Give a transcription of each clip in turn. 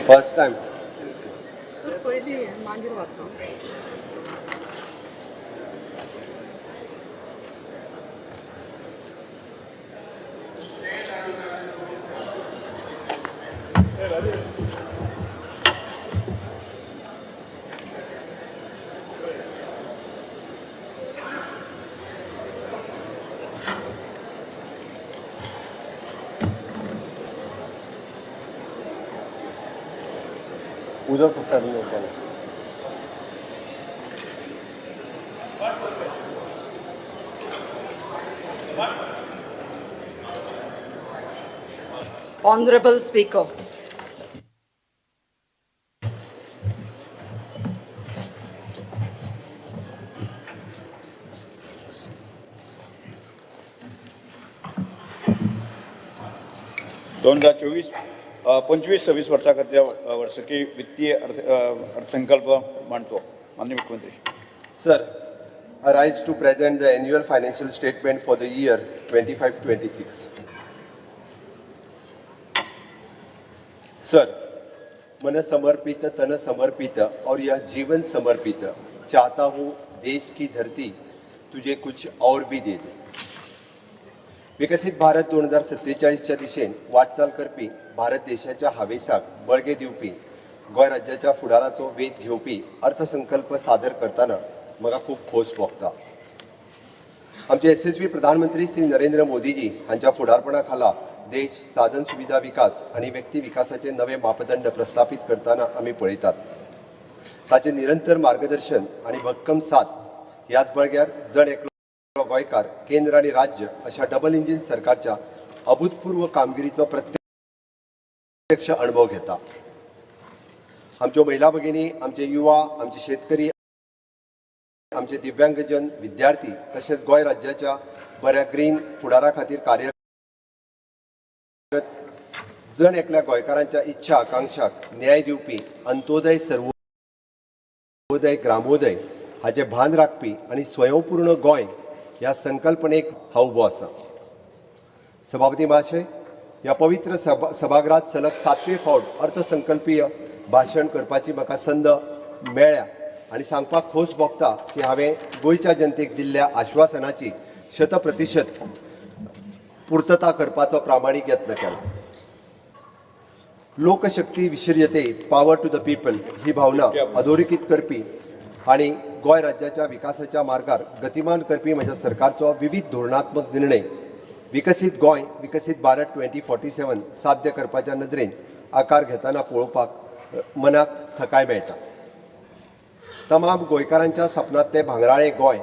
First time. Sir पयलीं मागीर वाचो. उदक काडून दवरपाक. Honorable Speaker, 2024 25-26 वर्सा खातीर वर्सकी वित्तीय अर्थसंकल्प मांडचो माननीय मुख्यमंत्री. Sir, I rise to present the annual financial statement for the year 25-26. Sir, मन समर्पित तन समर्पित और यह जीवन समर्पित चाहता हूँ देश की धरती तुझे कुछ और भी दे दे. विकसित भारत 2047च्या दिशेन वाटचाल करपी भारत देशाच्या हावेसाक बळगें दिवपी गोंय राज्याच्या फुडाराचो वेध घेवपी अर्थसंकल्प सादर करतना म्हाका खूब खोस भोगता. आमचे येसस्वी प्रधानमंत्री श्री नरेंद्र मोदीजी हांच्या फुडारपणा खाला देश साधन सुविधा विकास आनी व्यक्ती विकासाचे नवे मापदंड प्रस्थापित करतना आमी पळयतात. ताचें निरंतर मार्गदर्शन आनी भक्कम साथ ह्याच बळग्यार जण एकलो गोंयकार केंद्र आनी राज्य अशा डबल इंजीन सरकारच्या अभूतपूर्व कामगिरीचो प्रत्यक्ष अणभव घेता. आमच्यो महिला भगिनी, आमचे युवा, आमचे शेतकरी, आमचे दिव्यांगजन विद्यार्थी तशेंच गोंय राज्याच्या बऱ्या ग्रीन फुडारा खातीर कार्यरत जण एकल्या गोंयकारांच्या इच्छा आकांक्षाक न्याय दिवपी अंत्योदय, सर्वोदय, ग्रामोदय हाचें भान राखपी आनी स्वयंपूर्ण गोंय ह्या संकल्पनेक हांव उबो आसा. सभापती महाशय, ह्या पवित्र सभागृहात सलग सातवे फावट अर्थसंकल्पीय भाशण करपाची म्हाका संद मेळ्ळ्या आनी सांगपाक खोस भोगता की हांवें गोंयच्या जनतेक दिल्ल्या आश्वासनाची शतप्रतिशत पुर्तता करपाचो प्रामाणीक यत्न केला. लोकशक्ती विश्रीयते, पॉवर टू the people ही भावना अधोरेखीत करपी आनी गोंय राज्याच्या विकासाच्या मार्गार गतिमान करपी म्हज्या सरकारचो विविध धोरणात्मक निर्णय विकसीत गोंय विकसीत भारत 2047 साध्य करपाच्या नदरेन आकार घेतना पळोवपाक मनाक थकाय मेळटा. तमाम गोंयकारांच्या सपनांतलें भांगराळें गोंय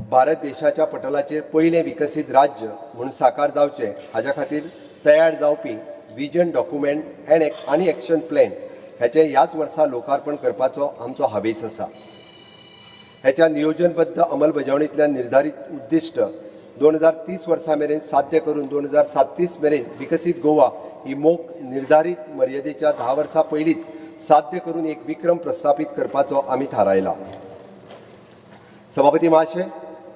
भारत देशाच्या पटलाचेर पयलें विकसीत राज्य म्हूण साकार जावचें हाज्या खातीर तयार जावपी विजन डॉक्युमेंट एंड आनी एक्शन प्लॅन ह्याचें ह्याच वर्सा लोकार्पण करपाचो आमचो हावेस आसा. ह्याच्या नियोजनबद्ध अंमलबजावणींतल्यान निर्धारीत उद्दिश्ट 2030 वर्सा मेरेन साध्य करून 2037 मेरेन विकसीत गोवा ही मोख निर्धारीत मर्यादेच्या 10 वर्सां पयलींच साध्य करून एक विक्रम प्रस्थापित करपाचो आमी थारायला. सभापती महाशय,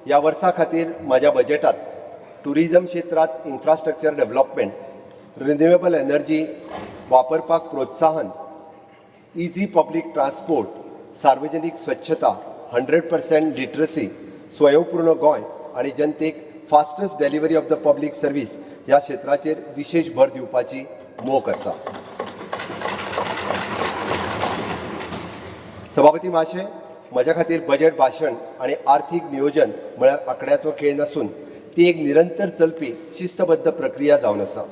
ह्या वर्सा खातीर म्हज्या बजेटात टुरिझम क्षेत्रांत इन्फ्रास्ट्रक्चर डेव्हलपमेंट, रिन्युएबल एनर्जी वापरपाक प्रोत्साहन, इझी पब्लीक ट्रान्सपोर्ट, सार्वजनीक स्वच्छता, 100% लिटरसी, स्वयंपूर्ण गोंय आनी जनतेक fastest delivery of the public service ह्या क्षेत्राचेर विशेश भर दिवपाची मोख आसा. सभापती महाशय, म्हज्या खातीर बजेट भाशण आनी आर्थीक नियोजन म्हळ्यार आंकड्याचो खेळ नासून ती एक निरंतर चलपी शिस्तबद्ध प्रक्रिया जावन आसा.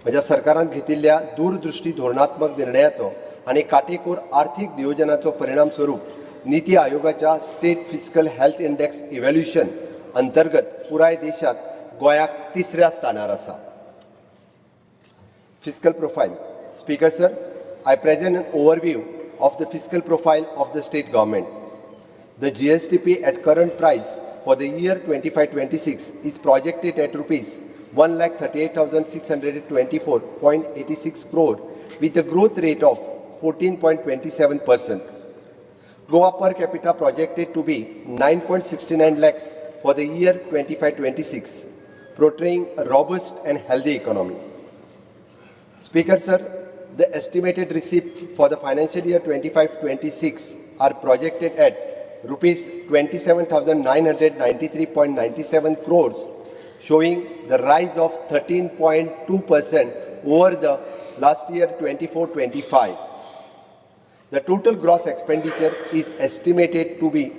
म्हज्या सरकारान घेतिल्ल्या दूरदृश्टी धोरणात्मक निर्णयाचो आनी काटेकोर आर्थीक नियोजनाचो परिणाम स्वरूप नीती आयोगाच्या State Fiscal Health Index Evaluation अंतर्गत पुराय देशात गोंयाक तिसऱ्या स्थानार आसा. Fiscal profile. Speaker sir, I present an overview of the fiscal profile of the state government. The GSDP at current price for the year 25-26 is projected at rupees 1,38,624.86 crore with a growth rate of 14.27%. Goa per capita projected to be 9.69 lakhs for the year 25-26, portraying a robust and healthy economy. Speaker sir, The estimated receipt for the financial year 25-26 are projected at rupees 27,993.97 crores, showing the rise of 13.2% over the last year 24-25. The total gross expenditure is estimated to be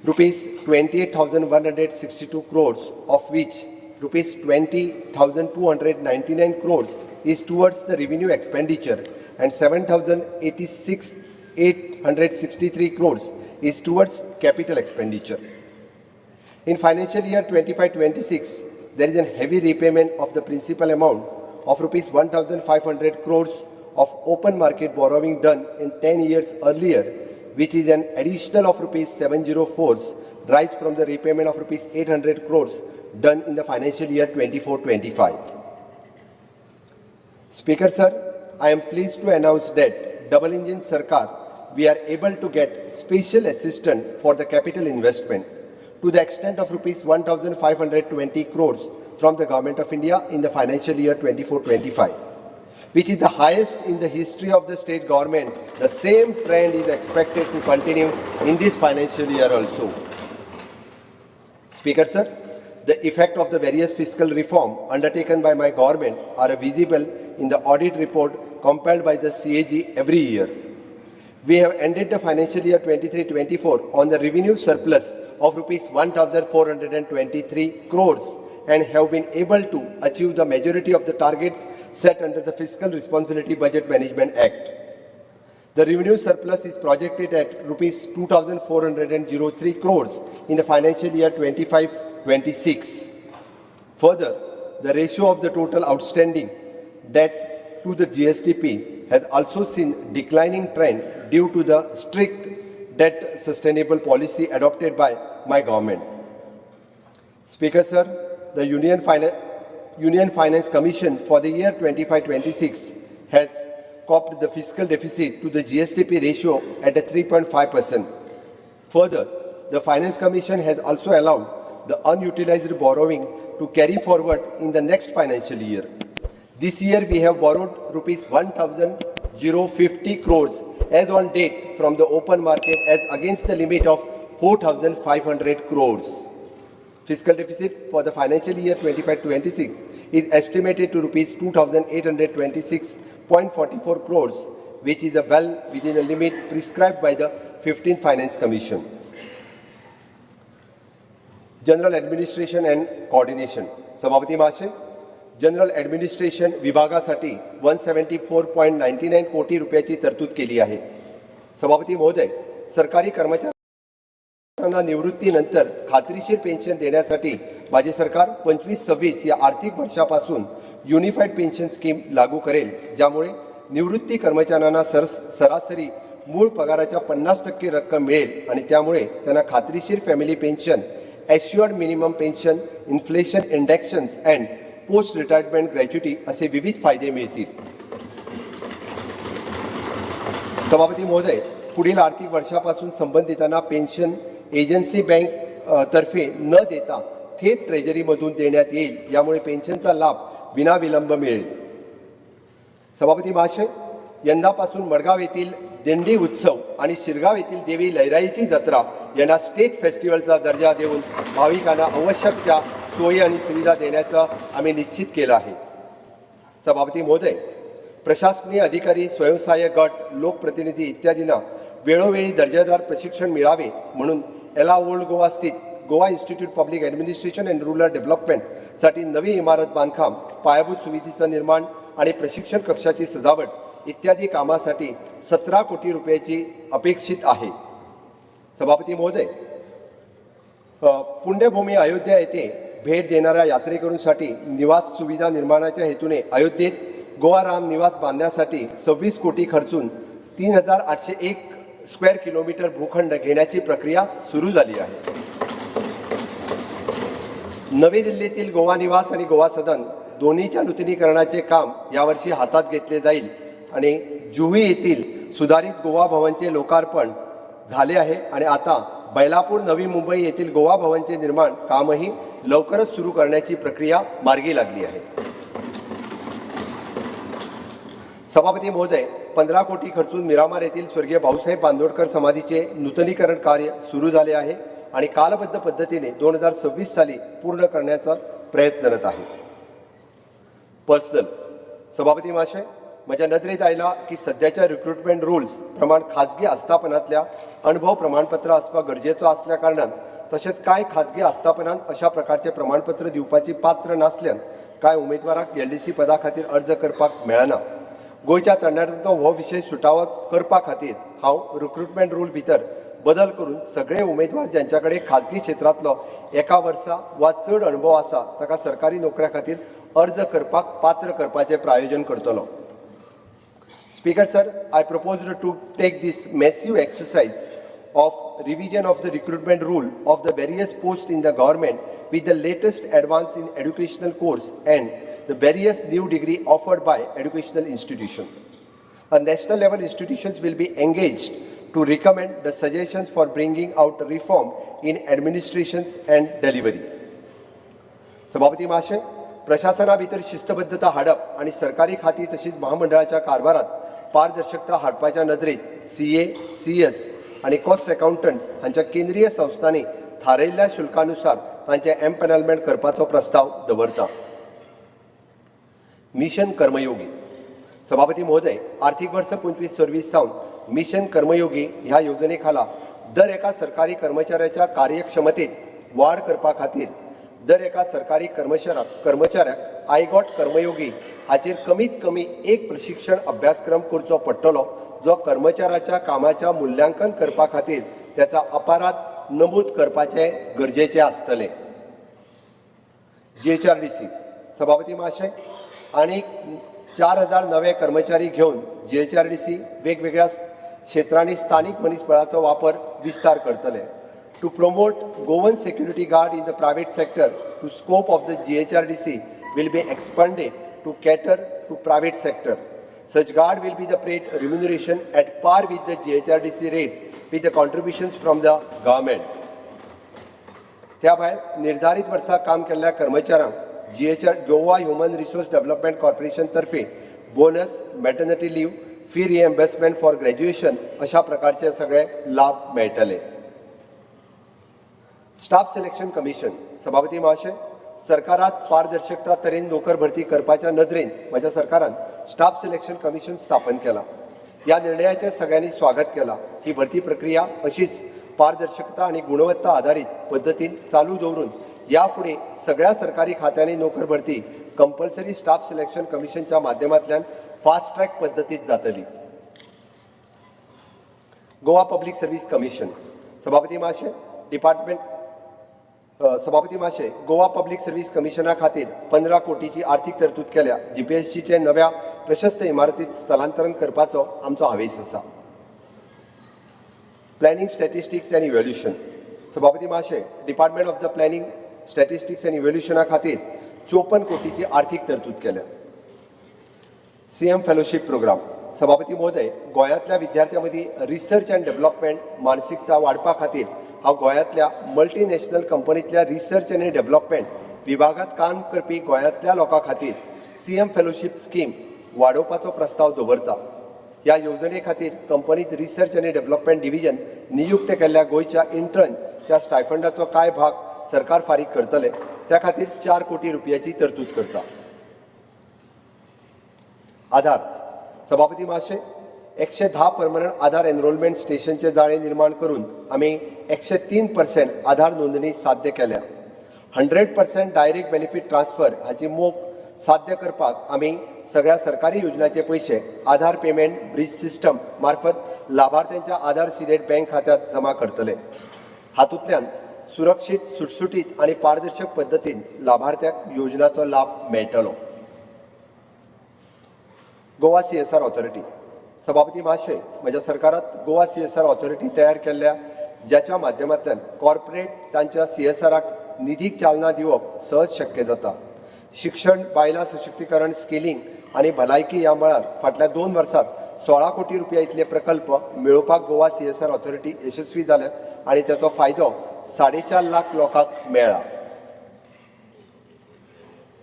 rupees 28,162 crores, of which rupees 20,299 crores is towards the revenue expenditure and 7,863 crores is towards capital expenditure. In financial year 25-26, there is a heavy repayment of the principal amount of rupees 1,500 crores of open market borrowing done in 10 years earlier, which is an additional of rupees 704 rise from the repayment of rupees 800 crores done in the financial year 24-25. Speaker sir, I am pleased to announce that Double Engine Sarkar, we are able to get special assistance for the capital investment to the extent of rupees 1,520 crores from the Government of India in the financial year 24-25, which is the highest in the history of the state government. The same trend is expected to continue in this financial year also. Speaker sir, the effect of the various fiscal reform undertaken by my government are visible in the audit report compiled by the CAG every year. We have ended the financial year 23-24 on the revenue surplus of rupees 1,423 crores and have been able to achieve the majority of the targets set under the Fiscal Responsibility Budget Management Act. The revenue surplus is projected at rupees 2,403 crores in the financial year 25-26. Further, the ratio of the total outstanding debt to the GSDP has also seen declining trend due to the strict debt sustainable policy adopted by my government. Speaker sir, the Union Finance Commission for the year 25-26 has copped the fiscal deficit to the GSDP ratio at a 3.5%. Further, the Finance Commission has also allowed the unutilized borrowing to carry forward in the next financial year. This year we have borrowed rupees 1,050 crores as on date from the open market as against the limit of 4,500 crores. Fiscal deficit for the financial year 25-26 is estimated to rupees 2,826.44 crores, which is well within the limit prescribed by the 15th Finance Commission. General Administration and Coordination. सभापती महाशय, general administration विभागासाठी 174.99 कोटी रुपयाची तरतूद केली आहे. सभापती महोदय, सरकारी कर्मचाऱ्यांना निवृत्तीनंतर खात्रीशीर पेन्शन देण्यासाठी माझे सरकार 25-26 या आर्थिक वर्षापासून युनिफाईड पेन्शन स्कीम लागू करेल, ज्यामुळे निवृत्ती कर्मचाऱ्यांना सरासरी मूळ पगाराच्या 50% रक्कम मिळेल आणि त्यामुळे त्यांना खात्रीशीर family pension, assured minimum pension, inflation indexations and post retirement gratuity असे विविध फायदे मिळतील. सभापती महोदय, पुढील आर्थिक वर्षापासून संबंधितांना पेन्शन एजन्सी बँक तर्फे न देता थेट ट्रेजरीमधून देण्यात येईल. यामुळे पेन्शनचा लाभ विनाविलंब मिळेल. सभापती महाशय, यंदापासून मडगाव येथील दिंडी उत्सव आणि शिरगाव येथील देवी लैराईची जत्रा यांना स्टेट फेस्टिवलचा दर्जा देऊन भाविकांना आवश्यक त्या सोयी आणि सुविधा देण्याचं आम्ही निश्चित केलं आहे. सभापती महोदय, प्रशासकीय अधिकारी, स्वयंसहाय्य गट, लोकप्रतिनिधी इत्यादींना वेळोवेळी दर्जेदार प्रशिक्षण मिळावे म्हणून एला ओल्ड गोवा स्थित Goa Institute Public Administration and Rural डेव्हलपमेंटसाठी नवी इमारत बांधकाम, पायाभूत सुविधेचं निर्माण आणि प्रशिक्षण कक्षाची सजावट इत्यादी कामासाठी 17 कोटी रुपयाची अपेक्षित आहे. सभापती महोदय, पुण्यभूमी अयोध्या येथे भेट देणाऱ्या यात्रेकरूंसाठी निवास सुविधा निर्माणाच्या हेतूने अयोध्येत गोवा राम निवास बांधण्यासाठी 26 कोटी खर्चून 3801 स्क्वेअर किलोमीटर भूखंड घेण्याची प्रक्रिया सुरू झाली आहे. नवी दिल्लीतील गोवा निवास आणि गोवा सदन दोन्हीच्या नूतनीकरणाचे काम यावर्षी हातात घेतले जाईल आणि जुहू येथील सुधारित गोवा भवनचे लोकार्पण झाले आहे आणि आता बैलापूर, नवी मुंबई येथील गोवा भवनचे निर्माण कामही लवकरच सुरू करण्याची प्रक्रिया मार्गी लागली आहे. सभापती सभापती महोदय, 15 कोटी खर्चून मिरामार येथील स्वर्गीय भाऊसाहेब बांदोडकर समाधीचे नूतनीकरण कार्य सुरू झाले आहे आणि कालबद्ध पद्धतीने 2026 साली पूर्ण करण्याचा प्रयत्नरत आहे. पर्सनल. सभापती महाशय, म्हज्या नदरेत आयला की सद्याच्या रिक्रुटमेंट रुल्स प्रमाण खाजगी आस्थापनांतल्या अणभव प्रमाणपत्र आसपा गरजेचो आसल्या कारणान, तशेंच कांय खाजगी आस्थापनांत अशा प्रकारचे प्रमाणपत्र दिवपाची पात्र नासल्यान कांय उमेदवारांक एलडीसी पदा खातीर अर्ज करपाक मेळना. गोंयच्या तरणाट्यांचो हो विशय सुटावो करपा खातीर हांव रिक्रुटमेंट रूल भितर बदल करून सगळे उमेदवार ज्यांच्या कडेन खाजगी क्षेत्रांतलो एका वर्सा वा चड अणभव आसा ताका सरकारी नोकऱ्या खातीर अर्ज करपाक पात्र करपाचें प्रायोजन करतलो. Speaker sir, I propose to take this massive exercise of revision of the recruitment rule of the various posts in the government with the latest advance in educational course and the various new degree offered by educational institution. A national level institutions will be engaged to recommend the suggestions for bringing out reform in administrations and delivery. सभापती महाशय, प्रशासना भितर शिस्तबद्धता हाडप आनी सरकारी खाती तशीच महामंडळाच्या कारभारात पारदर्शकता हाडपाच्या नदरेत सीए, सीएस आनी कॉस्ट अकाउंटंट्स हांच्या केंद्रीय संस्थांनी थारायल्ल्या शुल्कानुसार तांचे एम्पॅनलमेंट करपाचो प्रस्ताव दवरता. मिशन कर्मयोगी. सभापती महोदय, आर्थिक वर्ष 25-26 सावन मिशन कर्मयोगी ह्या येवजणे खाला दर एका सरकारी कर्मचाऱ्याच्या कार्यक्षमतेत वाड करपा खातीर दर एका सरकारी कर्मचाऱ्याक आयगॉट कर्मयोगी हाचेर कमीत कमी एक प्रशिक्षण अभ्यासक्रम करचो पडटलो, जो कर्मचाऱ्याच्या कामाच्या मुल्यांकन करपा खातीर त्याचा अपराध नमूद करपाचें गरजेचें आसतलें. जीएचआरडीसी. सभापती महाशय, आनी 4000 नवे कर्मचारी घेवन जीएचआरडीसी वेगवेगळ्या क्षेत्रांनी स्थानीक मनीसबळाचो वापर विस्तार करतले. To promote Goan security guard in the private sector, to scope of the GHRDC will be expanded to cater to private sector. Such guard will be the paid remuneration at par with the GHRDC rates with the contributions from the government. त्या भायर निर्धारीत वर्सा काम केल्ल्या कर्मचाऱ्यांक GHR Goa Human Resource Development Corporation तर्फे bonus, maternity leave, fee reimbursement for graduation अशा प्रकारचे सगळे लाभ मेळटले. Staff selection commission. सभापती महाशय, सरकारात पारदर्शकता तरेन नोकर भरती करपाच्या नदरेन म्हज्या सरकारान स्टाफ सिलेक्शन कमिशन स्थापन केला. ह्या निर्णयाचें सगळ्यांनी स्वागत केलां. ही भरती प्रक्रिया अशीच पारदर्शकता आनी गुणवत्ता आधारीत पद्दतीन चालू दवरून ह्या फुडें सगळ्या सरकारी खात्यांनी नोकर भरती कंपल्सरी स्टाफ सिलेक्शन कमिशनच्या माध्यमांतल्यान फास्ट ट्रॅक पद्दतीत जातली. Goa public service commission. सभापती महाशय, डिपार्टमेंट सभापती महाशय, गोवा पब्लीक सर्व्हिस कमिशना खातीर 15 कोटीची आर्थिक तरतूद केल्या. जीपीएससीचे नव्या प्रशस्त इमारतीत स्थलांतरण करपाचो आमचो हावेस आसा. प्लॅनिंग, स्टॅटिस्टिक्स आनी इव्हॅल्युएशन. सभापती महाशय, Department of the Planning, Statistics and इव्हॅल्युएशना खातीर 54 कोटीची आर्थिक तरतूद केल्या. CM fellowship programme. सभापती महोदय, गोंयांतल्या विद्यार्थ्यां मदीं रिसर्च अँड डेव्हलपमेंट मानसिकता वाडपा खातीर हांव गोंयांतल्या मल्टीनॅशनल कंपनींतल्या रिसर्च आनी डेव्हलपमेंट विभागांत काम करपी गोंयांतल्या लोकां खातीर सीएम फेलोशीप स्कीम वाडोवपाचो प्रस्ताव दवरता. ह्या येवजणे खातीर कंपनीत रिसर्च आनी डेव्हलपमेंट डिव्हिजन नियुक्त केल्ल्या गोंयच्या इंटर्नच्या स्टायफंडाचो कांय भाग सरकार फारीक करतले. त्या खातीर 4 कोटी रुपयाची तरतूद करता. आधार. सभापती महाशय, 110 परमनंट आधार एनरोलमेंट स्टेशनचे जाळे निर्माण करून आमी 103% आधार नोंदणी साध्य केल्या. 100% डायरेक्ट बेनिफीट ट्रान्सफर हाची मोख साध्य करपाक आमी सगळ्या सरकारी योजनाचे पयशे आधार पेमेंट ब्रिज सिस्टम मार्फत लाभार्थ्यांच्या आधार सिडेड बँक खात्यात जमा करतले. हातूंतल्यान सुरक्षीत, सुटसुटीत आनी पारदर्शक पद्दतीन लाभार्थ्याक योजनाचो लाभ मेळटलो. Goa CSR authority. सभापती महाशय, म्हज्या सरकारात गोवा सीएसआर ऑथॉरिटी तयार केल्ल्या, ज्याच्या माध्यमांतल्यान कॉर्पोरेट तांच्या सीएसआराक निधीक चालना दिवप सहज शक्य जाता. शिक्षण, बायलां सशक्तीकरण, स्किलिंग आनी भलायकी ह्या मळार फाटल्या 2 वर्सांत 16 कोटी रुपया इतले प्रकल्प मेळोवपाक गोवा सीएसआर ऑथॉरिटी यशस्वी जाल्या आनी ताचो फायदो 4.5 लाख लोकांक मेळ्ळा.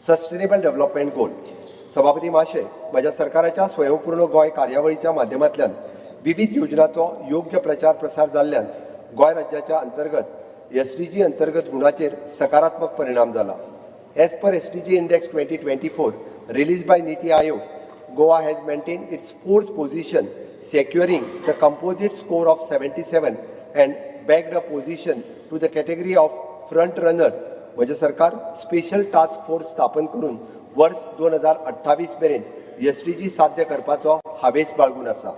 Sustainable development goal. सभापती महाशय, म्हज्या सरकाराच्या स्वयंपूर्ण गोंय कार्यावळीच्या माध्यमांतल्यान विविध योजनाचो योग्य प्रचार प्रसार जाल्ल्यान गोंय राज्याच्या अंतर्गत एसडीजी अंतर्गत गुणाचेर सकारात्मक परिणाम जाला. As per SDG Index 2024 released by NITI Aayog, Goa has maintained its fourth position, securing the composite score of 77 and bagged a position to the category of front runner. म्हजें सरकार स्पेशल टास्क फोर्स स्थापन करून वर्स 2028 मेरेन SDG साध्य करपाचो हावेस बाळगून आसा.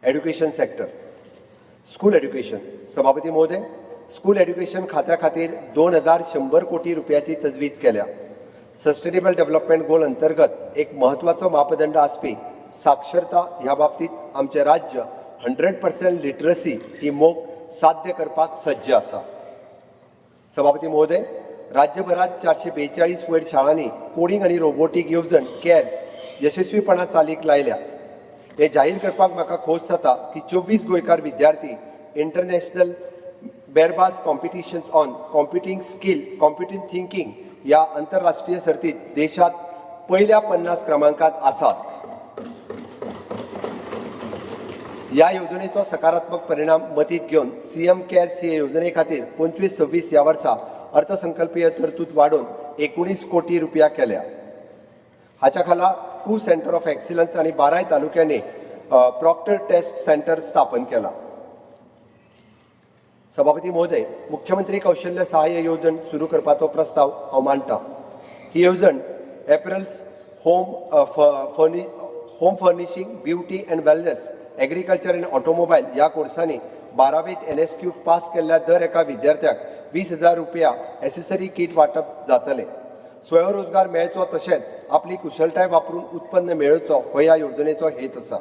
Education sector, school education. सभापती महोदय, स्कूल एड्युकेशन खात्या खातीर 2100 कोटी रुपयाची तजवीज केल्या. सस्टेनेबल डेव्हलपमेंट गोल अंतर्गत एक म्हत्वाचो मापदंड आसपी साक्षरता ह्या बाबतीत आमचें राज्य 100% लिटरसी ही मोख साध्य करपाक सज्ज आसा. सभापती महोदय, राज्यभरात 442 वयर शाळांनी कोडींग आनी रोबोटीक येवजण कॅर्स यशस्वीपणान चालीक लायल्या. हें जाहीर करपाक म्हाका खोस जाता की 24 गोंयकार विद्यार्थी International Barabas Competitions on Computing Skill, Computing Thinking ह्या आंतरराष्ट्रीय सर्तीत देशांत पयल्या 50 क्रमांकात आसात. ह्या येवजणेचो सकारात्मक परिणाम मतींत घेवन सीएम कॅर्स हे येवजणे खातीर 25-26 ह्या वर्सा अर्थसंकल्पीय तरतूद वाडोवन 19 कोटी रुपया केल्या. हाच्या खाला टू सेंटर ऑफ एक्सिलन्स आनी बाराय तालुक्यांनी प्रॉक्टर टेस्ट सेंटर स्थापन केला. सभापती महोदय, मुख्यमंत्री कौशल्य सहाय्य येवजण सुरू करपाचो प्रस्ताव हांव मांडटा. ही येवजण apparels, home furnishing, beauty and wellness, agriculture and automobile ह्या कोर्सांनी बारावेंत एनएसक्यू पास केल्ल्या दर एका विद्यार्थ्याक 20,000 रुपया एसेसरी किट वांटप जातलें. स्वयंरोजगार मेळचो तशेंच आपली कुशळटाय वापरून उत्पन्न मेळोवचो हो ह्या येवजणेचो हेत आसा.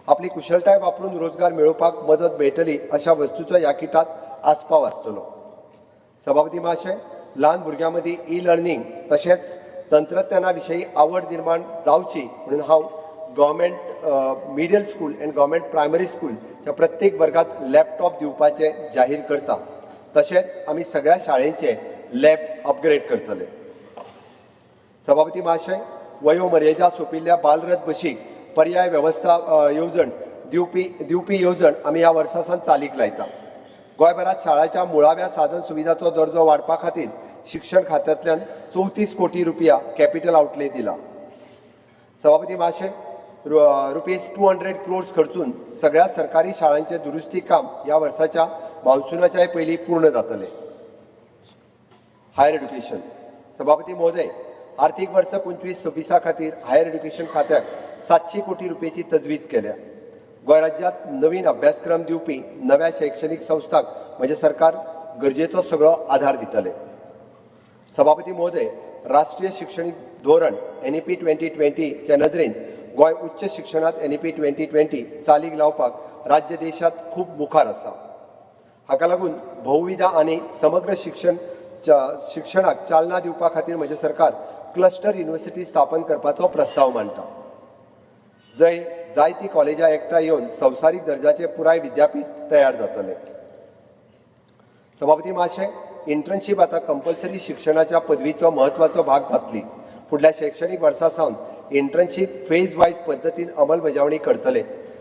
आपली कुशळटाय वापरून रोजगार मेळोवपाक मदत मेळटली अशा वस्तूचो ह्या किटात आस्पाव आसतलो. सभापती महाशय, ल्हान भुरग्यां मदीं ई लर्नींग तशेंच तंत्रज्ञाना विशयी आवड निर्माण जावची म्हणून हांव government middle school and government primary स्कूलच्या प्रत्येक वर्गात लॅपटॉप दिवपाचें जाहीर करता. तशेंच आमी सगळ्या शाळेंचे लॅब अपग्रेड करतले. सभापती महाशय, वयोमर्यादा सोंपिल्ल्या बालरथ बशीक पर्याय वेवस्था येवजण दिवपी येवजण आमी ह्या वर्सा सावन चालीक लायता. गोंयभरात शाळांच्या मुळाव्या साधन सुविधाचो दर्जो वाडपा खातीर शिक्षण खात्यांतल्यान 34 कोटी रुपया कॅपिटल आउटले दिला. सभापती महाशय, ₹200 क्रोर्स खर्चून सगळ्या सरकारी शाळांचे दुरुस्ती काम ह्या वर्साच्या मान्सुनाच्याय पयलीं पूर्ण जातलें. Higher education. सभापती महोदय, आर्थीक वर्स 25-26 खातीर हायर एड्युकेशन खात्याक 700 कोटी रुपयेची तजवीज केल्या. गोंय राज्यांत नवीन अभ्यासक्रम दिवपी नव्या शैक्षणीक संस्थांक म्हजें सरकार गरजेचो सगळो आधार दितले. सभापती महोदय, राष्ट्रीय शिक्षणीक धोरण एनईपी 2020च्या नदरेन गोंय उच्च शिक्षणांत एनईपी 2020 चालीक लावपाक राज्य देशांत खूब मुखार आसा. हाका लागून बहुविधा आनी समग्र शिक्षणाक चालना दिवपा खातीर म्हजें सरकार क्लस्टर युनिव्हर्सिटी स्थापन करपाचो प्रस्ताव मांडटा, जंय जायतीं कॉलेजां एकठांय येवन संवसारीक दर्जाचें पुराय विद्यापीठ तयार जातलें. सभापती महाशय, इंटर्नशीप आतां कंपल्सरी शिक्षणाच्या पदवीचो म्हत्वाचो भाग जातली. फुडल्या शैक्षणीक वर्सा सावन इंटर्नशीप फेज वायज पद्दतीन अंमलबजावणी करतले.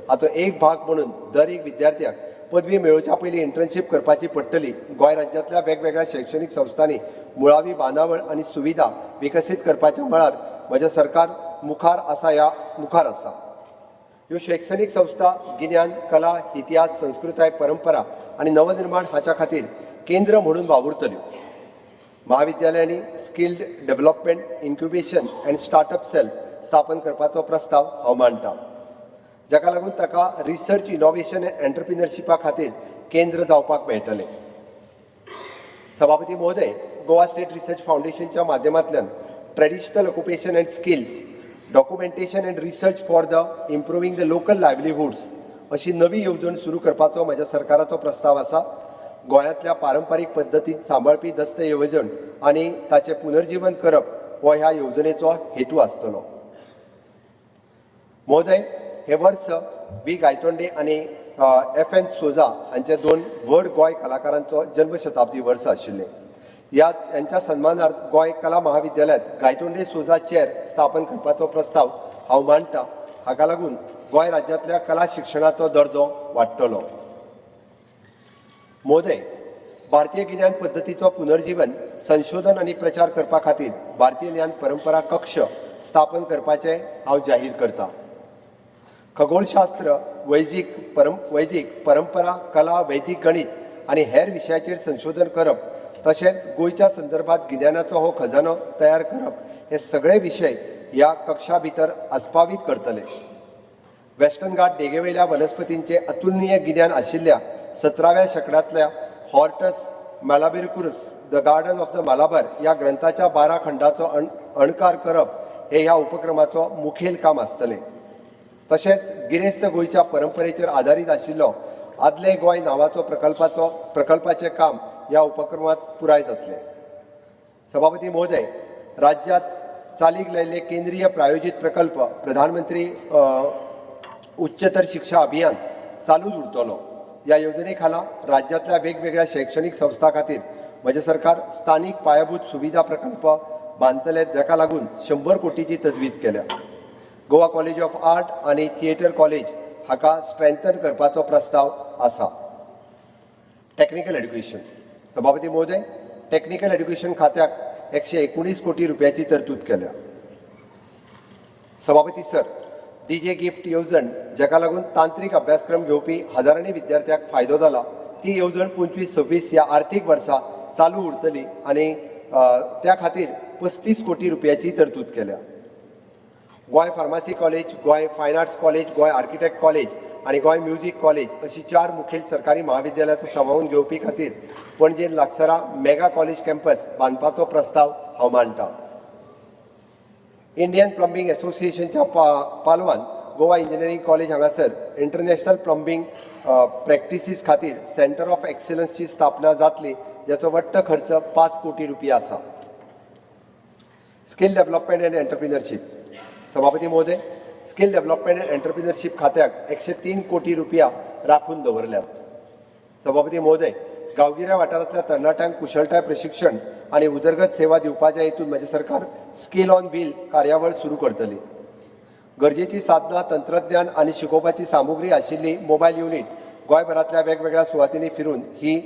हाचो एक भाग म्हणून दर एक विद्यार्थ्याक पदवी मेळोवच्या पयलीं इंटर्नशीप करपाची पडटली. गोंय राज्यांतल्या वेगवेगळ्या शैक्षणीक संस्थांनी मुळावी बांदावळ आनी सुविधा विकसीत करपाच्या मळार म्हजें सरकार मुखार आसा, ह्या मुखार आसा. ह्यो शैक्षणीक संस्था गिन्यान, कला, इतिहास, संस्कृताय, परंपरा आनी नवनिर्माण हाच्या खातीर केंद्र म्हणून वावुरतल्यो. महाविद्यालयांनी skilled development, incubation and startup cell स्थापन करपाचो प्रस्ताव हांव मांडटा, जाका लागून ताका रिसर्च, इनोव्हेशन अँड एंटरप्रिनरशिपा खातीर केंद्र जावपाक मेळटलें. सभापती महोदय, गोवा स्टेट रिसर्च फावंडेशनच्या माध्यमांतल्यान Traditional Occupation and Skills Documentation and Research for the Improving the Local Livelihoods अशी नवी येवजण सुरू करपाचो म्हज्या सरकाराचो प्रस्ताव आसा. गोंयांतल्या पारंपारीक पद्दतीन सांबाळपी दस्तऐवजण आनी ताचें पुनर्जीवन करप हो ह्या येवजणेचो हेतू आसतलो. महोदय, हे वर्स व्ही गायतोंडे आनी एफ एन सोजा हांचे दोन व्हड गोंय कलाकारांचो जन्मशताब्दी वर्स आशिल्लें. ह्या यांच्या सन्मानार्थ गोंय कला महाविद्यालयांत गायतोंडे सोजा चेअर स्थापन करपाचो प्रस्ताव हांव मांडटा. हाका लागून गोंय राज्यांतल्या कला शिक्षणाचो दर्जो वाडटलो. महोदय, भारतीय गिन्यान पद्दतीचो पुनर्जीवन, संशोधन आनी प्रचार करपा खातीर भारतीय ज्ञान परंपरा कक्ष स्थापन करपाचें हांव जाहीर करता. खगोलशास्त्र, वैजीक परंपरा, कला, वैदीक गणित आनी हेर विशयाचेर संशोधन करप तशेंच गोंयच्या संदर्भात गिन्यानाचो हो खजानो तयार करप हे सगळे विशय ह्या कक्षा भितर आस्पावीत करतले. वेस्टर्न घाट देगेवयल्या वनस्पतींचे अतुलनीय गिन्यान आशिल्ल्या 17व्या शेंकड्यांतल्या Hortus Malabaricus, the garden of the Malabar ह्या ग्रंथाच्या 12 खंडाचो अणकार करप हे ह्या उपक्रमाचो मुखेल काम आसतलें. तशेंच गिरेस्त गोंयच्या परंपरेचेर आदारीत आशिल्लो आदलें गोंय नांवाचो प्रकल्पाचें काम ह्या उपक्रमांत पुराय जातलें. सभापती महोदय, राज्यांत चालीक लायिल्ले केंद्रीय प्रायोजीत प्रकल्प प्रधानमंत्री उच्चतर शिक्षा अभियान चालूच उरतलो. ह्या येवजणे खाला राज्यांतल्या वेगवेगळ्या शैक्षणीक संस्था खातीर म्हजें सरकार स्थानीक पायाभूत सुविधा प्रकल्प बांदतले, जाका लागून 100 कोटीची तजवीज केल्या. गोवा कॉलेज ऑफ आर्ट आनी थिएटर कॉलेज हाका स्ट्रेंथन करपाचो प्रस्ताव आसा. Technical education. सभापती महोदय, टेक्निकल एड्युकेशन खात्याक 119 कोटी रुपयाची तरतूद केल्या. सभापती सर, डीजे गिफ्ट येवजण, जाका लागून तांत्रीक अभ्यासक्रम घेवपी हजारांनी विद्यार्थ्यांक फायदो जाला, ती येवजण 25-26 ह्या आर्थीक वर्सा चालू उरतली आनी त्या खातीर 35 कोटी रुपयाची तरतूद केल्या. Goa pharmacy college, Goa fine arts college, Goa architect college आनी गोंय म्युजीक कॉलेज अशी चार मुखेल सरकारी महाविद्यालयाचो सामावून घेवपी खातीर पणजेन लागसरा मेगा कॉलेज कॅम्पस बांदपाचो प्रस्ताव हांव मांडटा. इंडियन प्लंबींग एसोसिएशनच्या पालवान गोवा इंजिनियरींग कॉलेज हांगासर इंटरनॅशनल प्लंबींग प्रॅक्टिसीस खातीर सेंटर ऑफ एक्सिलन्सची स्थापना जातली, जाचो वट्ट खर्च 5 कोटी रुपया आसा. Skill development and entrepreneurship. सभापती महोदय, स्कील डेव्हलपमेंट अँड एंटरप्रिनरशीप खात्याक 103 कोटी रुपया राखून दवरल्यात. सभापती महोदय, गांवगिऱ्या वाठारांतल्या तरणाट्यांक कुशळटाय प्रशिक्षण आनी उदरगत सेवा दिवपाच्या हेतून म्हजें सरकार स्कील ऑन व्हील कार्यावळ सुरू करतली. गरजेची साधनां, तंत्रज्ञान आनी शिकोवपाची सामुग्री आशिल्ली मोबायल युनीट गोंयभरांतल्या वेगवेगळ्या सुवातींनी फिरून ही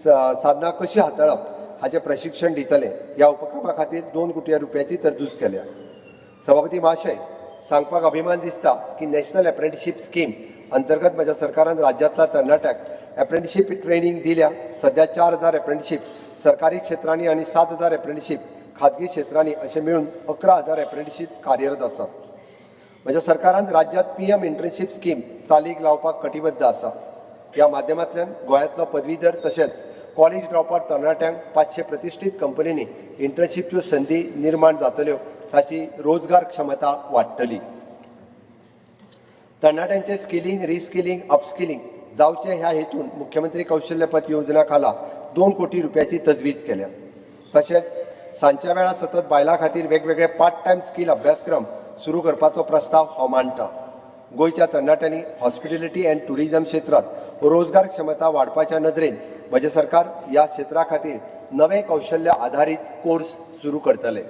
साधनां कशी हाताळप हाचें प्रशिक्षण दितले. ह्या उपक्रमा खातीर 2 कोटी रुपयाची तरतूद केल्या. सभापती महाशय, सांगपाक अभिमान दिसता की नॅशनल एप्रेंटिशीप स्कीम अंतर्गत म्हज्या सरकारान राज्यांतल्या तरणाट्यांक एप्रेंटिशीप ट्रेनींग दिल्या. सध्या 4000 एप्रेंटिशीप सरकारी क्षेत्रांनी आनी 7000 एप्रेंटिशीप खाजगी क्षेत्रांनी अशें मेळून 11,000 एप्रेंटिशीप कार्यरत आसात. म्हज्या सरकारान राज्यांत पीएम इंटर्नशीप स्कीम चालीक लावपाक कटिबद्ध आसा. ह्या माध्यमांतल्यान गोंयांतलो पदवीधर तशेंच कॉलेज ड्रॉपआउट तरणाट्यांक 500 प्रतिश्ठीत कंपनींनी इंटर्नशीपच्यो संदी निर्माण जातल्यो, ताची रोजगार क्षमता वाडटली. तरणाट्यांचे स्किलिंग, रिस्किलिंग, अपस्किलिंग जावचें ह्या हेतून मुख्यमंत्री कौशल्य पथ योजना खाला 2 कोटी रुपयाची तजवीज केल्या. तशेंच सांजच्या वेळार सतत बायलां खातीर वेगवेगळे पार्ट टायम स्कील अभ्यासक्रम सुरू करपाचो प्रस्ताव हांव मांडटा. गोंयच्या तरणाट्यांनी हॉस्पिटॅलिटी अँड टुरिझम क्षेत्रांत रोजगार क्षमता वाडपाच्या नदरेन म्हजें सरकार ह्या क्षेत्रा खातीर नवे कौशल्य आधारीत कोर्स सुरू करतले.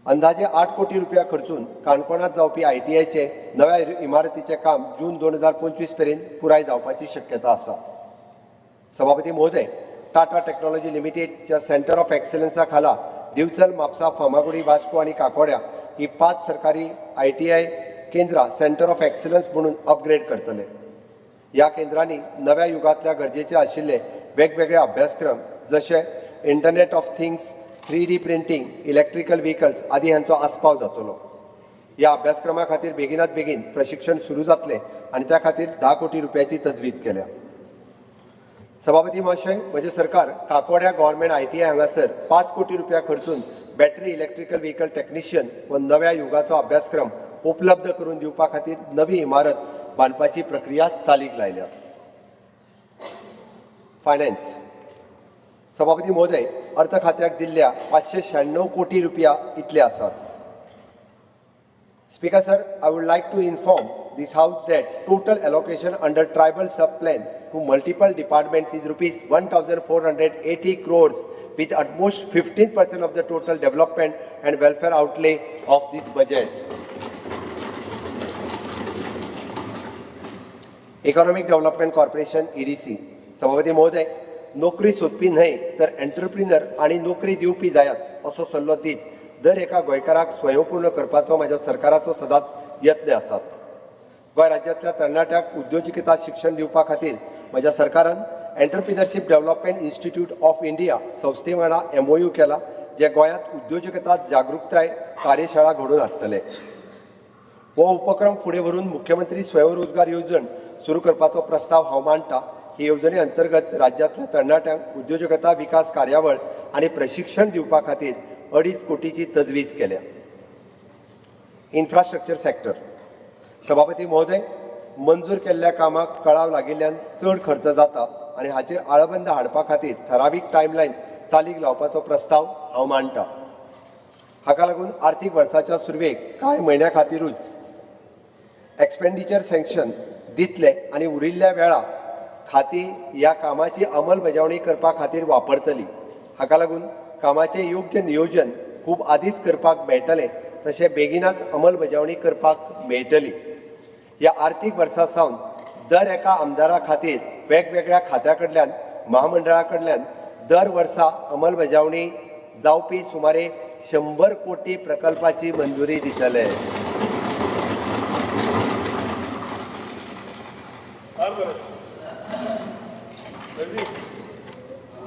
अंदाजे 8 कोटी रुपया खर्चून काणकोणांत जावपी आयटीआयचे नव्या इमारतीचें काम जून 2025 मेरेन पुराय जावपाची शक्यता आसा. सभापती महोदय, टाटा टेक्नॉलॉजी लिमिटेडच्या सेंटर ऑफ एक्सलन्सा खाला दिवचल, म्हापसा, फार्मागुडी, वास्को आनी काकोड्या ही पांच सरकारी आयटीआय केंद्रां सेंटर ऑफ एक्सलन्स म्हणून अपग्रेड करतले. ह्या केंद्रांनी नव्या युगांतल्या गरजेचे आशिल्ले वेगवेगळे अभ्यासक्रम जशे Internet of Things, 3D printing, electrical vehicles आदी हांचो आस्पाव जातलो. ह्या अभ्यासक्रमा खातीर बेगिनात बेगीन प्रशिक्षण सुरू जातलें आनी त्या खातीर 10 कोटी रुपयाची तजवीज केल्या. सभापती महाशय, म्हजें सरकार काकोड्या गव्हर्मेंट आयटीआय हांगासर 5 कोटी रुपया खर्चून बॅटरी इलेक्ट्रिकल व्हेकल टेक्निशियन व नव्या युगाचो अभ्यासक्रम उपलब्ध करून दिवपा खातीर नवी इमारत बांदपाची प्रक्रिया चालीक लायल्या. फायनान्स. सभापती महोदय, अर्थ खात्याक दिल्ल्या 596 कोटी रुपया इतले आसात. Speaker sir, I would like to inform this house that total allocation under tribal sub plan to multiple departments is rupees 1,480 crores with at most 15% of the total development and welfare outlay of this budget. Economic development corporation EDC. सभापती महोदय, नोकरी सोदपी न्हय तर entrepreneur आनी नोकरी दिवपी जायात असो सल्लो दीत दर एका गोंयकाराक स्वयंपूर्ण करपाचो म्हाज्या सरकाराचो सदांच यत्न आसात. गोंय राज्यांतल्या तरणाट्यांक उद्योजकता शिक्षण दिवपा खातीर म्हज्या सरकारान entrepreneurship development institute of India संस्थे वांगडा एमओयू केला, जे गोंयांत उद्योजकता जागृताय कार्यशाळा घडोवन हाडटले. हो उपक्रम फुडें व्हरून मुख्यमंत्री स्वयंरोजगार येवजण सुरू करपाचो प्रस्ताव हांव मांडटा. ही येवजणे अंतर्गत राज्यांतल्या तरणाट्यांक उद्योजकता विकास कार्यावळ आनी प्रशिक्षण दिवपा खातीर 2.5 कोटीची तजवीज केल्या. Infrastructure sector. सभापती महोदय, मंजूर केल्ल्या कामाक कळाव लागिल्ल्यान चड खर्च जाता आनी हाचेर आळबंद हाडपा खातीर थरावीक टायमलायन चालीक लावपाचो प्रस्ताव हांव मांडटा. हाका लागून आर्थीक वर्साच्या सुरवेक कांय म्हयन्या खातीरूच एक्सपेंडिचर सँक्शन दितले आनी उरिल्ल्या वेळा खातीं ह्या कामाची अंमलबजावणी करपा खातीर वापरतली. हाका लागून कामाचें योग्य नियोजन खूब आदींच करपाक मेळटलें, तशें बेगिनाच अंमलबजावणी करपाक मेळटली. ह्या आर्थीक वर्सा सावन दर एका आमदारा खातीर वेगवेगळ्या खात्या कडल्यान, महामंडळा कडल्यान दर वर्सा अंमलबजावणी जावपी सुमारे 100 कोटी प्रकल्पाची मंजुरी दितले.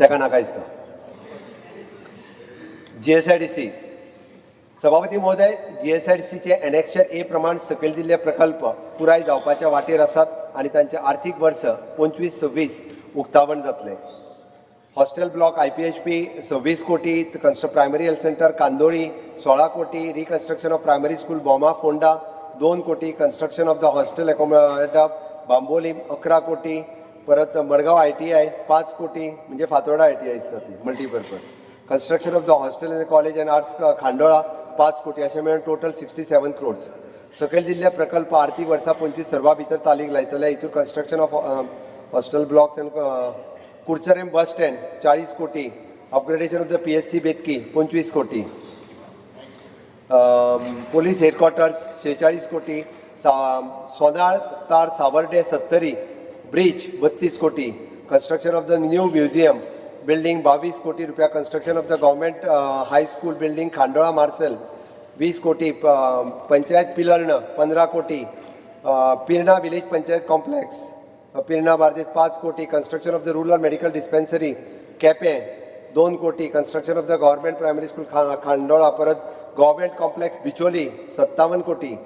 ताका नाका दिसता. जीएसआयडीसी. सभापती महोदय, जीएसआयडीसीचे एनेक्शर ए प्रमाण सकयल दिल्ले प्रकल्प पुराय जावपाच्या वाटेर आसात आनी तांचे आर्थीक वर्स 25-26 उक्तावण जातलें. हॉस्टेल ब्लॉक आयपीएचपी 26 कोटी, primary health centre Candolim 16 कोटी, reconstruction of primary school Bhoma Ponda 2 कोटी, construction of the hostel accommodation Bambolim 11 कोटी, परत मडगांव आयटीआय 5 कोटी, म्हणजे फातोर्डा आयटीआय दिसता ती multipurpose, construction of the hostel and college and arts Khandola 5 कोटी, अशें मेळून टोटल 67 क्रोर्स. सकयल दिल्ले प्रकल्प आर्थीक वर्सा 25 सर्वा भितर चालीक लायतले. हितून construction of hostel blocks and Curchorem bus stand 40 कोटी, upgradation of the PHC Betki 25 कोटी, पोलीस हेडक्वॉर्टर्स 46 कोटी, सोनाळ तार सावर्डे सत्तरी ब्रिज 32 कोटी, construction of the new museum building 22 कोटी रुपया, construction of the government high school building Khandola Marcel 20 कोटी, पंचायत पिलर्ण 15 कोटी, पिर्णा विलेज पंचायत कॉम्प्लेक्स पिर्णा बार्देस 5 कोटी, construction of the rural medical dispensary Quepem 2 कोटी, construction of the government primary school Khandola, परत government complex Bicholim 57 कोटी,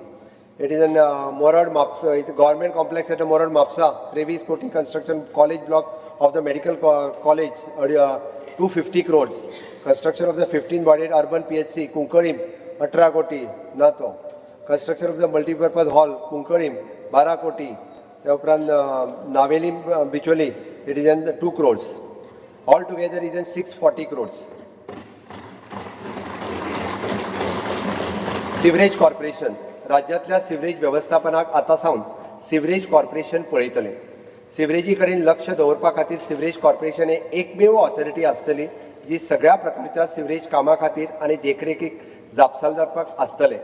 it is an Morad Mapusa, government complex at Morad Mapusa 23 कोटी, construction college block of the medical college 250 crores, construction of the 15 bedded urban PHC Cuncolim 18 कोटी ना तो, construction of the multipurpose hall Cuncolim 12 कोटी, त्या उपरांत Navelim Bicholim it is an 2 crores, all together is an 640 crores. Sewerage corporation. राज्यांतल्या sewerage वेवस्थापनाक आतां सावन sewerage corporation पळयतलें. सिवरेजी कडेन लक्ष दवरपा खातीर सिवरेज कॉर्पोरेशन हे एकमेव ऑथॉरिटी आसतली जी सगळ्या प्रकारच्या सिवरेज कामां खातीर आनी देखरेखीक जापसालदारपाक आसतले.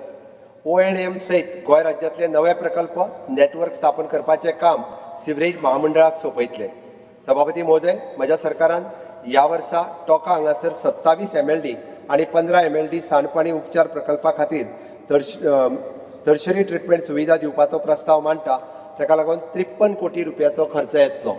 ओ एन एम सयत गोंय राज्यांतले नवे प्रकल्प नेटवर्क स्थापन करपाचें काम सिवरेज महामंडळाक सोंपयतले. सभापती महोदय, म्हज्या सरकारान ह्या वर्सा टोका हांगासर 27 एमएलडी आनी 15 एमएलडी सांडपाणी उपचार प्रकल्पा खातीर टर्शरी ट्रिटमेंट सुविधा दिवपाचो प्रस्ताव मांडटा. ताका लागून 53 कोटी रुपयाचो खर्च येतलो.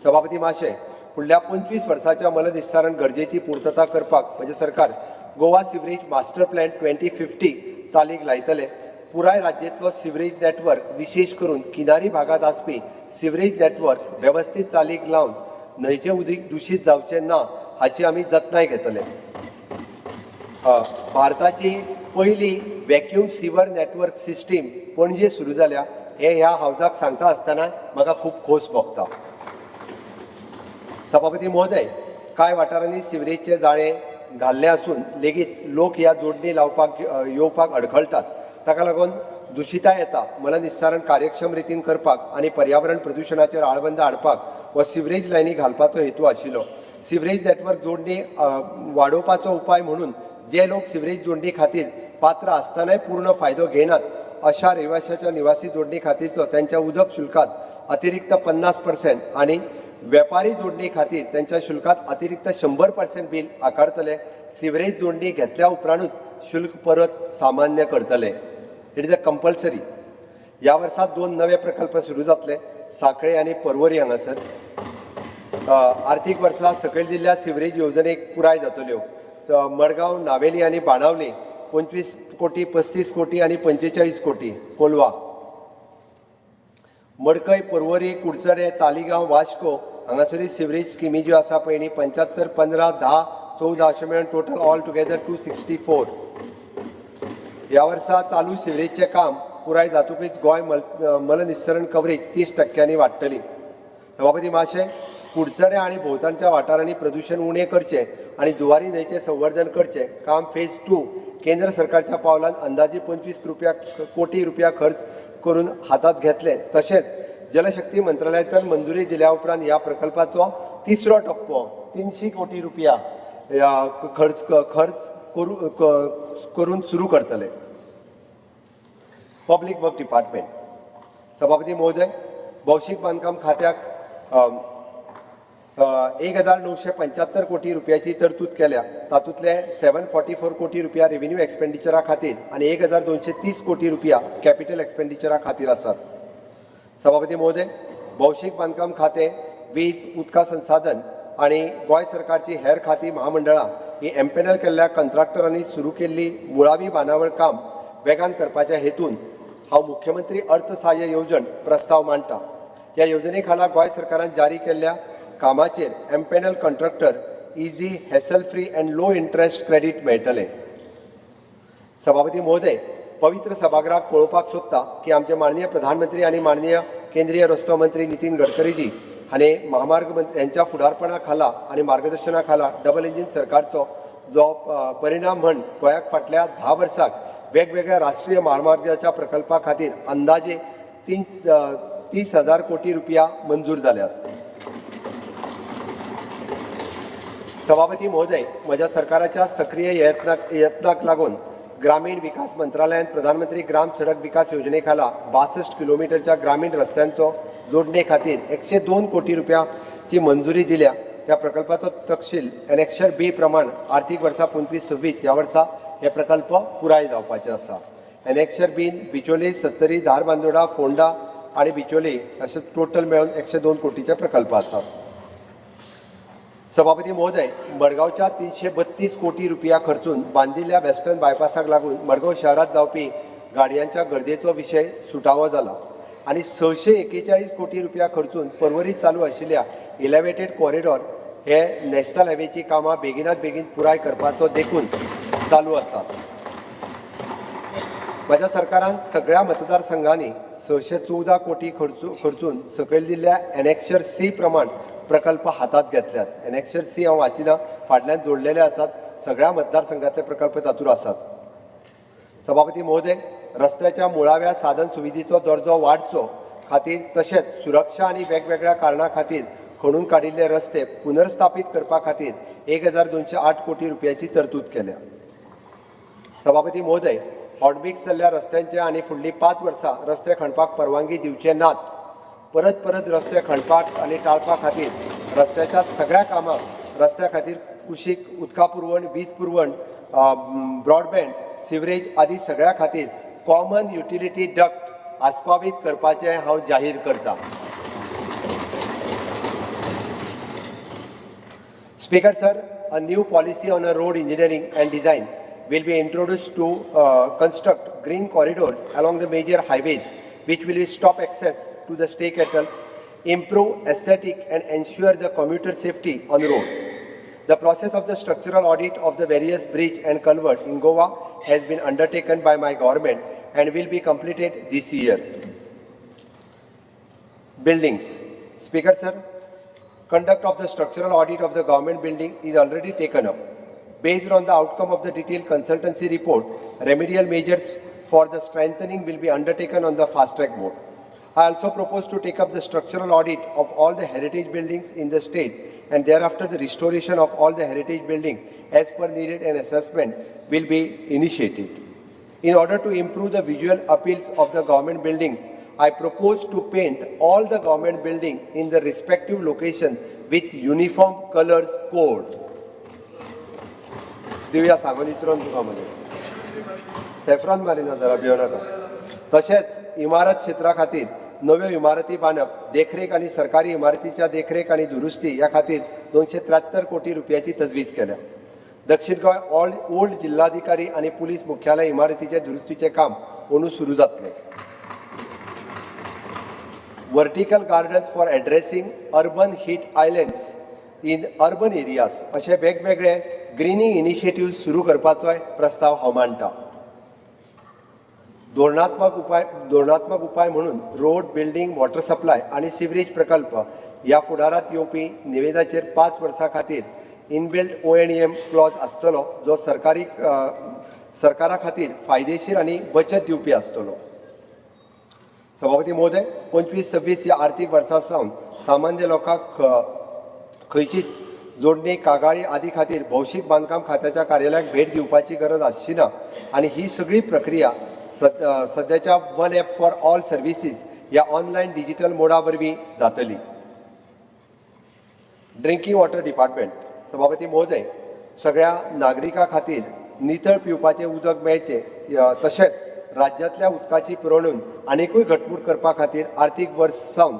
सभापती महाशय, फुडल्या 25 वर्साच्या मलनिस्सारण गरजेची पुर्तता करपाक म्हजें सरकार गोवा सिवरेज मास्टर प्लॅन 2050 चालीक लायतले. पुराय राज्यांतलो सिवरेज नेटवर्क, विशेश करून किनारी भागांत आसपी सिवरेज नेटवर्क वेवस्थीत चालीक लावन न्हंयचें उदीक दुशीत जावचें ना हाची आमी जतनाय घेतले. भारताची पयली व्हॅक्यूम सिवर नेटवर्क सिस्टीम पणजे सुरू जाल्या हे ह्या हावजाक सांगता आसतना म्हाका खूब खोस भोगता. सभापती महोदय, कांय वाठारांनी सिवरेजचे जाळें घाल्लें आसून लेगीत लोक ह्या जोडणी लावपाक येवपाक अडखळटात. ताका लागून दुशिताय येता. मलनिस्सारण कार्यक्षम रितीन करपाक आनी पर्यावरण प्रदुशणाचेर आळबंद हाडपाक हो सिवरेज लायनी घालपाचो हेतू आशिल्लो. सिवरेज नेटवर्क जोडणी वाडोवपाचो उपाय म्हणून जे लोक सिवरेज जोडणी खातीर पात्र आसतनाय पूर्ण फायदो घेयनात अशा रहिवाशाच्या निवासी जोडणी खातीरचो त्यांच्या उदक शुल्कात अतिरिक्त 50% आनी वेपारी जोडणी खातीर त्यांच्या शुल्कात अतिरिक्त 100% बील आकारतले. सिवरेज जोडणी घेतल्या उपरांतूच शुल्क परत सामान्य करतले. It is a compulsory. ह्या वर्सा 2 नवे प्रकल्प सुरू जातले, सांखळे आनी पर्वरी हांगासर. आर्थीक वर्सा सकयल दिल्ल्या सिवरेज येवजणेक पुराय जातल्यो. मडगांव, नावेली आनी बाणावली 25 कोटी, 35 कोटी आनी 45 कोटी. कोलवा, मडकय, पर्वरी, कुडचडे, तालिगांव, वास्को हांगासरूय सिवरेज स्किमी ज्यो आसा पळय न्ही, 75, 15, 10, 14 अशें मेळून टोटल ऑल टुगेदर 264. ह्या वर्सा चालू सिवरेजचें काम पुराय जातकूच गोंय मलनिस्सरण कवरेज 30% वाडटली. सभापती महाशय, कुडचडे आनी भोंवतणच्या वाठारांनी प्रदूशण उणें करचें आनी जुवारी न्हंयचें संवर्धन करचें काम फेज 2 केंद्र सरकारच्या पावलान अंदाजे 25 कोटी रुपया खर्च करून हातांत घेतले. तशेंच जलशक्ती मंत्रालयांतल्यान मंजुरी दिल्या उपरांत ह्या प्रकल्पाचो तिसरो टप्पो 300 कोटी रुपया खर्च खर्च करून सुरू करतले. Public work department. सभापती महोदय, भौशीक बांदकाम खात्याक 1975 कोटी रुपयाची तरतूद केल्या. तातूंतले 744 कोटी रुपया रेव्हेन्यू एक्सपेंडिचरा खातीर आनी 1230 कोटी रुपया कॅपिटल एक्सपेंडिचरा खातीर आसात. सभापती महोदय, भौशीक बांदकाम खातें, वीज, उदका संसाधन आनी गोंय सरकारची हेर खातीं, महामंडळां ही एम्पेनल केल्ल्या कंत्राक्टरांनी सुरू केल्ली मुळावी बांदावळ काम वेगान करपाच्या हेतून हांव मुख्यमंत्री अर्थसहाय्य येवजण प्रस्ताव मांडटा. ह्या येवजणे खाला गोंय सरकारान जारी केल्ल्या कामाचेर empanel contractor easy, hassle free and low interest credit मेळटलें. सभापती महोदय, पवित्र सभागृहाक पळोवपाक सोदता की आमचे माननीय प्रधानमंत्री आनी माननीय केंद्रीय रस्तो मंत्री नितीन गडकरीजी हांणी महामार्ग मंत्री यांच्या फुडारपणा खाला आनी मार्गदर्शना खाला डबल इंजीन सरकारचो जो परिणाम म्हण गोंयाक फाटल्या 10 वर्साक वेगवेगळ्या राष्ट्रीय म्हामार्गाच्या प्रकल्पा खातीर अंदाजे 30,000 कोटी रुपया मंजूर जाल्यात. सभापती महोदय, म्हज्या सरकाराच्या सक्रीय यत्नाक लागून ग्रामीण विकास मंत्रालयान प्रधानमंत्री ग्राम सडक विकास योजने खाला 62 किलोमिटरच्या ग्रामीण रस्त्यांचो जोडणे खातीर 102 कोटी रुपयाची मंजुरी दिल्या. त्या प्रकल्पाचो तपशील एनेक्शर बी प्रमाण आर्थीक वर्सा 25-26 ह्या वर्सा हे प्रकल्प पुराय जावपाचे आसा. एनेक्शर बीन बिचोले, सत्तरी, धारबांदोडा, फोंडा आनी बिचोले अशे टोटल मेळून 102 कोटीचे प्रकल्प आसात. सभापती महोदय, मडगांवच्या 332 कोटी रुपया खर्चून बांदिल्ल्या वेस्टर्न बायपासाक लागून मडगांव शहरांत जावपी गाडयांच्या गर्देचो विशय सुटावो जाला आनी 641 कोटी रुपया खर्चून पर्वरीत चालू आशिल्ल्या इलेवेटेड कॉरिडॉर हे नॅशनल हायवेची कामां बेगिनात बेगीन पुराय करपाचो देखून चालू आसा. म्हज्या सरकारान सगळ्या मतदारसंघांनी 614 कोटी खर्चून सकयल दिल्ल्या एनेक्शर सी प्रमाण प्रकल्प हातांत घेतल्यात. एनेक्शर सी हांव वाचिना, फाटल्यान जोडलेले आसात. सगळ्या मतदारसंघातले प्रकल्प तातूंत आसात. सभापती महोदय, रस्त्याच्या मुळाव्या साधन सुविधेचो दर्जो वाडचो खातीर तशेंच सुरक्षा आनी वेगवेगळ्या कारणां खातीर खणून काडिल्ले रस्ते पुनर्स्थापीत करपा खातीर 1208 कोटी रुपयाची तरतूद केल्या. सभापती महोदय, हॉटमिक्स जाल्ल्या रस्त्यांचे आनी फुडलीं 5 वर्सां रस्ते खणपाक परवानगी दिवचे नात. परत परत रस्ते खणपाक आनी टाळपा खातीर रस्त्याच्या सगळ्या कामाक रस्त्या खातीर कुशीक उदका पुरवण, वीज पुरवण, ब्रॉडबँड, सिवरेज आदी सगळ्या खातीर कॉमन युटिलिटी डक्ट आस्पावीत करपाचें हांव जाहीर करता. Speaker sir, a new policy on a road engineering and design will be introduced to construct green corridors along the major highways, which will stop access to the stray cattle, improve aesthetic and ensure the commuter safety on the road. The process of the structural audit of the various bridge and culvert in Goa has been undertaken by my government and will be completed this year. Buildings. Speaker sir, conduct of the structural audit of the government building is already taken up. Based on the outcome of the detailed consultancy report, remedial measures for the strengthening will be undertaken on the fast track mode. I also propose to take up the structural audit of all the heritage buildings in the state and thereafter the restoration of all the heritage buildings as per needed and assessment will be initiated. In order to improve the visual appeals of the government buildings, I propose to paint all the government building in the respective location with uniform colors code. दिवया सांगून इचरोन तुका मगे saffron मारिना जरा भियो नाका. तशेंच इमारत क्षेत्रा खातीर नव्यो इमारती बांदप, देखरेख आनी सरकारी इमारतीच्या देखरेख आनी दुरुस्ती ह्या खातीर 273 कोटी रुपयाची तजवीज केल्या. दक्षिण गोंय ऑल्ड ओल्ड जिल्हाधिकारी आनी पुलीस मुख्यालय इमारतीचे दुरुस्तीचें काम अंदू सुरू जातलें. Vertical gardens for addressing urban heat islands in urban areas अशे वेगवेगळे ग्रीनिंग इनिशिएटिव्ह सुरू करपाचोय प्रस्ताव हांव मांडटा. धोरणात्मक उपाय म्हणून रोड, बिल्डिंग, वॉटर सप्लाय आनी सिवरेज प्रकल्प ह्या फुडारांत येवपी निवेदाचेर 5 वर्सां खातीर inbuilt O&M clause आसतलो, जो सरकारा खातीर फायदेशीर आनी बचत दिवपी आसतलो. सभापती महोदय, 25-26 ह्या आर्थीक वर्सा सावन सामान्य लोकांक खंयचीच जोडणी, कागाळी आदी खातीर भौशीक बांदकाम खात्याच्या कार्यालयाक भेट दिवपाची गरज आसची ना आनी ही सगळी प्रक्रिया सद्याच्या One App for All Services ह्या ऑनलायन डिजिटल मोडा वरवीं जातली. Drinking water department. सभापती महोदय, सगळ्या नागरिकां खातीर नितळ पिवपाचें उदक मेळचें, तशेंच राज्यांतल्या उदकाची पुरवण आनिकूय घटमूट करपा खातीर आर्थीक वर्स सावन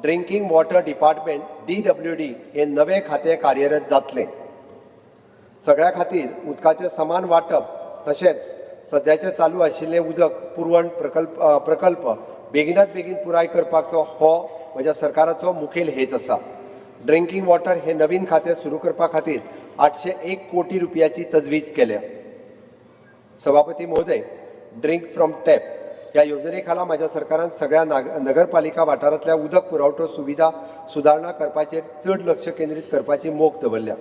ड्रिंकिंग वॉटर डिपार्टमेंट, डीडब्ल्यूडी हे नवें खातें कार्यरत जातलें. सगळ्या खातीर उदकाचें समान वांटप तशेंच सद्याचें चालू आशिल्लें उदक पुरवण प्रकल्प बेगिनात बेगीन पुराय करपाचो हो म्हज्या सरकाराचो मुखेल हेत आसा. ड्रिंकिंग वॉटर हे नवीन खातें सुरू करपा खातीर 801 कोटी रुपयाची तजवीज केल्या. सभापती महोदय, ड्रिंक फ्रॉम टॅप ह्या योजने खाला म्हज्या सरकारान सगळ्या नगरपालिका वाठारांतल्या उदक पुरवठो सुविधा सुदारणा करपाचेर चड लक्ष केंद्रीत करपाची मोख दवरल्या.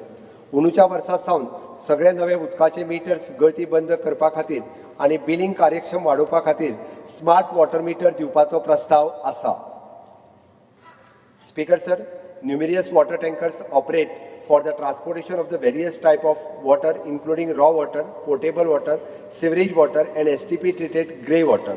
अंदूच्या वर्सा सावन सगळे नवे उदकाचे मिटर्स गळती बंद करपा खातीर आनी बिलिंग कार्यक्षम वाडोवपा खातीर स्मार्ट वॉटर मिटर दिवपाचो प्रस्ताव आसा. Speaker sir, numerous water tankers operate for the transportation of the various type of water, including raw water, potable water, sewerage water and STP treated grey water.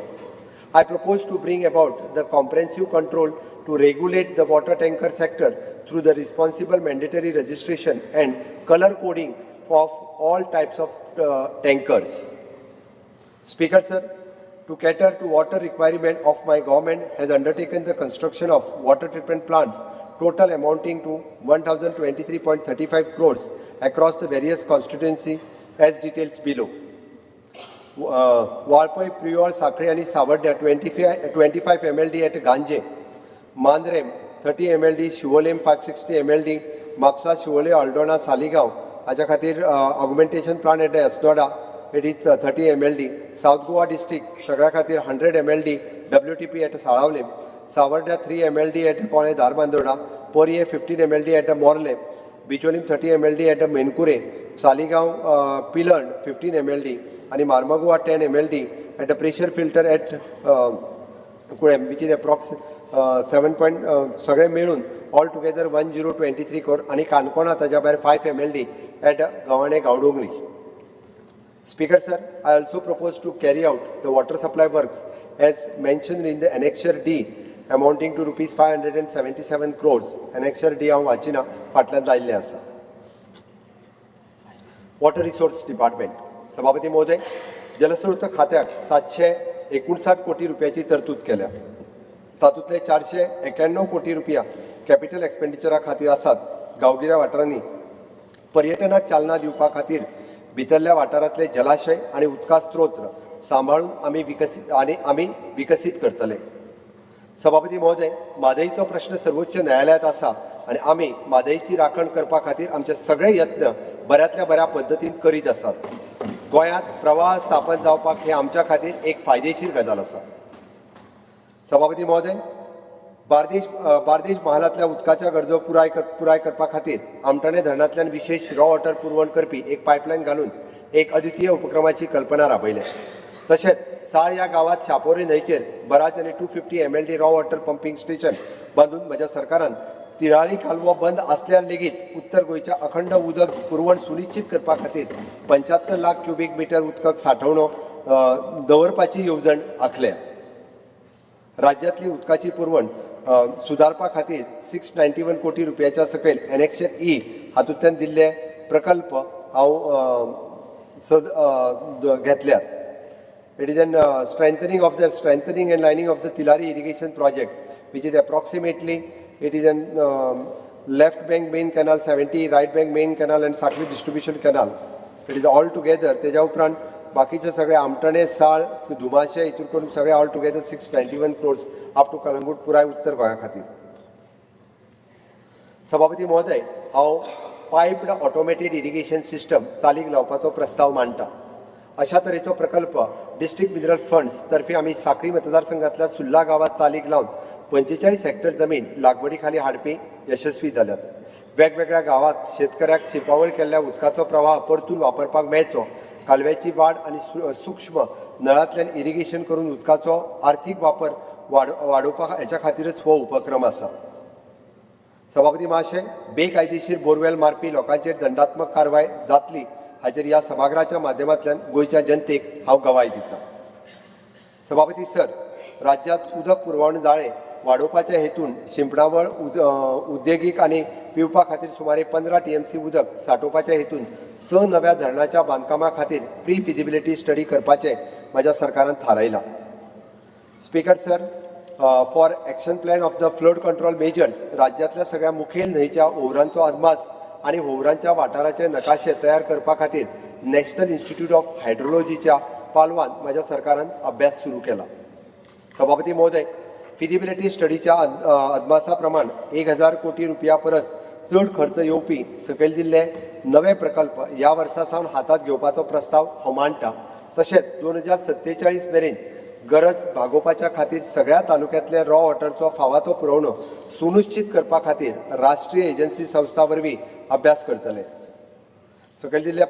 I propose to bring about the comprehensive control to regulate the water tanker sector through the responsible mandatory registration and color coding of all types of tankers. Speaker sir, to cater to water requirement of my government has undertaken the construction of water treatment plants total amounting to 1023.35 crores across the various constituency as details below. Valpoi, Priol, Sanquelim आनी सावर्ड्या 25 MLD at Ganje, Mandrem 30 MLD, Siolim 560 MLD, Mapusa, Siolim, Aldona, Saligao हाच्या खातीर augmentation plant at Assonora, it is 30 MLD. South Goa district सगळ्या खातीर 100 MLD WTP at Salaulim, Savarda 3 MLD at Kolem Dharbandora, Poriem 15 MLD at Morlem, Bicholim 30 MLD at Menkure, Saligao Pilerne 15 MLD आनी Marmagoa 10 MLD at a pressure filter at Kulem, which is approx seven point सगळे मेळून all together 1023 crore आनी काणकोणा ताज्या भायर 5 MLD at Gavane, Gaondongri. Speaker sir, I also propose to carry out the water supply works as mentioned in the Annexure D amounting to rupees 577 crores. Annexure D हांव वाचिना, फाटल्यान लायिल्लें आसा. Water resource department. सभापती महोदय, जलस्रोत खात्याक 759 कोटी रुपयाची तरतूद केल्या. तातूंतले 491 कोटी रुपया कॅपिटल एक्सपेंडिचरा खातीर आसात. गांवगिऱ्या वाठारांनी पर्यटनाक चालना दिवपा खातीर भितरल्या वाठारांतले जलाशय आनी उदका स्त्रोत सांबाळून आमी विकसीत करतले. सभापती महोदय, म्हादईचो प्रश्न सर्वोच्च न्यायालयांत आसा आनी आमी म्हादईची राखण करपा खातीर आमचे सगळे यत्न बऱ्यांतल्या बऱ्या पद्दतीन करीत आसात. गोंयांत प्रवाह स्थापन जावपाक हे आमच्या खातीर एक फायदेशीर गजाल आसा. सभापती महोदय, बार्देश म्हालांतल्या उदकाच्या गरजो पुराय करपा खातीर आमठाणे धरणांतल्यान विशेश रॉ वॉटर पुरवण करपी एक पायपलायन घालून एक अद्वितीय उपक्रमाची कल्पना राबयल्या. तशेंच साळ ह्या गांवांत शापोरी न्हंयचेर बराज आनी 250 MLD raw water pumping station बांदून म्हज्या सरकारान तिळारी कालवो बंद आसल्यार लेगीत उत्तर गोंयच्या अखंड उदक पुरवण सुनिश्चित करपा खातीर 75 लाख क्युबीक मिटर उदक सांठवणो दवरपाची येवजण आंखल्या. राज्यांतली उदकाची पुरवण सुदारपा खातीर 691 कोटी रुपयाच्या सकयल एनेक्शर ई हातूंतल्यान दिल्ले प्रकल्प हांव घेतल्यात. It is an strengthening and lining of the Tillari irrigation project, which is approximately, it is an left bank main canal 70, right bank main canal and Sakli distribution canal. It is all together. तेज्या उपरांत बाकीचे सगळे आमटणे, साळ, धुमाशे हितून करून सगळे all together 691 crores up to Calangute, पुराय उत्तर गोंया खातीर. सभापती महोदय, हांव पायप्ड ऑटोमेटेड इरिगेशन सिस्टम चालीक लावपाचो प्रस्ताव मांडटा. अशा तरेचो प्रकल्प डिस्ट्रिक्ट मिनरल फंड्स तर्फे आमी साखळी मतदारसंघातल्या सुर्ला गांवात चालीक लावन 45 हेक्टर जमीन लागवडी खाली हाडपी यशस्वी जाल्यात. वेगवेगळ्या गांवात शेतकऱ्याक शिंपावळ केल्ल्या उदकाचो प्रवाह परतून वापरपाक मेळचो, कालव्याची वाड आनी सूक्ष्म नळांतल्यान इरिगेशन करून उदकाचो आर्थीक वापर वाडोवपा हेच्या खातीरच हो उपक्रम आसा. सभापती महाशय, बेकायदेशीर बोरवेल मारपी लोकांचेर दंडात्मक कारवाय जातली हाचेर ह्या सभाघराच्या माध्यमांतल्यान गोंयच्या जनतेक हांव गवाय दितां. सभापती सर, राज्यांत उदक पुरवण जाळें वाडोवपाच्या हेतून शिंपणावळ, उद्देगीक आनी पिवपा खातीर सुमारे 15 टीएमसी उदक सांठोवपाच्या हेतून स नव्या धरणाच्या बांदकामा खातीर प्री फिजिबिलिटी स्टडी करपाचें म्हज्या सरकारान थारायलां. Speaker sir, for action plan of the flood control measures, राज्यांतल्या सगळ्या मुखेल न्हंयच्या होंवरांचो अदमास आनी होंवरांच्या वाठाराचे नकाशे तयार करपा खातीर नॅशनल इन्स्टिट्यूट ऑफ हायड्रोलॉजीच्या पालवान म्हज्या सरकारान अभ्यास सुरू केला. सभापती महोदय, फिजिबिलिटी स्टडीच्या अदमासा प्रमाण 1000 कोटी रुपया परस चड खर्च येवपी सकयल दिल्ले नवे प्रकल्प ह्या वर्सा सावन हातांत घेवपाचो प्रस्ताव हांव मांडटा. तशेंच 2047 मेरेन गरज भागोवपाच्या खातीर सगळ्या तालुक्यांतले रॉ वॉटरचो फावा तो पुरवणो सुनिश्चित करपा खातीर राष्ट्रीय एजन्सी संस्था वरवीं अभ्यास करतले. सकयल दिल्ल्या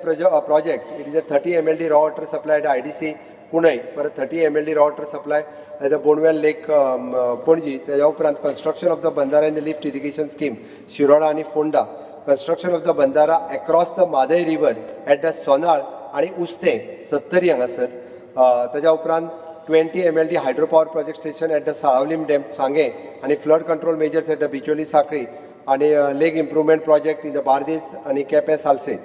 project, it is a 30 MLD raw water supply at IDC Cuncolim, परत 30 MLD raw water supply at the Bonwell Lake, Panaji. तेज्या उपरांत construction of the bandhara in the lift irrigation scheme, Shiroda आनी Ponda, construction of the bandhara across the Mhadei river at the Sonal आनी उस्तें, सत्तरी हांगासर. तेज्या उपरांत 20 MLD hydro power project station at the Salaulim dam, Sanguem आनी flood control measures at the Bicholim, Sanquelim आनी lake improvement project in the Bardez आनी Quepem, Salcete.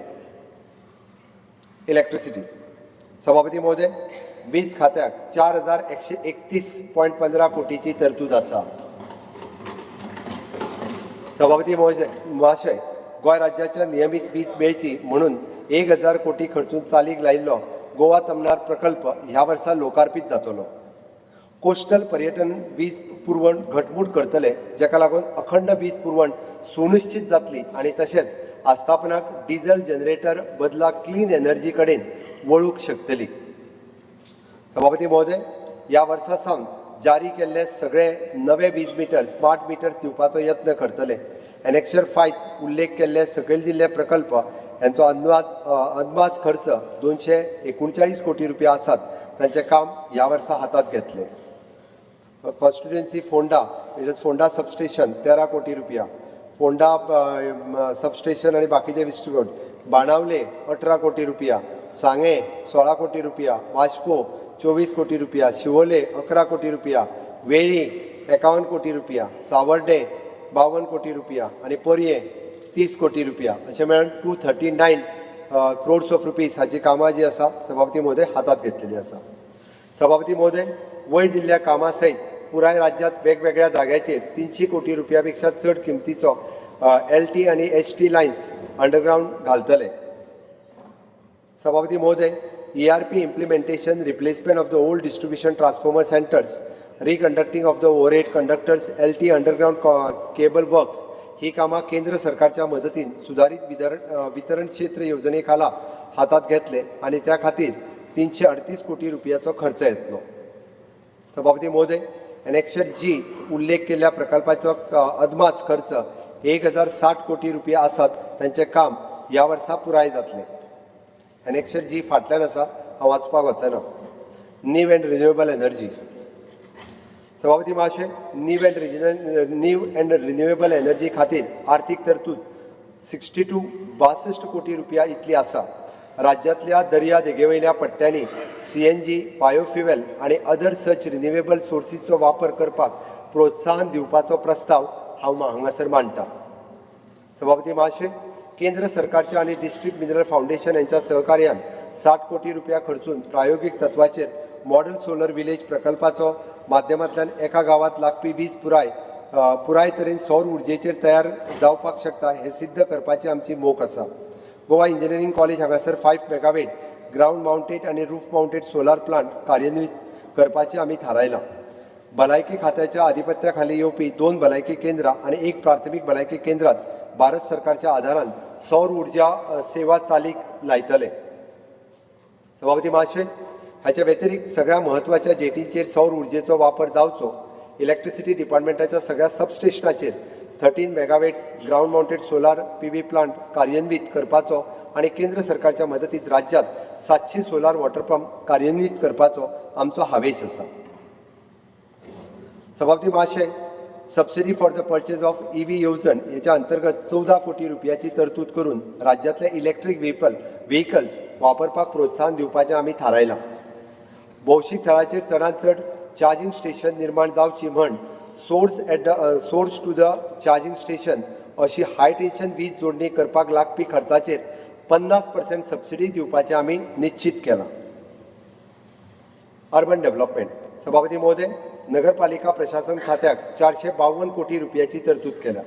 Electricity. सभापती महोदय, वीज खात्याक 4131.15 कोटीची तरतूद आसा. सभापती महाशय, गोंय राज्याच्या नियमीत वीज मेळची म्हणून 1000 कोटी खर्चून चालीक लायिल्लो गोवा तमनार प्रकल्प ह्या वर्सा लोकार्पीत जातलो. कोस्टल पर्यटन वीज पुरवण घटमूट करतले, जाका लागून अखंड वीज पुरवण सुनिश्चित जातली आनी तशेंच आस्थापनाक डिझल जनरेटर बदला क्लीन एनर्जी कडेन वळूंक शकतली. सभापती महोदय, ह्या वर्सा सावन जारी केल्ले सगळे नवे वीज मिटर स्मार्ट मिटर दिवपाचो यत्न करतले. एनेक्शर फायत उल्लेख केल्ले सकयल दिल्ले प्रकल्प यांचो अदमास खर्च 239 कोटी रुपया आसात. तांचें काम ह्या वर्सा हातांत घेतले. Constituency Ponda, it is Ponda substation, 13 कोटी रुपया, फोंडा सबस्टेशन आणि बाकीचे विस्टकोट, बाणावले 18 कोटी रुपया, सांगे 16 कोटी रुपया, वास्को 24 कोटी रुपया, शिवोले 11 कोटी रुपया, वेळी 51 कोटी रुपया, सावर्डे 52 कोटी रुपया आणि पर्ये 30 कोटी रुपया अशें मेळून 239 crores of rupees हाची कामां जी आसा, सभापती महोदय, हातांत घेतलेली आसा. सभापती महोदय, वयर दिल्ल्या कामां सयत पुराय राज्यांत वेगवेगळ्या जाग्याचेर 300 कोटी रुपया पेक्षा चड किमतीचो एल टी आनी एच टी लायन्स अंडरग्रावंड घालतले. सभापती महोदय, ERP implementation, replacement of the old distribution transformer centers, reconducting of the overhead conductors, LT underground cable works ही कामां केंद्र सरकारच्या मदतीन सुदारीत वितरण क्षेत्र येवजणे खाला हातात घेतले आनी त्या खातीर 338 कोटी रुपयाचो खर्च येतलो. सभापती महोदय, एनेक्शर जी उल्लेख केल्ल्या प्रकल्पाचो अदमास खर्च 1060 कोटी रुपया आसात. तांचें काम ह्या वर्सा पुराय जातलें. एनेक्शर जी फाटल्यान आसा, हांव वाचपाक वचना. New and renewable energy. सभापती महाशय, न्यू अँड रिन्युएबल एनर्जी खातीर आर्थीक तरतूद 62 कोटी रुपया इतली आसा. राज्यांतल्या दर्या देगेवयल्या पट्ट्यांनी सीएनजी, बायोफ्युएल आनी अदर सच रिन्युएबल सोर्सीचो वापर करपाक प्रोत्साहन दिवपाचो प्रस्ताव हांव हांगासर मांडटा. सभापती महाशय, केंद्र सरकारच्या आनी डिस्ट्रिक्ट मिनरल फावंडेशन यांच्या सहकार्यान 60 कोटी रुपया खर्चून प्रायोगीक तत्वाचेर मॉडल सोलर विलेज प्रकल्पाचो माध्यमांतल्यान एका गांवांत लागपी वीज पुराय तरेन सौर उर्जेचेर तयार जावपाक शकता हें सिद्ध करपाची आमची मोख आसा. गोवा इंजिनियरींग कॉलेज हांगासर 5 मेगावेट ग्रावंड मावंटेड आनी रूफ मावंटेड सोलार प्लांट कार्यान्वीत करपाचें आमी थारायलां. भलायकी खात्याच्या आधिपत्या खाली येवपी 2 भलायकी केंद्रां आनी 1 प्राथमीक भलायकी केंद्रांत भारत सरकारच्या आदारान सौर उर्जा सेवा चालीक लायतले. सभापती महाशय, हाच्या व्यतिरिक्त सगळ्या म्हत्वाच्या जेटींचेर सौर उर्जेचो वापर जावचो, इलेक्ट्रिसिटी डिपार्टमेंटाच्या सगळ्या सबस्टेशनाचेर 13 megawatts ground mounted solar PV plant कार्यान्वीत करपाचो आनी केंद्र सरकारच्या मदतीत राज्यांत 700 सोलार वॉटर पंप कार्यान्वीत करपाचो आमचो हावेस आसा. सभापती महाशय, subsidy for the purchase of EV येवजण हेच्या अंतर्गत 14 कोटी रुपयाची तरतूद करून राज्यांतले इलेक्ट्रीक व्हेकल्स वापरपाक प्रोत्साहन दिवपाचें आमी थारायलां. भौशीक थळाचेर चडांत चड चार्जींग स्टेशन निर्माण जावची म्हण source to the charging station अशी हाय टेन्शन वीज जोडणी करपाक लागपी खर्चाचेर 50% सबसिडी दिवपाचें आमी निश्चीत केलां. Urban development. सभापती महोदय, नगरपालिका प्रशासन खात्याक 452 कोटी रुपयाची तरतूद केल्या.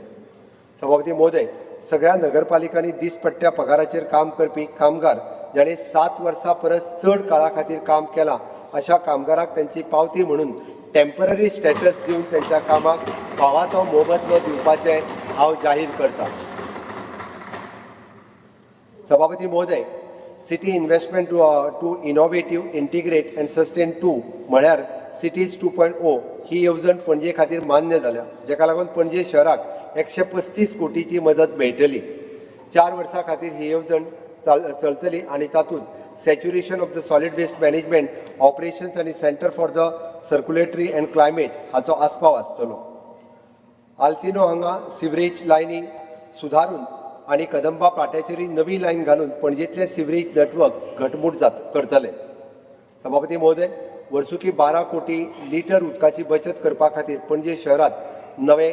सभापती महोदय, सगळ्या नगरपालिकांनी दिसपट्ट्या पगाराचेर काम करपी कामगार जाणें 7 वर्सां परस चड काळा खातीर काम केलां अशा कामगाराक तांची पावती म्हणून टेम्पररी स्टेटस दिवन तांच्या कामाक फावा तो मोबदलो दिवपाचें हांव जाहीर करतां. सभापती महोदय, city investment to innovative, integrate and sustain 2 म्हळ्यार सिटीज 2.0 ही येवजण पणजे खातीर मान्य जाल्या, जेका लागून पणजे शहराक 135 कोटीची मदत मेळटली. 4 वर्सां खातीर ही येवजण चलतली आनी तातूंत saturation of the solid waste management operations आनी centre for the circulatory and climate हाचो आस्पाव आसतलो. आल्तिनो हांगा सिवरेज लायनी सुदारून आनी कदंबा पाट्याचेरय नवी लायन घालून पणजेंतलें सिवरेज नेटवर्क घटमूट करतले. सभापती महोदय, वर्सुकी 12 कोटी लिटर उदकाची बचत करपा खातीर पणजे शहरांत नवे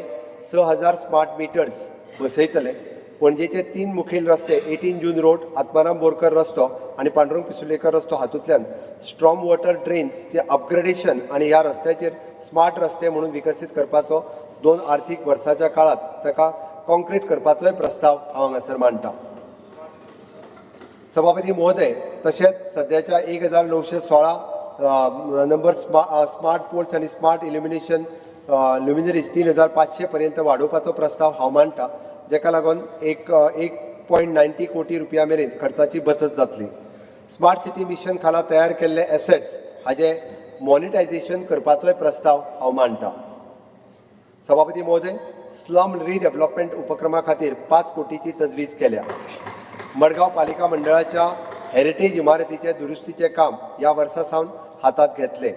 6000 स्मार्ट मिटर्स बसयतले. पणजेचे 3 मुखेल रस्ते 18 जून रोड, आत्माराम बोरकर रस्तो आनी पांडुरंग पिसुर्लेकर रस्तो हातूंतल्यान स्ट्रॉम वॉटर ड्रेन्सचे अपग्रेडेशन आनी ह्या रस्त्याचेर स्मार्ट रस्ते म्हणून विकसीत करपाचो 2 आर्थीक वर्साच्या काळांत ताका कॉन्क्रीट करपाचोय प्रस्ताव हांव हांगासर मांडटा. सभापती महोदय, तशेंच सद्याच्या 1916 नंबर स्मार्ट पोल्स आनी स्मार्ट इल्युमिनेशन ल्युमिनरीज 3500 पर्यंत वाडोवपाचो प्रस्ताव हांव मांडटा, जेका लागून 1.90 कोटी रुपया मेरेन खर्चाची बचत जातली. स्मार्ट सिटी मिशन खाला तयार केल्ले एसेट्स हाजे मॉनिटायझेशन करपाचोय प्रस्ताव हांव मांडटा. सभापती महोदय, स्लम रिडेव्हलपमेंट उपक्रमा खातीर 5 कोटीची तजवीज केल्या. मडगांव पालिका मंडळाच्या हेरिटेज इमारतीचे दुरुस्तीचें काम ह्या वर्सा सावन हातांत घेतले.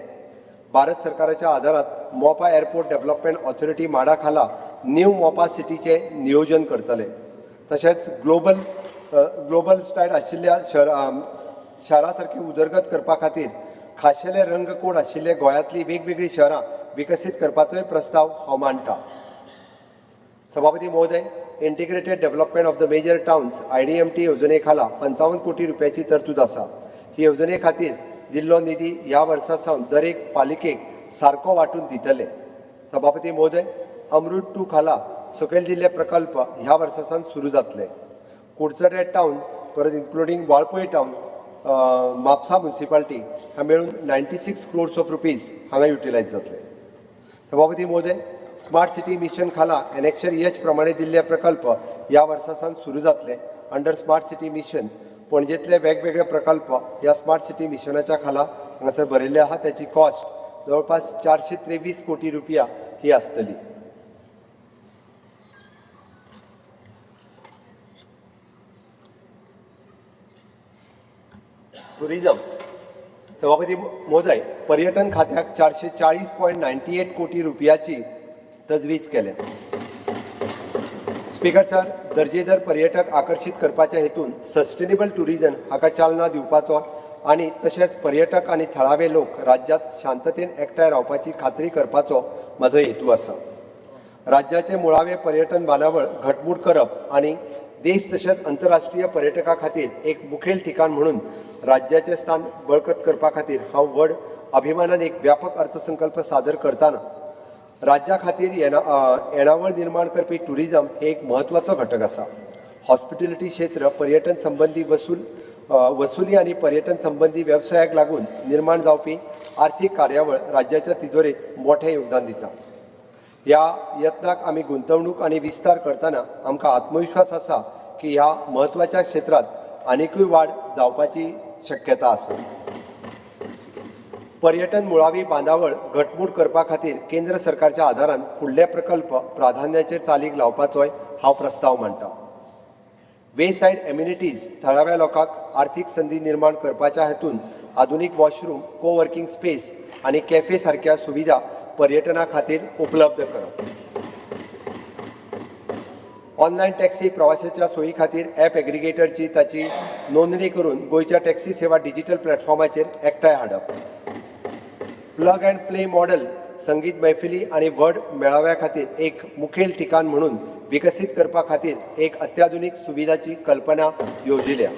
भारत सरकाराच्या आदारात मोपा एअरपोर्ट डेव्हलपमेंट ऑथॉरिटी माडा खाला न्यू मोपा सिटीचें नियोजन करतले. तशेंच ग्लोबल स्टायल आशिल्ल्या शारा सारकी उदरगत करपा खातीर खाशेले रंग कोड आशिल्ले गोंयांतलीं वेगवेगळीं शहरां विकसीत करपाचोय प्रस्ताव हांव मांडटा. सभापती महोदय, integrated development of the major towns IDMT येवजणे खाला 55 कोटी रुपयाची तरतूद आसा. ही येवजणे खातीर दिल्लो निधी ह्या वर्सा सावन दरेक पालिकेक सारको वांटून दितले. सभापती महोदय, अमृत 2 खाला सकयल दिल्ले प्रकल्प ह्या वर्सा सावन सुरू जातले. कुडचडे टावन परत including Valpoi town, Mapusa municipality ह्या मेळून 96 क्रोर्स ऑफ रुपीज हांगा युटिलायज जातले. सभापती महोदय, स्मार्ट सिटी मिशन खाला एनेक्शर एच प्रमाणे दिल्ले प्रकल्प ह्या वर्सा सावन सुरू जातले. अंडर स्मार्ट सिटी मिशन पणजेंतले वेगवेगळे प्रकल्प ह्या स्मार्ट सिटी मिशनाच्या खाला हांगासर बरयल्ले आहा. त्याची कॉस्ट जवळपास 423 कोटी रुपया ही आसतली. टुरिजम. सभापती महोदय, पर्यटन खात्याक 440.98 कोटी रुपयाची तजवीज केल्या. स्पीकर सर, दर्जेदार पर्यटक आकर्शीत करपाच्या हेतून सस्टेनेबल टुरिजम हाका चालना दिवपाचो आनी तशेंच पर्यटक आनी थळावे लोक राज्यांत शांततेन एकठांय रावपाची खात्री करपाचो म्हजो हेतू आसा. राज्याचे मुळावे पर्यटन बांदावळ घटमूट करप आनी देश तशेंच अंतरराष्ट्रीय पर्यटकां खातीर एक मुखेल ठिकाण म्हणून राज्याचें स्थान बळकट करपा खातीर हांव व्हड अभिमानान एक व्यापक अर्थसंकल्प सादर करतना राज्या खातीर येणावळ निर्माण करपी टुरिजम हे एक म्हत्वाचो घटक आसा. हॉस्पिटॅलिटी क्षेत्र पर्यटन संबंदी वसुली आनी पर्यटन संबंदी वेवसायाक लागून निर्माण जावपी आर्थीक कार्यावळ राज्याच्या तिजोरेंत मोठें योगदान दिता. ह्या यत्नाक आमी गुंतवणूक आनी विस्तार करतना आमकां आत्मविश्वास आसा की ह्या म्हत्वाच्या क्षेत्रांत आनिकूय वाड जावपाची शक्यता आसा. पर्यटन मुळावी बांदावळ घटमूट करपा खातीर केंद्र सरकारच्या आदारान फुडले प्रकल्प प्राधान्याचेर चालीक लावपाचोय हांव प्रस्ताव मांडटा. वे सायड एम्युनिटीज थळाव्या लोकांक आर्थीक संदी निर्माण करपाच्या हेतून आधुनीक वॉशरूम, को वर्किंग स्पेस आनी कॅफे सारक्या सुविधा पर्यटना खातीर उपलब्ध करप. ऑनलायन टॅक्सी प्रवाशाच्या सोयी खातीर ॲप एग्रिगेटरची ताची नोंदणी करून गोंयच्या टॅक्सी सेवा डिजिटल प्लॅटफॉर्माचेर एकठांय हाडप. प्लग अँड प्ले मॉडल संगीत मैफिली आनी व्हड मेळाव्या खातीर एक मुखेल ठिकाण म्हणून विकसीत करपा खातीर एक अत्याधुनीक सुविधाची कल्पना योजिल्या.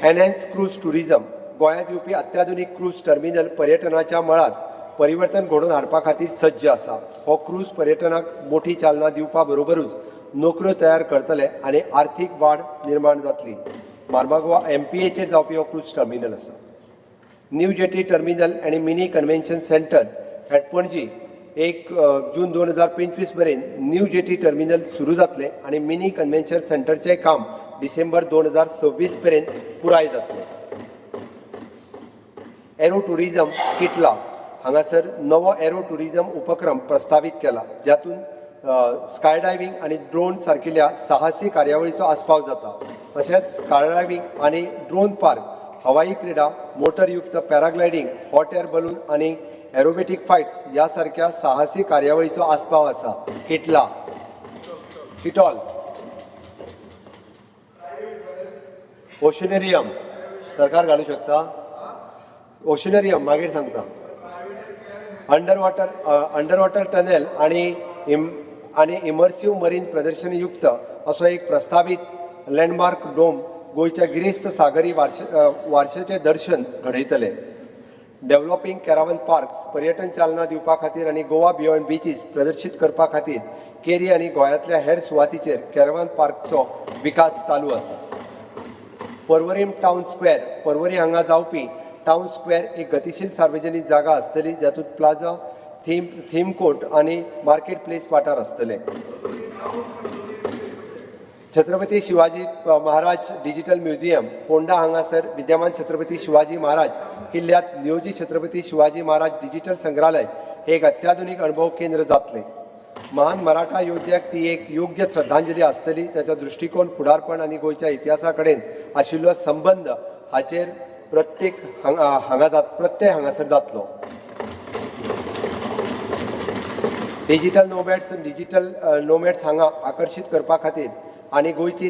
एनहॅन्स क्रूज टुरिझम गोंयांत येवपी अत्याधुनीक क्रूज टर्मिनल पर्यटनाच्या मळार परिवर्तन घडोवन हाडपा खातीर सज्ज आसा. हो क्रूज पर्यटनाक मोठी चालना दिवपा बरोबरूच नोकऱ्यो तयार करतले आनी आर्थीक वाड निर्माण जातली. मार्मागोवा एमपीएचेर जावपी हो क्रूज टर्मिनल आसा. न्यू जेटी टर्मिनल आनी mini convention centre at Panaji, 1 जून 2025 मेरेन न्यू जेटी टर्मिनल सुरू जातलें आनी मिनी कन्व्हेन्शन सेंटरचें काम डिसेंबर 2026 मेरेन पुराय जातलें. एरो टुरिझम, किटला हांगासर नवो एरो टुरिझम उपक्रम प्रस्तावीत केला, जातून स्काय डायव्हिंग आनी ड्रोन सारकिल्ल्या साहसी कार्यावळीचो आस्पाव जाता. तशेंच स्काय डायव्हिंग आनी ड्रोन पार्क, हवाई क्रिडा, मोटरयुक्त पॅराग्लायडींग, हॉट एअर बलून आनी एरोबेटीक फायट्स ह्या सारक्या साहसी कार्यावळीचो आस्पाव आसा. किटला, किटॉल ओशनेरियम सरकार घालू शकता. ओशनेरियम मागीर सांगता. अंडर वॉटर टनेल आणि इमर्सिव्ह मरीन प्रदर्शनयुक्त असो एक प्रस्तावीत लँडमार्क डोम गोंयच्या गिरेस्त सागरी वारशाचें दर्शन घडयतले. डेव्हलॉपिंग कॅरावन पार्क्स पर्यटन चालना दिवपा खातीर आनी गोवा बियॉन्ड बिचीस प्रदर्शीत करपा खातीर केरी आनी गोंयांतल्या हेर सुवातीचेर कॅरावन पार्कचो विकास चालू आसा. पर्वरीम टावन स्क्वेअर, पर्वरी हांगा जावपी टावन स्क्वेअर एक गतिशील सार्वजनीक जागा आसतली, जातूंत प्लाझा, थीम थीम कोर्ट आनी मार्केट प्लेस वाठार आसतले. छत्रपती शिवाजी महाराज डिजिटल म्युझियम, फोंडा हांगासर विद्यमान छत्रपती शिवाजी महाराज किल्ल्यात नियोजित छत्रपती शिवाजी महाराज डिजिटल संग्रहालय हे एक अत्याधुनीक अणभव केंद्र जातलें. महान मराठा योद्ध्याक ती एक योग्य श्रद्धांजली आसतली. ताचो दृश्टिकोन, फुडारपण आनी गोंयच्या इतिहासा कडेन आशिल्लो संबंद हाचेर प्रत्येक हांगा हांगा जात प्रत्यय हांगासर जातलो. डिजिटल नोमॅड्स हांगा आकर्शीत करपा खातीर आनी गोंयची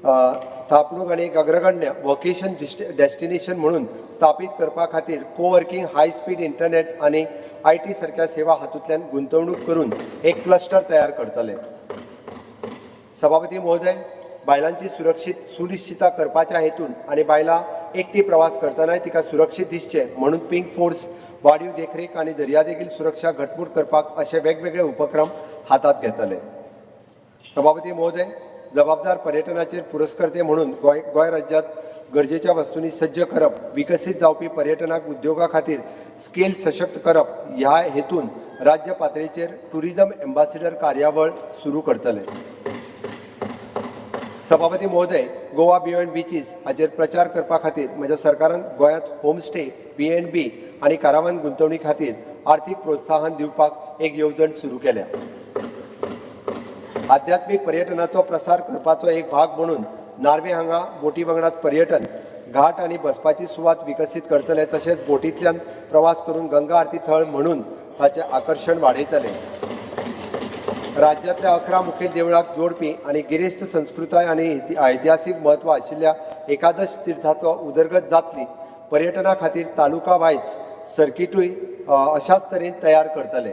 स्थापणूक आनी एक अग्रगण्य वोकेशन डेस्टिनेशन म्हणून स्थापीत करपा खातीर कोवर्किंग, हाय स्पीड इंटरनेट आनी IT सारक्या सेवा हातूंतल्यान गुंतवणूक करून एक क्लस्टर तयार करतले. सभापती महोदय, बायलांची सुरक्षीत सुनिश्चिता करपाच्या हेतून आनी बायलां एकटी प्रवास करतनाय तिका सुरक्षीत दिसचें म्हणून पिंक फोर्स, वाडीव देखरेख आनी दर्यादेगील सुरक्षा घटमूट करपाक अशे वेगवेगळे उपक्रम हातांत घेतले. सभापती महोदय, जबाबदार पर्यटनाचेर पुरस्कर्ते म्हणून गोंय गोंय राज्यांत गरजेच्या वस्तूंनी सज्ज करप, विकसीत जावपी पर्यटनाक उद्योगा खातीर स्केल सशक्त करप ह्या हेतून राज्य पातळेचेर टुरिझम एम्बासिडर कार्यावळ सुरू करतले. सभापती महोदय, गोवा बियॉन्ड बिचीस हाचेर प्रचार करपा खातीर म्हज्या सरकारान गोंयांत होमस्टे, बी एन बी आनी कारावान गुंतवणी खातीर आर्थीक प्रोत्साहन दिवपाक एक येवजण सुरू केल्या. आध्यात्मीक पर्यटनाचो प्रसार करपाचो एक भाग म्हणून नार्वे हांगा बोटी वांगडाच पर्यटन घाट आनी बसपाची सुवात विकसीत करतले. तशेंच बोटींतल्यान प्रवास करून गंगा आरती थळ म्हणून ताचें आकर्शण वाडयतले. राज्यांतल्या 11 मुखेल देवळाक जोडपी आनी गिरेस्त संस्कृताय आनी ऐतिहासीक म्हत्व आशिल्ल्या एकादश तिर्थाचो उदरगत जातली. पर्यटना खातीर तालुका वायज सर्किटूय अशाच तरेन तयार करतले.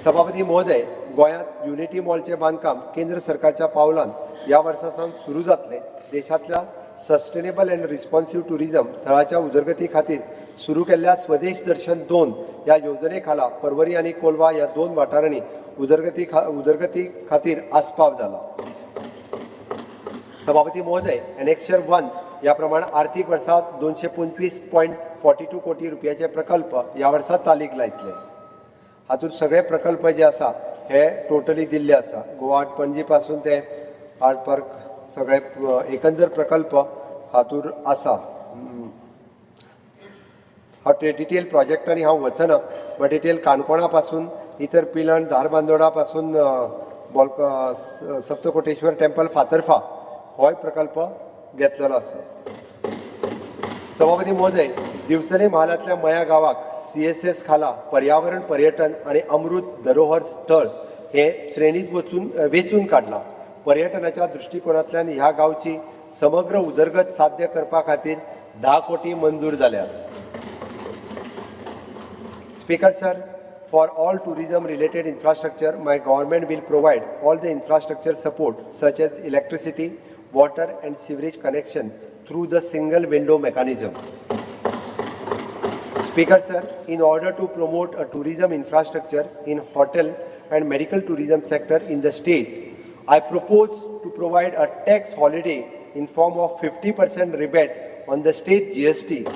सभापती महोदय, गोंयांत युनिटी मॉलचें बांदकाम केंद्र सरकारच्या पावलान ह्या वर्सा सावन सुरू जातलें. देशांतल्या सस्टेनेबल अँड रिस्पॉन्सिव टुरिझम थळाच्या उदरगती खातीर सुरू केल्ल्या स्वदेश दर्शन 2 ह्या येवजणे खाला पर्वरी आनी कोलवा ह्या 2 वाठारांनी उदरगती खातीर आस्पाव जाला. सभापती महोदय, एनेक्शर 1 ह्या प्रमाण आर्थीक वर्सा 225.42 कोटी रुपयाचे प्रकल्प ह्या वर्सा चालीक लायतले. हातूंत सगळे प्रकल्प जे आसा हे टोटली दिल्ले आसा. गोवा पणजी पासून ते आर्ट पार्क सगळे एकंदर प्रकल्प हातूंत आसा. हांव ते डिटेल प्रोजेक्टांनी हांव वचना, बट डिटेल काणकोणा पासून इतर पिलन, धारबांदोडा पासून बोल्क सप्तकोटेश्वर टेम्पल फातर्फा होय प्रकल्प घेतलेलो आसा. सभापती महोदय, दिवचले म्हालांतल्या मया गांवाक CSS खाला पर्यावरण पर्यटन आनी अमृत धरोहर स्थळ हे श्रेणींत वचून वेंचून काडलां. पर्यटनाच्या दृश्टिकोनांतल्यान ह्या गांवची समग्र उदरगत साध्य करपा खातीर 10 कोटी मंजूर जाल्यात. Speaker sir, for all tourism related infrastructure, my government will provide all the infrastructure support such as electricity, water and sewerage connection through the single window mechanism. Speaker sir, in order to promote a tourism infrastructure in hotel and medical tourism sector in the state, I propose to provide a tax holiday in form of 50% rebate on the state GST,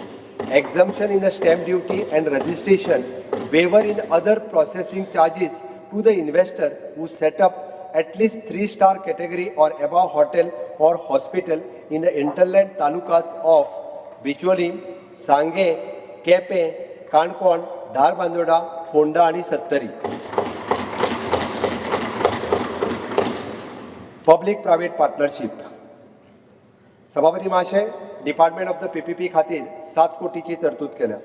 exemption in the stamp duty and registration, waiver in other processing charges to the investor who set up at least 3-star category or above hotel or hospital in the hinterland talukas of Bicholim, Sanguem, Quepem, Canacona, Dharbandora, Ponda आनी Sattari. Public private partnership. सभापती महाशय, department of the PPP खातीर 7 कोटीची तरतूद केल्या.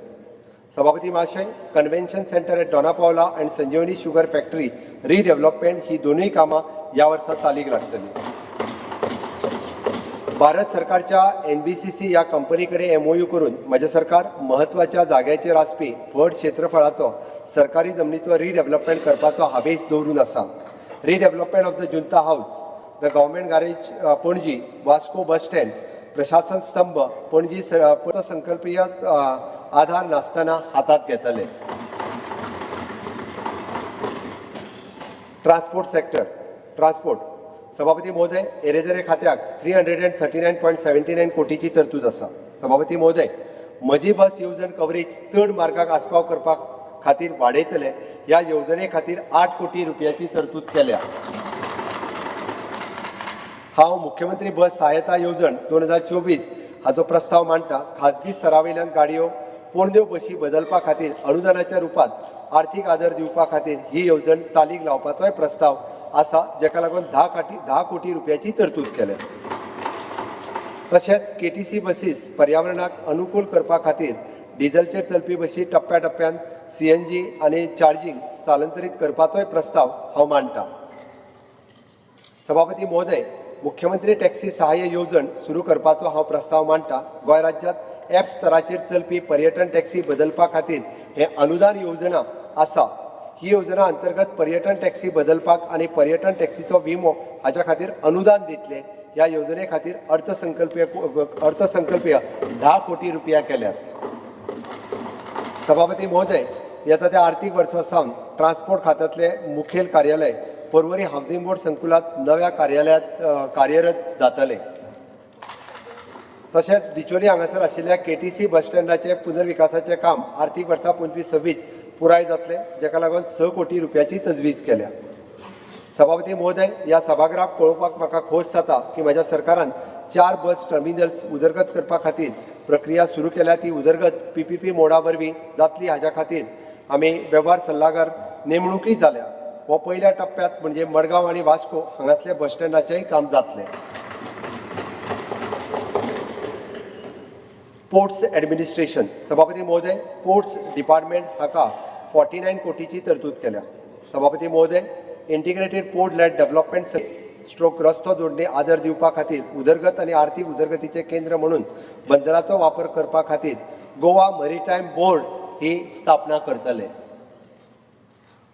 सभापती महाशय, convention centre at Dona Paula आनी संजीवनी शुगर फॅक्टरी रिडेव्हलपमेंट ही दोनूय कामां ह्या वर्सा चालीक लागतली. भारत सरकारच्या NBCC ह्या कंपनी कडेन MOU करून म्हजें सरकार म्हत्वाच्या जाग्याचेर आसपी व्हड क्षेत्रफळाचो सरकारी जमनीचो रिडेव्हलपमेंट करपाचो हावेस दवरून आसा. Redevelopment of the Junta House, the Government Garage Panaji, Vasco bus stand, प्रशासन स्तंभ पणजी संकल्पीय आधार नासतना हातात घेतले. Transport sector. Transport. सभापती महोदय, येरादारी खात्याक 339.79 कोटीची तरतूद आसा. सभापती महोदय, म्हजी बस येवजण कवरेज चड मार्गाक आस्पाव करपा खातीर वाडयतले. ह्या येवजणे खातीर 8 कोटी रुपयाची तरतूद केल्या. हांव मुख्यमंत्री बस सहायता येवजण 2024 हाचो प्रस्ताव मांडटा. खाजगी स्तरा वयल्यान गाडयो पोरण्यो बशी बदलपा खातीर अनुदानाच्या रुपात आर्थीक आदर दिवपा खातीर ही येवजण चालीक लावपाचोय प्रस्ताव आसा, जेका लागून 10 कोटी रुपयाची तरतूद केल्या. तशेंच KTC बसीस पर्यावरणाक अनुकूल करपा खातीर डिझलचेर चलपी बशी टप्प्या टप्प्यान CNG आनी चार्जींग स्थलांतरीत करपाचोय प्रस्ताव हांव मांडटा. सभापती महोदय, मुख्यमंत्री टॅक्सी सहाय्य येवजण सुरू करपाचो हांव प्रस्ताव मांडटा. गोंय राज्यांत ॲप स्तराचेर चलपी पर्यटन टॅक्सी बदलपा खातीर हें अनुदान योजना आसा. ही योजना अंतर्गत पर्यटन टॅक्सी बदलपाक आनी पर्यटन टॅक्सीचो विमो हाच्या खातीर अनुदान दितले. ह्या येवजणे खातीर अर्थसंकल्पीय 10 कोटी रुपया केल्यात. सभापती महोदय, येता त्या आर्थीक वर्सा सावन ट्रान्सपोर्ट खात्यांतले मुखेल कार्यालय पर्वरी हावसिंग बोर्ड संकुलात नव्या कार्यालयांत कार्यरत जातले. तशेंच डिचोली हांगासर आशिल्ल्या KTC बस स्टँडाचे पुनर्विकासाचें काम आर्थीक वर्सा 25-26 पुराय जातलें, जेका लागून 6 कोटी रुपयाची तजवीज केल्या. सभापती महोदय, ह्या सभागृहाक पळोवपाक म्हाका खोस जाता की म्हज्या सरकारान चार बस टर्मिनल्स उदरगत करपा खातीर प्रक्रिया सुरू केल्या. ती उदरगत PPP मोडा वरवीं जातली. हाज्या खातीर आमी वेव्हार सल्लागार नेमणुकूय जाल्या. हो पयल्या टप्प्यांत म्हणजे मडगांव आनी वास्को हांगासल्या बस स्टँडाचेंय काम जातलें. Ports administration. सभापती महोदय, पोर्ट्स डिपार्टमेंट हाका 49 कोटीची तरतूद केल्या. सभापती महोदय, integrated port led development stroke रस्तो जोडणी आदर दिवपा खातीर उदरगत आनी आर्थीक उदरगतीचें केंद्र म्हणून बंदराचो वापर करपा खातीर गोवा मरीटायम बोर्ड ही स्थापना करतले.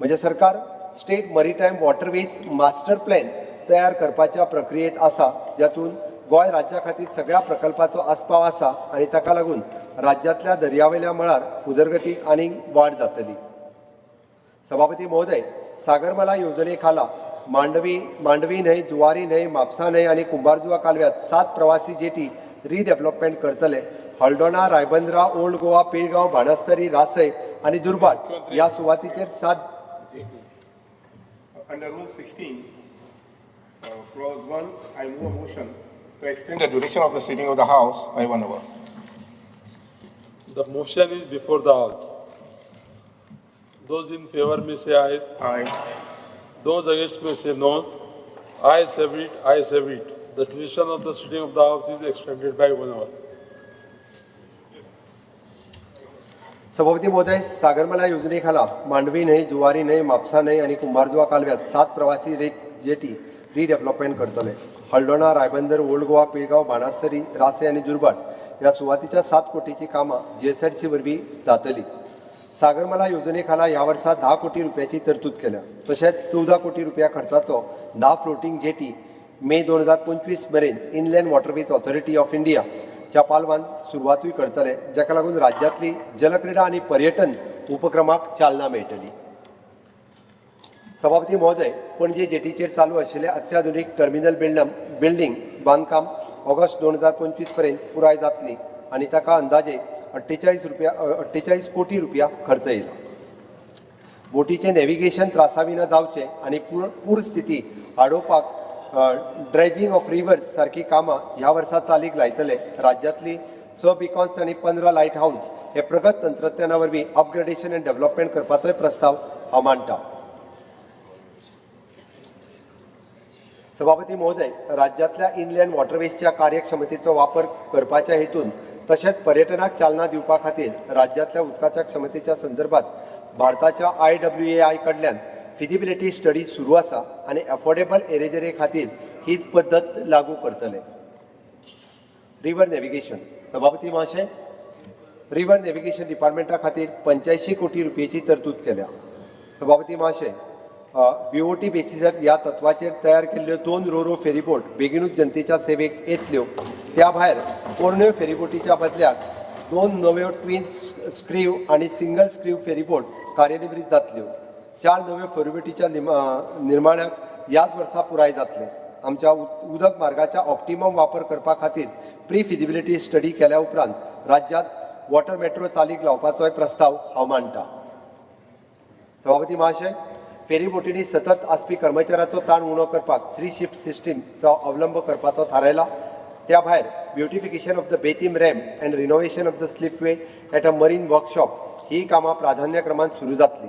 म्हणजे सरकार state maritime waterways master plan तयार करपाच्या प्रक्रियेत आसा, जातूंत गोंय राज्या खातीर सगळ्या प्रकल्पाचो आस्पाव आसा आनी ताका लागून राज्यांतल्या दर्यावेल्या मळार उदरगतीक आनीक वाड जातली. सभापती महोदय, सागरमाला येवजणे खाला मांडवी मांडवी न्हंय, जुवारी न्हंय, म्हापसा न्हंय आनी कुंभारजुवा कालव्यात सात प्रवासी जेटी रिडेव्हलपमेंट करतले. हल्दोणा, रायबंद्रा, ओल्ड गोवा, पिळगांव, बाणस्तारी, रासय आनी दुर्भाट ह्या सुवातीचेर सात Under Rule 16, Clause 1, I move a motion to extend the duration of the sitting of the House by one hour. The motion is before the house. Those in favor may say ayes. Aye. Those against may say noes. Ayes have it, ayes have it. The duration of the sitting of the house is extended by one hour. सभापती महोदय, सागरमाला योजनेखाला मांडवी न्हंय, जुवारी न्हंय, म्हापसा न्हंय आनी कुंभारजुवा कालव्यात सात प्रवासी jetty redevelopment करतले. हल्दोणा, Ribandar, old Goa, Pilgaon, Banastari, रासय आनी दुर्भाट ह्या सुवातीच्या 7 कोटीची कामां जीएसआयडीसी वरवीं जातली. सागरमाला योजने खाला ह्या वर्सा 10 कोटी रुपयाची तरतूद केल्या. तशेंच 14 कोटी रुपया खर्चाचो 10 फ्लोटींग जेटी मे 2025 मेरेन इनलँड वॉटरवेज ऑथॉरिटी ऑफ इंडियाच्या पालवान सुरवातूय करतले, जाका लागून राज्यांतली जलक्रिडा आनी पर्यटन उपक्रमाक चालना मेळटली. सभापती महोदय, पणजे जेटीचेर चालू आशिल्ले अत्याधुनीक टर्मिनल बिल्डींग बांदकाम ऑगस्ट 2025 पर्यंत पुराय जातली आनी ताका अंदाजे 48 कोटी रुपया खर्च येयला. बोटीचें नॅव्हिगेशन त्रासाविना जावचें आनी पूर स्थिती आडोवपाक ड्रेजिंग ऑफ रिवर्स सारकी कामां ह्या वर्सा चालीक लायतले. राज्यांतली स बिकॉन्स आनी 15 लायट हावज हे प्रगत तंत्रज्ञाना वरवीं अपग्रेडेशन आनी डेव्हलपमेंट करपाचोय प्रस्ताव हांव मांडटा. सभापती महोदय, राज्यांतल्या इनलँड वॉटरवेजच्या कार्यक्षमतेचो वापर करपाच्या हेतून तशेंच पर्यटनाक चालना दिवपा खातीर राज्यांतल्या उदकाच्या क्षमतेच्या संदर्भात भारताच्या आयडब्ल्यूएआय कडल्यान फिजिबिलिटी स्टडी सुरू आसा आनी एफोर्डेबल एरेजरे खातीर हीच पद्दत लागू करतले. River navigation. सभापती महाशय, रिवर नॅव्हिगेशन डिपार्टमेंटा खातीर 85 कोटी रुपयेची तरतूद केल्या. सभापती महाशय, बीओटी बेसिसार ह्या तत्वाचेर तयार केल्ल्यो दोन रोरो फेरीबोट बेगिनूच जनतेच्या सेवेक येतल्यो. त्या भायर पोरण्यो फेरीबोटीच्या बदल्याक दोन नव्यो ट्वीन स्क्रीव आनी सिंगल स्क्रीव फेरीबोट कार्यनिवृत्त जातल्यो. चार नव्यो फेरीबोटीच्या निर्माणाक ह्याच वर्सा पुराय जातलें. आमच्या उदक मार्गाच्या ऑप्टिमम वापर करपा खातीर प्री फिजिबिलिटी स्टडी केल्या उपरांत राज्यांत वॉटर मेट्रो चालीक लावपाचोय प्रस्ताव हांव मांडटा. सभापती महाशय, फेरीबोटींनी सतत आसपी कर्मचाऱ्याचो ताण उणो करपाक थ्री शिफ्ट सिस्टीमचो अवलंब करपाचो थारायला. त्या भायर beautification of the Betim ramp and renovation of the slipway at a marine workshop ही कामां प्राधान्यक्रमान सुरू जातली.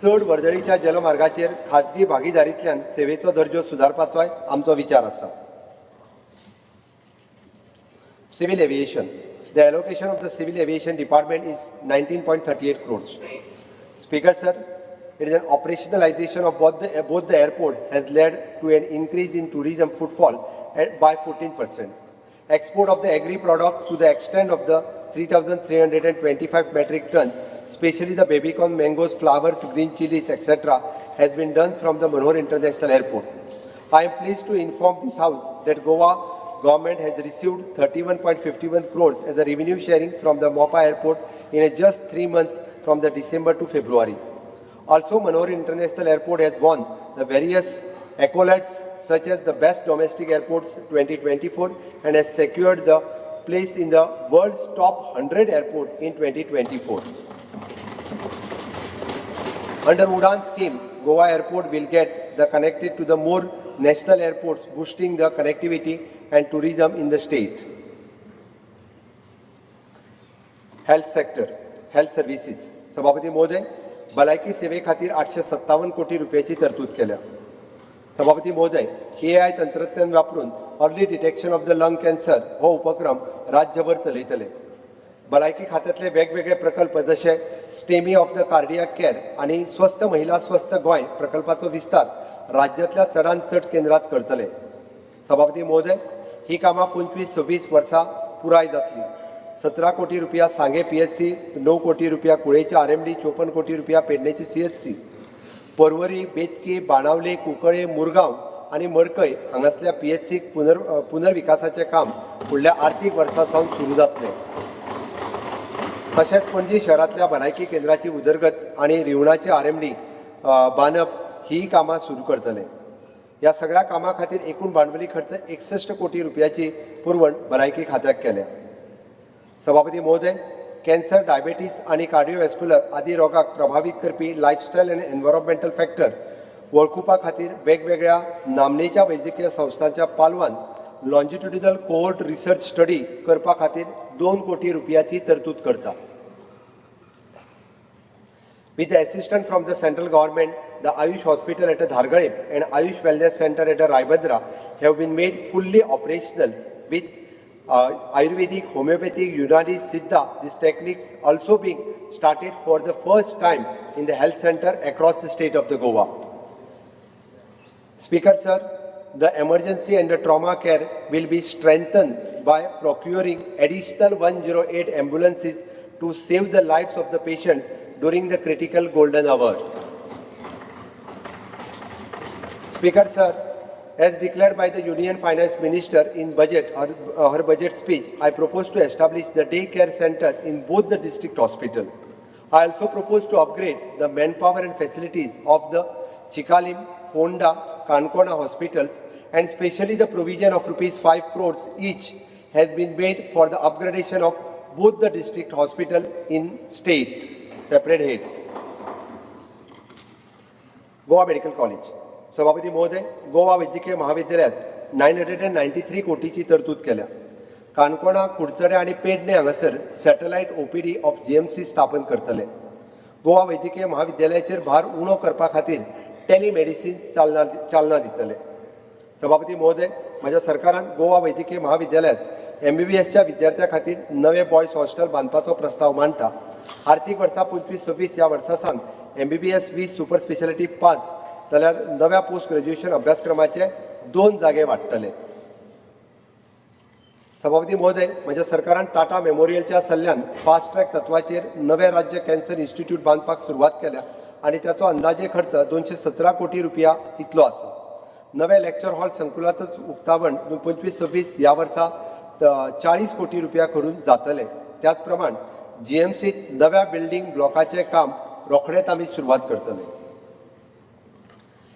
चड वर्दळीच्या जलमार्गाचेर खाजगी भागीदारींतल्यान सेवेचो दर्जो सुदारपाचोय आमचो विचार आसा. Civil aviation. The allocation of the civil aviation department is 19.38 crores. Speaker sir, it is an operationalization of both the airport has led to an increase in tourism footfall by 14%. Export of the agri product to the extent of the 3,325 metric tons, especially the baby corn, mangoes, flowers, green chilies, etc., has been done from the Manohar International Airport. I am pleased to inform this House that Goa government has received 31.51 crores as a revenue sharing from the Mopa Airport in a just 3 months from the December to February. Also, Manohar International Airport has won the various accolades such as the Best Domestic Airports 2024 and has secured the place in the world's top 100 airport in 2024. Under Udan scheme, Goa Airport will get the connected to the more national airports, boosting the connectivity and tourism in the state. Health sector, health services. सभापती महोदय, भलायकी सेवे खातीर 857 कोटी रुपयाची तरतूद केल्या. सभापती महोदय, एआय तंत्रज्ञान वापरून early detection of the lung cancer हो उपक्रम राज्यभर चलयतले. भलायकी खात्यांतले वेगवेगळे प्रकल्प जशे STEMI of the cardiac care आनी स्वस्थ महिला स्वस्थ गोंय प्रकल्पाचो विस्तार राज्यांतल्या चडांत चड केंद्रांत करतले. सभापती महोदय, ही कामां 25-26 वर्सां पुराय जातली. 17 कोटी रुपया सांगे पीएचसी, 9 कोटी रुपया कुळेचे आरएमडी, 54 कोटी रुपया पेडणेची सीएचसी, पर्वरी, बेतकी, बाणावले, कुंकळे, मुरगांव आनी मडकय हांगासल्या पीएचसीक पुनर्विकासाचें काम फुडल्या आर्थीक वर्सा सावन सुरू जातलें. तशेंच पणजी शहरांतल्या भलायकी केंद्राची उदरगत आनी रिवणाची आरएमडी बांदप ही कामां सुरू करतले. ह्या सगळ्या कामां खातीर एकूण भांडवली खर्च 61 कोटी रुपयाची पुरवण भलायकी खात्याक केल्या. सभापती महोदय, कॅन्सर, डायबेटीस आनी कार्डिओवॅस्क्युलर आदी रोगाक प्रभावीत करपी लायफस्टायल आनी एनवायरोमेंटल फॅक्टर वळखुपा खातीर वेगवेगळ्या नामनेच्या वैजकीय संस्थांच्या पालवान लॉन्जिट्युडिनल कोहोर्ट रिसर्च स्टडी करपा खातीर 2 कोटी रुपयाची तरतूद करता. With the assistance from the central government, the Ayush Hospital at Dhargalem and Ayush Wellness Center at Raibandra have been made fully operational with Ayurvedic, Homeopathic, Unani, Siddha. These techniques also being started for the first time in the health center across the state of the Goa. Speaker sir, the emergency and the trauma care will be strengthened by procuring additional 108 ambulances to save the lives of the patients during the critical golden hour. Speaker sir, as declared by the Union Finance Minister in budget or her budget speech, I propose to establish the day care center in both the district hospital. I also propose to upgrade the manpower and facilities of the Chicalim, Ponda, Kankona hospitals, and especially the provision of rupees 5 crores each has been made for the upgradation of both the district hospital in state, separate heads. Goa medical college. सभापती महोदय, गोवा वैद्यकीय महाविद्यालयात 993 कोटीची तरतूद केल्या. काणकोणा, कुडचडे आनी पेडणे हांगासर satellite OPD of GMC स्थापन करतले. गोवा वैद्यकीय महाविद्यालयाचेर भार उणो करपा खातीर टेलिमेडिसीन चालना दितले. सभापती महोदय, म्हज्या सरकारान गोवा वैद्यकीय महाविद्यालयात एमबीबीएसच्या विद्यार्थ्यां खातीर नवे बॉयज हॉस्टेल बांदपाचो प्रस्ताव मांडटा. आर्थीक वर्सा 25-26 ह्या वर्सा सावन एमबीबीएस 20, सुपर स्पेशालिटी पांच, जाल्यार नव्या पोस्ट ग्रॅज्युएशन अभ्यासक्रमाचे दोन जागे वाडटले. सभापती महोदय, म्हज्या सरकारान टाटा मेमोरियलच्या सल्ल्यान फास्ट ट्रॅक तत्वाचेर नवें राज्य कॅन्सर इन्स्टिट्यूट बांदपाक सुरवात केल्या आनी ताचो अंदाजे खर्च 217 कोटी रुपया इतलो आसा. नवें लेक्चर हॉल संकुलाचो उक्तावण 25-26 ह्या वर्सा 40 कोटी रुपया करून जातलें. त्याच प्रमाण जीएमसीत नव्या बिल्डींग ब्लॉकाचें काम रोखडेच आमी सुरवात करतले.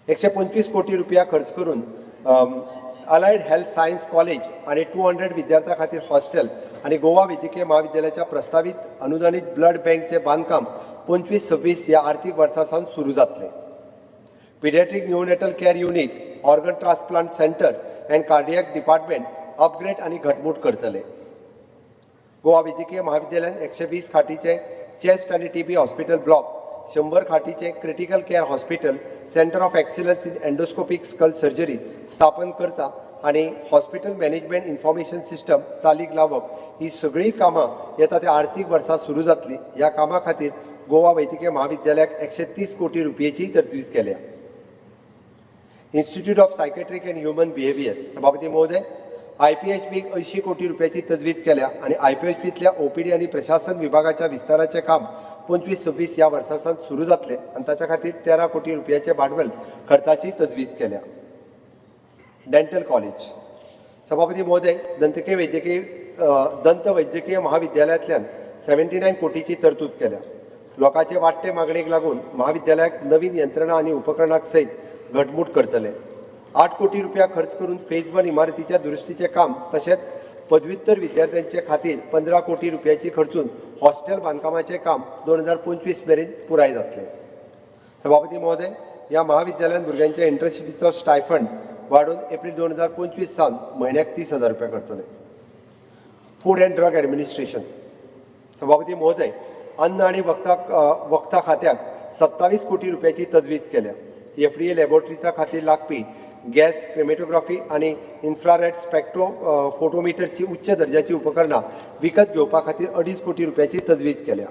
125 कोटी रुपया खर्च करून अलायड हेल्थ सायन्स कॉलेज आनी 200 विद्यार्थ्यां खातीर हॉस्टेल आनी गोवा वैद्यकीय महाविद्यालयाच्या प्रस्तावीत अनुदानीत ब्लड बँकचें बांदकाम 25-26 ह्या आर्थीक वर्सा सावन सुरू जातलें. Pediatric neonatal care unit, organ transplant center and cardiac department upgrade आनी घटमूट करतले. गोवा वैद्यकीय महाविद्यालयान 120 खाटीचे चेस्ट आनी TB hospital block, 100 खाटीचे critical care hospital, center of excellence in endoscopic skull surgery स्थापन करता आनी हॉस्पिटल मॅनेजमेंट इन्फॉर्मेशन सिस्टम चालीक लावप ही सगळीं कामां येता त्या आर्थीक वर्सा सुरू जातली. ह्या कामां खातीर गोवा वैद्यकीय महाविद्यालयाक 130 कोटी रुपयेची तरतूद केल्या. Institute of Psychiatric and Human Behaviour. सभापती महोदय, आयपीएचबीक 80 कोटी रुपयाची तजवीज केल्या आनी आयपीएचबींतल्या ओपीडी आनी प्रशासन विभागाच्या विस्ताराचें काम 25-26 ह्या वर्सा सावन सुरू जातलें आनी ताच्या खातीर 13 कोटी रुपयाचे भांडवल खर्चाची तजवीज केल्या. Dental college. सभापती महोदय, दंतकीय वैद्यकीय दंत वैद्यकीय महाविद्यालयांतल्यान 79 कोटीची तरतूद केल्या. लोकांचे वाडटे मागणेक लागून महाविद्यालयाक नवीन यंत्रणा आनी उपकरणां सयत घटमूट करतले. 8 कोटी रुपया खर्च करून फेज वन इमारतीच्या दुरुस्तीचें काम, तशेंच पदव्युत्तर विद्यार्थ्यांचे खातीर 15 कोटी रुपयाची खर्चून हॉस्टेल बांदकामाचें काम 2025 मेरेन पुराय जातलें. सभापती महोदय, ह्या महाविद्यालयान भुरग्यांच्या इंटरसिटीचो स्टायफंड वाडोवन एप्रील 2025 सावन म्हयन्याक 30,000 रुपया करतले. Food and drug administration. सभापती महोदय, अन्न आनी वखदां खात्याक 27 कोटी रुपयाची तजवीज केल्या. एफडीए लॅबोरेटरीच्या खातीर लागपी गॅस क्रोमेटोग्राफी आनी इन्फ्रारेड स्पेक्ट्रो फोटोमिटरची उच्च दर्जाची उपकरणां विकत घेवपा खातीर 2.5 कोटी रुपयाची तजवीज केल्या.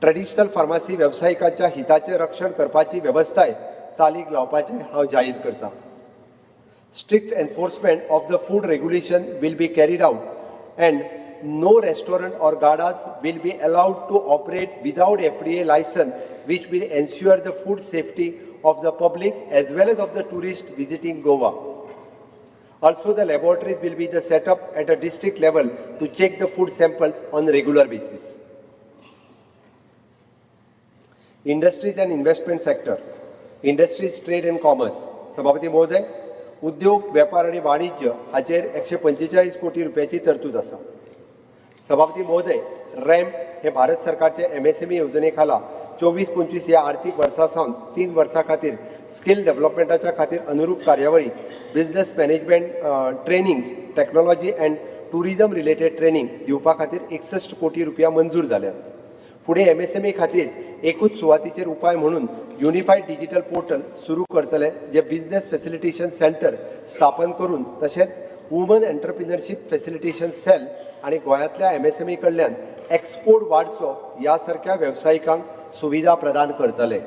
ट्रेडिशनल फार्मासी वेवसायिकांच्या हिताचें रक्षण करपाची वेवस्थाय चालीक लावपाचें हांव जाहीर करतां. Strict enforcement of the food regulation will be carried out and no restaurant or gadas will be allowed to operate without FDA license, which will ensure the food safety of the public as well as of the tourists visiting Goa. Also, the laboratories will be the set up at a district level to check the food samples on a regular basis. Industries and investment sector, industries, trade and commerce. सभापती महोदय, उद्योग, वेपार आनी वाणिज्य हाचेर 145 कोटी रुपयाची तरतूद आसा. सभापती महोदय, रॅम्प हे भारत सरकारचे एमएसएमई येवजणे खाला 24-25 ह्या आर्थीक वर्सा सावन 3 वर्सां खातीर स्कील डेव्हलपमेंटाच्या खातीर अनुरूप कार्यावळी, business management trainings, technology and tourism related training दिवपा खातीर 61 कोटी रुपया मंजूर जाल्यात. फुडें एमएसएमई खातीर एकूच सुवातीचेर उपाय म्हणून युनिफायड डिजिटल पोर्टल सुरू करतले, जे बिझनेस फॅसिलिटेशन सेंटर स्थापन करून, तशेंच वुमन एंटरप्रिनरशीप फॅसिलिटेशन सेल आनी गोंयांतल्या एमएसएमई कडल्यान एक्सपोर्ट वाडचो ह्या सारक्या वेवसायिकांक सुविधा प्रदान करतले.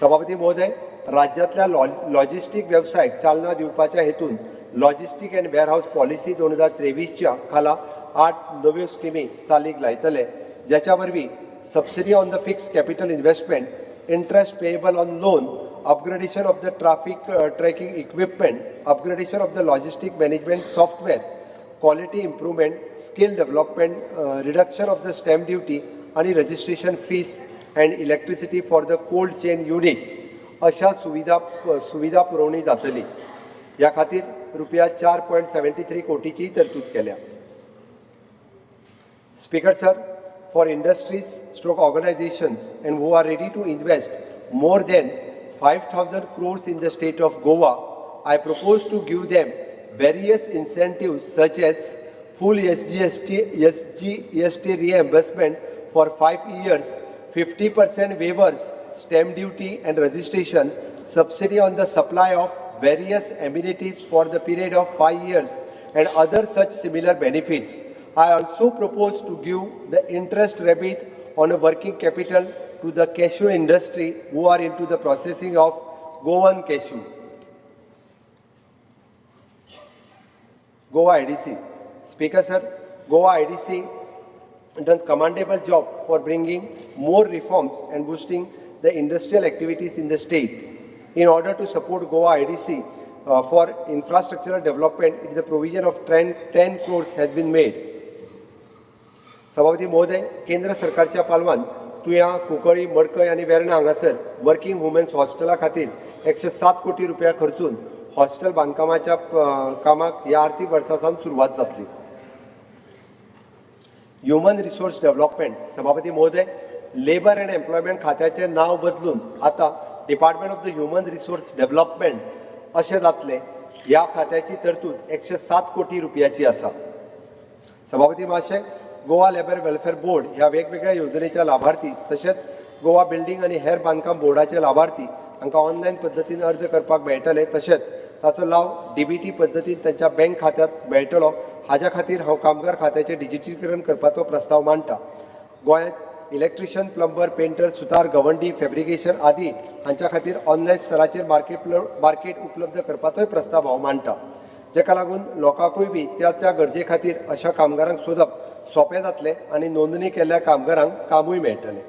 सभापती महोदय, राज्यांतल्या लॉजिस्टीक वेवसायाक चालना दिवपाच्या हेतून लॉजिस्टीक अँड वेअरहावस पॉलिसी 2023च्या खाला आठ नव्यो स्किमी चालीक लायतले, ज्याच्या वरवीं subsidy on the fixed capital investment, interest payable on loan, upgradation of the traffic tracking equipment, upgradation of the logistic management software, quality improvement, skill development, reduction of the stamp duty आणि registration fees and electricity for the cold chain unit अशा सुविधा सुविधा पुरवणी जातली. ह्या खातीर रुपया 4.73 कोटीची तरतूद केल्या. Speaker sir, for industries stroke organizations and who are ready to invest more than 5,000 crores in the state of Goa, I propose to give them various incentives such as full SGST, SGST reimbursement for 5 years, 50% waivers, stamp duty and registration, subsidy on the supply of various amenities for the period of 5 years and other such similar benefits. I also propose to give the interest rebate on a working capital to the cashew industry who are into the processing of Goan cashew. Goa IDC. Speaker sir, Goa IDC done commendable job for bringing more reforms and boosting the industrial activities in the state. In order to support Goa IDC for infrastructural development, it is the provision of 10, 10 crores has been made. सभापती महोदय, केंद्र सरकारच्या पालवान तुयां, कुंकळी, मडकय आनी वेर्णा हांगासर working women's हॉस्टेला खातीर 107 कोटी रुपया खर्चून हॉस्टेल बांदकामाच्या कामाक ह्या आर्थीक वर्सा सावन सुरवात जातली. Human resource development. सभापती महोदय, लेबर अँड एम्प्लॉयमेंट खात्याचें नांव बदलून आतां Department of the Human Resource Development अशें जातलें. ह्या खात्याची तरतूद 107 कोटी रुपयाची आसा. सभापती महाशय, गोवा लेबर वेलफेअर बोर्ड ह्या वेगवेगळ्या येवजणेच्या लाभार्थी तशेंच गोवा बिल्डींग आनी हेर बांदकाम बोर्डाचे लाभार्थी हांकां ऑनलायन पद्दतीन अर्ज करपाक मेळटले, तशेंच ताचो लाव डीबीटी पद्दतीन तांच्या बँक खात्यांत मेळटलो. हाज्या खातीर हांव कामगार खात्याचें डिजिटीकरण करपाचो प्रस्ताव मांडटा. गोंयांत इलेक्ट्रिशियन, प्लंबर, पेंटर, सुतार, गवंडी, फेब्रिकेशन आदी हांच्या खातीर ऑनलायन स्तराचेर मार्केट उपलब्ध करपाचोय प्रस्ताव हांव मांडटा, जाका लागून लोकांकूय बी त्या त्या गरजे खातीर अशा कामगारांक सोदप सोंपें जातलें आनी नोंदणी केल्ल्या कामगारांक कामूय मेळटलें.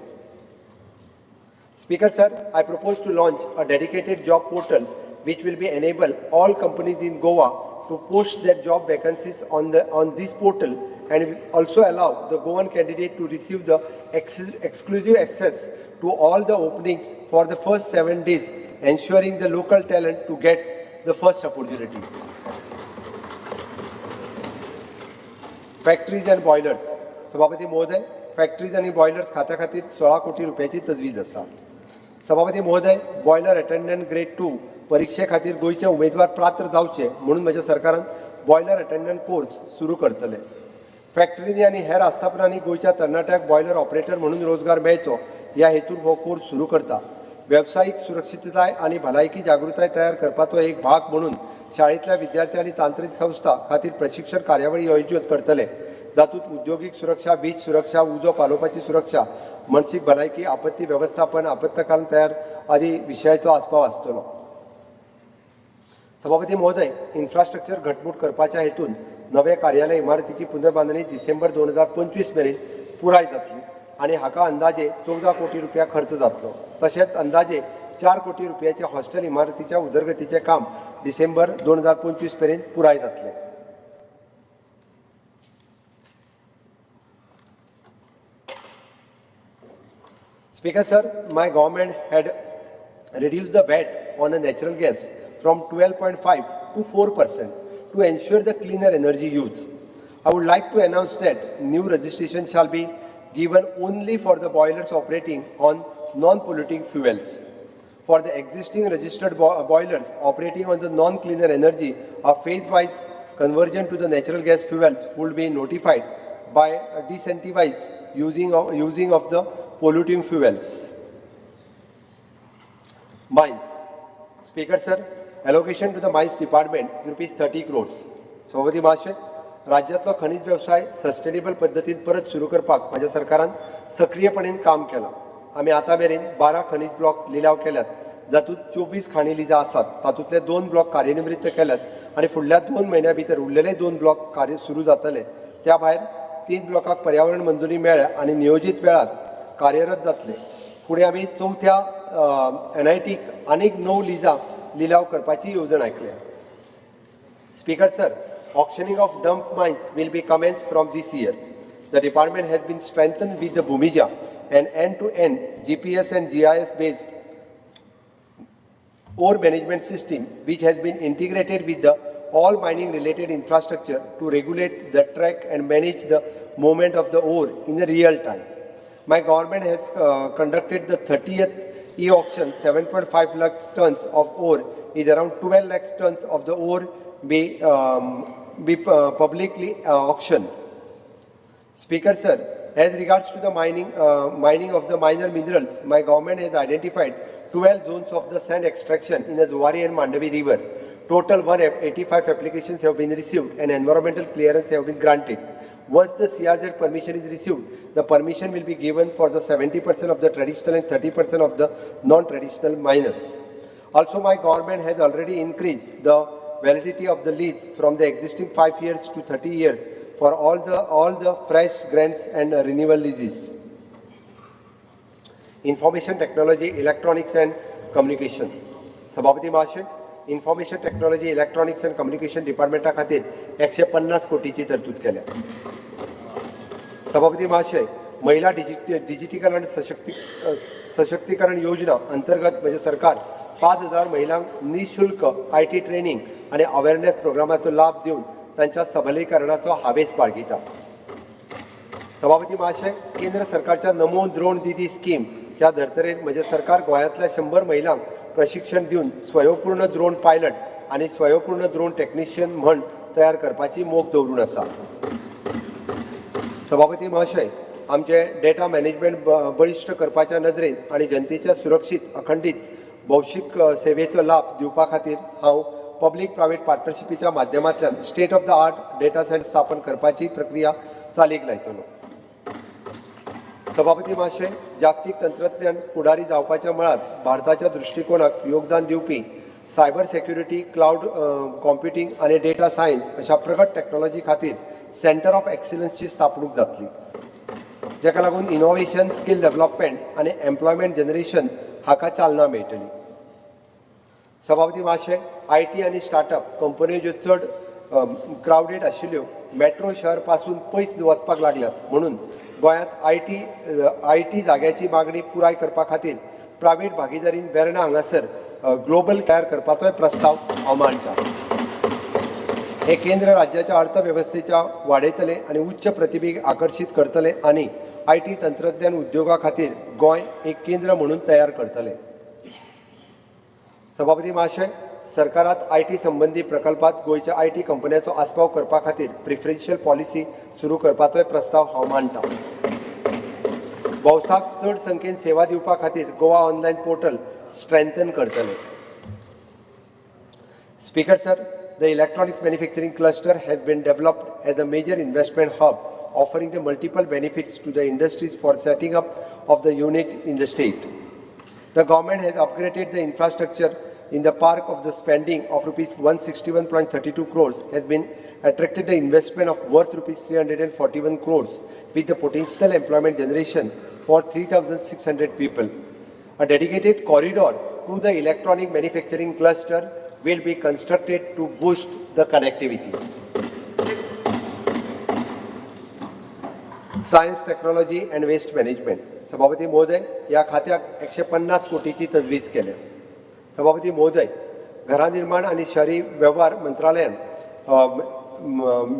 Speaker sir, I propose to launch a dedicated job portal which will be enable all companies in Goa to post their job vacancies on this portal and will also allow the Goan candidate to receive the exclusive access to all the openings for the first 7 days, ensuring the local talent to get the first opportunities. Factories and boilers. सभापती महोदय, factories आनी boilers खात्या खातीर 16 कोटी रुपयाची तजवीज आसा. सभापती महोदय, बॉयलर अटेंडंट ग्रेड 2 परिक्षे खातीर गोंयचे उमेदवार पात्र जावचे म्हणून म्हज्या सरकारान बॉयलर अटेंडंट कोर्स सुरू करतले. फॅक्टरींनी आनी हेर आस्थापनांनी गोंयच्या तरणाट्यांक बॉयलर ऑपरेटर म्हणून रोजगार मेळचो ह्या हेतून हो कोर्स सुरू करता. वेवसायीक सुरक्षितताय आनी भलायकी जागृताय तयार करपाचो एक भाग म्हणून शाळेंतल्या विद्यार्थी आनी तांत्रिक संस्था खातीर प्रशिक्षण कार्यावळी आयोजीत करतले, जातूंत उद्योगीक सुरक्षा, वीज सुरक्षा, उजो पालोवपाची सुरक्षा, मनशीक भलायकी, आपत्ती वेवस्थापन, आपत्कालीन तयार आदी विशयाचो आस्पाव आसतलो. सभापती महोदय, इन्फ्रास्ट्रक्चर घटमूट करपाच्या हेतून नवे कार्यालय इमारतीची पुनर्बांदणी डिसेंबर 2025 मेरेन पुराय जातली आनी हाका अंदाजे 14 कोटी रुपया खर्च जातलो. तशेंच अंदाजे 4 कोटी रुपयाचे हॉस्टेल इमारतीच्या उदरगतीचें काम डिसेंबर 2025 मेरेन पुराय जातलें. Speaker sir, my government had reduced the VAT on a natural gas from 12.5 to 4% to ensure the cleaner energy use. I would like to announce that new registration shall be given only for the boilers operating on non-polluting fuels. For the existing registered boilers operating on the non-cleaner energy, a phase-wise conversion to the natural gas fuels would be notified by disincentivize using of the polluting fuels. Mines. Speaker sir, allocation to the mines department ₹30 crores. सभापती महाशय, राज्यांतलो खनीज वेवसाय sustainable पद्दतीन परत सुरू करपाक म्हाज्या सरकारान सक्रीयपणेन काम केलां. आमी आतां मेरेन 12 खनीज ब्लॉक लिलाव केल्यात, जातूंत 24 खाणी लिजां आसात. तातूंतले दोन ब्लॉक कार्यनिवृत्त केल्यात आनी फुडल्या 2 म्हयन्या भितर उरलेले दोन ब्लॉक कार्य सुरू जातले. त्या भायर तीन ब्लॉकाक पर्यावरण मंजुरी मेळ्ळ्या आनी नियोजीत वेळार कार्यरत जातले. फुडें आमी चवथ्या एनआयटीक आनीक णव लिजां लिलाव करपाची येवजण आंखल्या. Speaker sir, auctioning of dump mines will be commenced from this year. The department has been strengthened with the Bhumija and end-to-end GPS and GIS based ore management system, which has been integrated with the all mining related infrastructure to regulate the track and manage the movement of the ore in the real time. My government has conducted the 30th e-auction. 7.5 lakh tons of ore is around 12 lakh tons of the ore be publicly auctioned. Speaker sir, as regards to the mining of the minor minerals, my government has identified 12 zones of the sand extraction in the Zuari and Mandavi River. Total 185 applications have been received and environmental clearance have been granted. Once the CRZ permission is received, the permission will be given for the 70% of the traditional and 30% of the non-traditional miners. Also, my government has already increased the validity of the lease from the existing 5 years to 30 years for all the fresh grants and renewal leases. Information Technology, Electronics and Communication. सभापती महाशय, Information Technology, Electronics and Communication डिपार्टमेंटा खातीर 150 कोटीची तरतूद केल्या. सभापती महाशय, महिला डिजिटीकरण सशक्तीकरण योजना अंतर्गत म्हणजे सरकार 5000 महिलांक निशुल्क IT training आनी अवेरनेस प्रोग्रामाचो लाभ दिवन तांच्या सबलीकरणाचो हावेस बाळगिता. सभापती महाशय, केंद्र सरकारच्या नमो द्रोण दिदी स्कीमच्या धर्तरेर म्हजें सरकार गोंयांतल्या 100 महिलांक प्रशिक्षण दिवन स्वयंपूर्ण द्रोण पायलट आनी स्वयंपूर्ण द्रोण टॅक्निशियन म्हण तयार करपाची मोख दवरून आसा. सभापती महाशय, आमचे डेटा मॅनेजमेंट बळिश्ट करपाच्या नदरेन आनी जनतेच्या सुरक्षीत अखंडीत भौशीक सेवेचो लाभ दिवपा खातीर हांव पब्लीक प्रायवेट पार्टनरशिपीच्या माध्यमांतल्यान state of the art data center स्थापन करपाची प्रक्रिया चालीक लायतलो. सभापती महाशय, जागतीक तंत्रज्ञान फुडारी जावपाच्या मळार भारताच्या दृश्टिकोनाक योगदान दिवपी सायबर सेक्युरिटी, क्लावड कॉम्प्युटींग आनी डेटा सायन्स अशा प्रगत टॅक्नॉलॉजी खातीर सेंटर ऑफ एक्सिलन्सची स्थापणूक जातली, जाका लागून इनोव्हेशन, स्कील डेव्हलपमेंट आनी एम्प्लॉयमेंट जनरेशन हाका चालना मेळटली. सभापती महाशय, IT आनी स्टार्टअप कंपन्यो ज्यो चड क्रावडेड आशिल्ल्यो मेट्रो शहर पासून पयस वचपाक लागल्यात, म्हणून गोंयांत IT जाग्याची मागणी पुराय करपा खातीर प्रायवेट भागीदारीन वेर्णा हांगासर ग्लोबल तयार करपाचोय प्रस्ताव हांव मांडटा. हे केंद्र राज्याच्या अर्थवेवस्थेच्या वाडयतले आनी उच्च प्रतिभेक आकर्शीत करतले आनी IT तंत्रज्ञान उद्योगा खातीर गोंय एक केंद्र म्हणून तयार करतले. सभापती महाशय, सरकारात IT संबंदी प्रकल्पात गोंयच्या IT कंपन्यांचो आस्पाव करपा खातीर प्रिफरन्शियल पॉलिसी सुरू करपाचोय प्रस्ताव हांव मांडटा. भौसाक चड संख्येन सेवा दिवपा खातीर गोवा ऑनलायन पोर्टल स्ट्रेंथन करतले. Speaker sir, the electronics manufacturing cluster has been developed as a major investment hub, offering the multiple benefits to the industries for setting up of the unit in the state. The government has upgraded the infrastructure in the park of the spending of rupees 161.32 crores has been attracted the investment of worth rupees 341 crores with the potential employment generation for 3,600 people. A dedicated corridor to the electronic manufacturing cluster will be constructed to boost the connectivity. Science, technology and waste management. सभापती महोदय, ह्या खात्याक 150 कोटीची तजवीज केल्या. सभापती महोदय, घरां निर्माण आनी शहरी वेव्हार मंत्रालयान,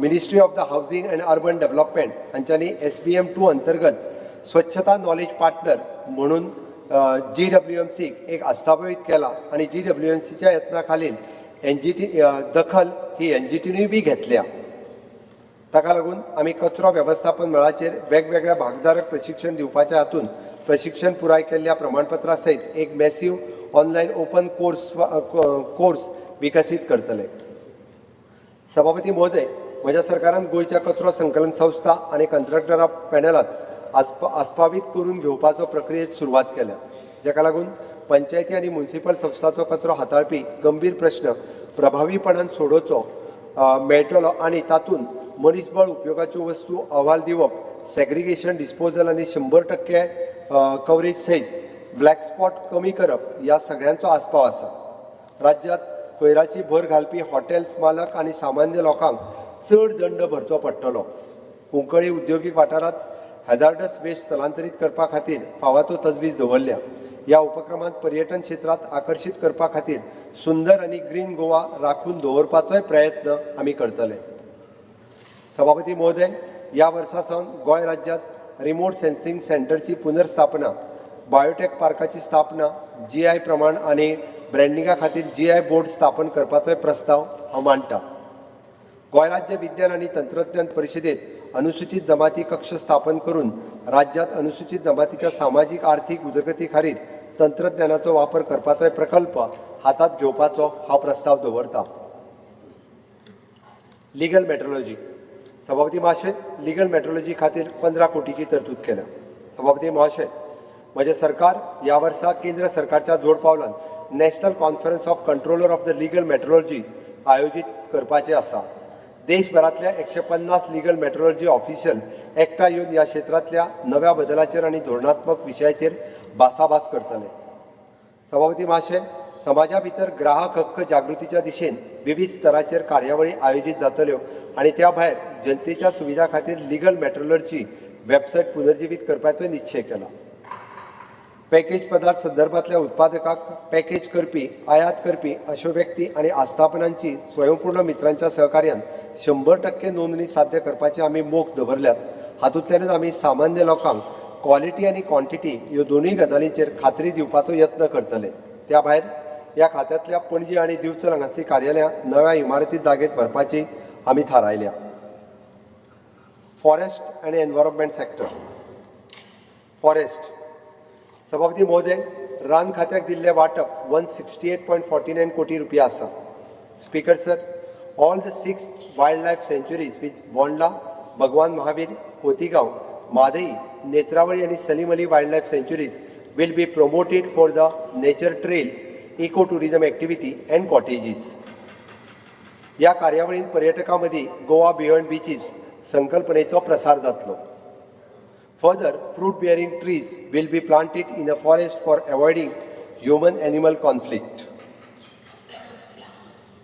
Ministry of the Housing and Urban Development हांच्यांनी एसबीएम 2 अंतर्गत स्वच्छता नॉलेज पार्टनर म्हणून जीडब्ल्यूएमसीक एक आस्थापीत केला आनी जीडब्ल्यूएमसीच्या यत्ना खालील एनजीटी दखल ही एनजीटीनूय बी घेतल्या. ताका लागून आमी कचरो वेवस्थापन मळाचेर वेगवेगळ्या भागधारक प्रशिक्षण दिवपाच्या हातून प्रशिक्षण पुराय केल्ल्या प्रमाणपत्रा सयत एक massive online open course विकसीत करतले. सभापती महोदय, म्हज्या सरकारान गोंयच्या कचरो संकलन संस्था आनी कंत्राटदारा पॅनलात आस्पावीत करून घेवपाचो प्रक्रियेत सुरवात केल्या, जाका लागून पंचायती आनी मुन्सिपल संस्थाचो कचरो हाताळपी गंभीर प्रश्न प्रभावीपणान सोडोवचो मेळटलो आनी तातूंत मनीसबळ, उपयोगाच्यो वस्तू अहवाल दिवप, सेग्रिगेशन, डिस्पोजल आनी 100% कवरेज सयत ब्लॅक स्पॉट कमी करप ह्या सगळ्यांचो आस्पाव आसा. राज्यांत कोयराची भर घालपी हॉटेल्स मालक आनी सामान्य लोकांक चड दंड भरचो पडटलो. कुंकळी उद्योगीक वाठारांत हॅजार्डस वेस्ट स्थलांतरीत करपा खातीर फावो तो तजवीज दवरल्या. ह्या उपक्रमांत पर्यटन क्षेत्रांत आकर्शीत करपा खातीर सुंदर आनी ग्रीन गोवा राखून दवरपाचोय प्रयत्न आमी करतले. सभापती महोदय, ह्या वर्सा सावन गोंय राज्यांत रिमोट सेन्सिंग सेंटरची पुनर्स्थापना, बायोटेक पार्काची स्थापना, जीआय प्रमाण आनी ब्रँडिंगा खातीर जीआय बोर्ड स्थापन करपाचोय प्रस्ताव हांव मांडटा. गोंय राज्य विज्ञान आनी तंत्रज्ञान परिशदेत अनुसूचित जमाती कक्ष स्थापन करून राज्यांत अनुसूचित जमातीच्या सामाजीक आर्थीक उदरगती खातीर तंत्रज्ञानाचो वापर करपाचोय प्रकल्प हातांत घेवपाचो हांव प्रस्ताव दवरता. Legal metrology. सभापती महाशय, लिगल मेट्रोलॉजी खातीर 15 कोटीची तरतूद केल्या. सभापती महाशय, म्हजें सरकार ह्या वर्सा केंद्र सरकारच्या जोड पावलान National Conference of Controller of the Legal Metrology आयोजीत करपाचें आसा. देशभरांतल्या 150 लिगल मेट्रोलॉजी ऑफिशियल एकठांय येवन ह्या क्षेत्रांतल्या नव्या बदलाचेर आनी धोरणात्मक विशयाचेर भासाभास करतले. सभापती महाशय, समाजा भितर ग्राहक हक्क जागृतीच्या दिशेन विविध स्तराचेर कार्यावळी आयोजीत जातल्यो आनी त्या भायर जनतेच्या सुविधा खातीर लिगल मेट्रोलॉजी वेबसायट पुनर्जिवीत करपाचोय निश्चय केला. पॅकेज पदार्थ संदर्भातल्या उत्पादकाक पॅकेज करपी, आयात करपी अश्यो व्यक्ती आनी आस्थापनांची स्वयंपूर्ण मित्रांच्या सहकार्यान 100% नोंदणी साध्य करपाची आमी मोख दवरल्यात. हातूंतल्यानच आमी सामान्य लोकांक क्वॉलिटी आनी क्वॉन्टिटी ह्यो दोनूय गजालींचेर खात्री दिवपाचो यत्न करतले. त्या भायर ह्या खात्यांतल्या पणजी आनी दिवचल हांगासरलीं कार्यालयां नव्या इमारती जागेत व्हरपाची आमी थारायल्या. फॉरेस्ट आनी एनवायरमेंट सेक्टर. फॉरेस्ट. सभापती महोदय, रान खात्याक दिल्लें वांटप 168.49 कोटी रुपया आसा. Speaker sir, all the six wild life sanctuaries which Bondla, Bhagwan Mahavir, Cotigao, Mhadei, Netravali आनी Salim Ali wild life sanctuaries will be promoted for the nature trails, eco tourism activity and cottages. ह्या कार्यावळींत पर्यटकां मदीं गोवा बियॉन्ड बिचीस संकल्पनेचो प्रसार जातलो. Further, fruit bearing trees will be planted in a forest for avoiding human animal conflict.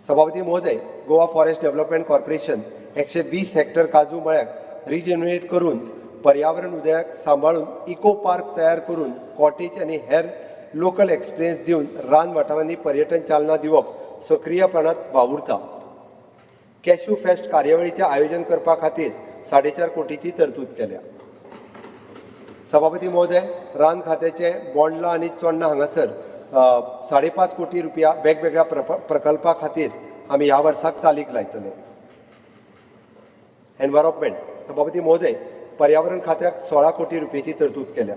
सभापती महोदय, Goa forest development corporation 120 Hector काजू मळ्याक regenerate करून, पर्यावरण उदयाक सांबाळून, इको पार्क तयार करून, कॉटेज आनी हेर लोकल एक्सपिरियन्स दिवन रान वाठारांनी पर्यटन चालना दिवप सक्रियपणात वावुरता. कॅश्यू फेस्ट कार्यावळीचें आयोजन करपा खातीर 4.5 कोटीची तरतूद केल्या. सभापती महोदय, रान खात्याचे बोंडला आनी चोडणा हांगासर 5.5 कोटी रुपया वेगवेगळ्या प्रकल्पा खातीर आमी ह्या वर्साक चालीक लायतले. एनवायरोमेंट. सभापती महोदय, पर्यावरण खात्याक 16 कोटी रुपयेची तरतूद केल्या.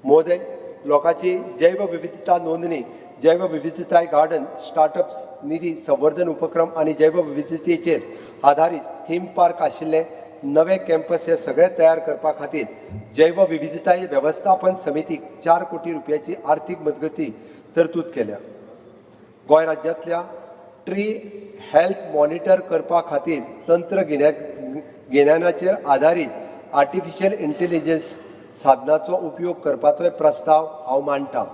महोदय, लोकांची जैवविविधता नोंदणी, जैवविविधताय गार्डन, स्टार्टअप्स निधी संवर्धन उपक्रम आनी जैवविविधतेचेर आधारीत थीम पार्क आशिल्ले नवे कॅम्पस हे सगळे तयार करपा खातीर जैवविविधताय वेवस्थापन समितीक 4 कोटी रुपयाची आर्थीक मजगती तरतूद केल्या. गोंय राज्यांतल्या ट्री हेल्थ मॉनिटर करपा खातीर तंत्र गिन्यानाचेर आदारीत आर्टिफिशियल इंटेलिजन्स साधनाचो उपयोग करपाचोय प्रस्ताव हांव मांडटा.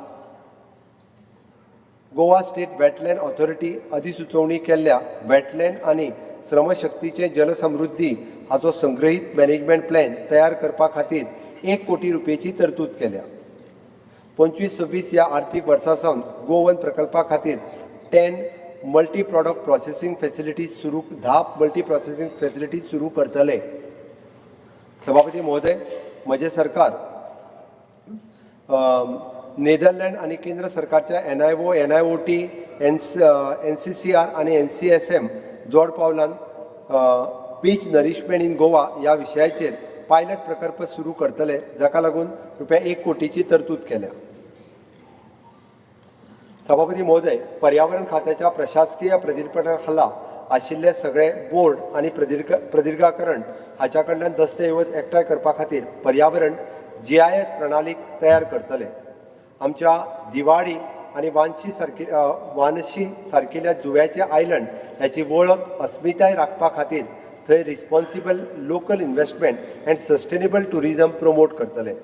गोवा स्टेट वेटलँड ऑथॉरिटी अधिसुचोवणी केल्ल्या वेटलँड आनी श्रमशक्तीचे जलसमृद्धी हाचो संग्रहीत मॅनेजमेंट प्लॅन तयार करपा खातीर 1 कोटी रुपयेची तरतूद केल्या. 25-26 ह्या आर्थीक वर्सा सावन गोवन प्रकल्पा खातीर 10 मल्टी प्रॉडक्ट प्रोसेसिंग फॅसिलिटीज सुरू, 10 मल्टी प्रोसेसिंग फॅसिलिटीज सुरू करतले. सभापती महोदय, म्हजें सरकार नेदरलँड आनी केंद्र सरकारच्या NIO, NIOT, NCCR आनी NCSM जोड पावलान बीच नरिशमेंट इन गोवा ह्या विशयाचेर पायलट प्रकल्प सुरू करतले, जाका लागून रुपया 1 कोटीची तरतूद केल्या. सभापती महोदय, पर्यावरण खात्याच्या प्रशासकीय प्रदीर्पणा खाला आशिल्ले सगळे बोर्ड आनी प्रदीर्घाकरण हाच्या कडल्यान दस्तऐवज एकठांय करपा खातीर पर्यावरण GIS प्रणालीक तयार करतले. आमच्या दिवाडी आनी वानशी सारकिल्या जुव्याचे आयलंड ह्याची वळख अस्मिताय राखपा खातीर थंय responsible local investment and sustainable tourism promote करतले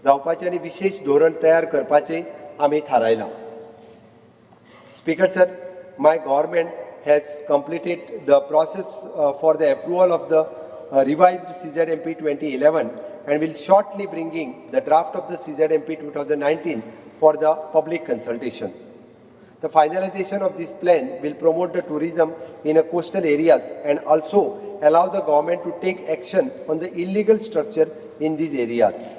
जावपाचें आनी विशेश धोरण तयार करपाचें आमी थारायलां. Speaker sir, my government has completed the process for the approval of the revised CZMP 2011 and will shortly bringing the draft of the CZMP 2019 for the public consultation. The finalization of this plan will promote the tourism in a coastal areas and also allow the government to take action on the illegal structure in these areas.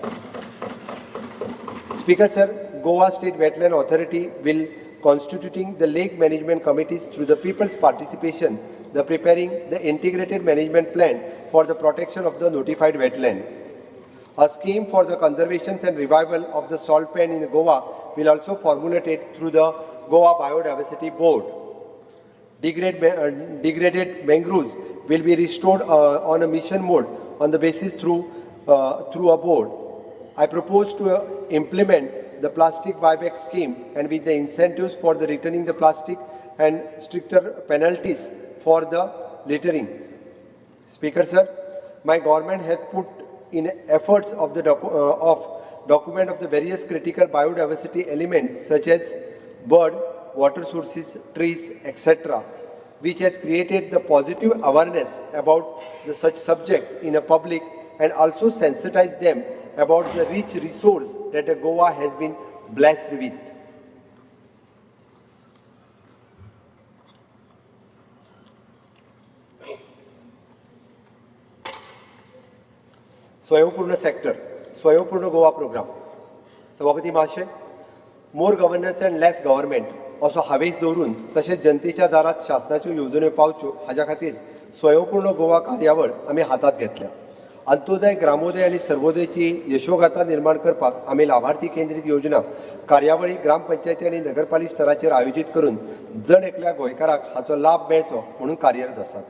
Speaker sir, Goa State Wetland Authority will constituting the lake management committees through the people's participation, the preparing the integrated management plan for the protection of the notified wetland. A scheme for the conservation and revival of the salt pan in Goa will also formulated through the Goa Biodiversity Board. Degraded mangroves will be restored on a mission mode on the basis through a board. I propose to implement the plastic buyback scheme and with the incentives for the returning the plastic and stricter penalties for the littering. Speaker sir, my government has put in efforts of the of document of the various critical biodiversity elements such as bird, water sources, trees, etc., which has created the positive awareness about the such subject in a public and also sensitized them about the rich resource that the Goa has been blessed with. स्वयंपूर्ण sector, स्वयंपूर्ण Goa programme. सभापती महाशय, more governance and less government असो हावेस दवरून तशेंच जनतेच्या दारात शासनाच्यो येवजण्यो पावच्यो हाज्या खातीर स्वयंपूर्ण गोवा कार्यावळ आमी हातांत घेतल्या. अंत्योदय, ग्रामोदय आनी सर्वोदयची यशोगाथा निर्माण करपाक आमी लाभार्थी केंद्रीत योजना कार्यावळी ग्रामपंचायती आनी नगरपालिका स्तराचेर आयोजीत करून जण एकल्या गोंयकाराक हाचो लाभ मेळचो म्हणून कार्यरत आसात.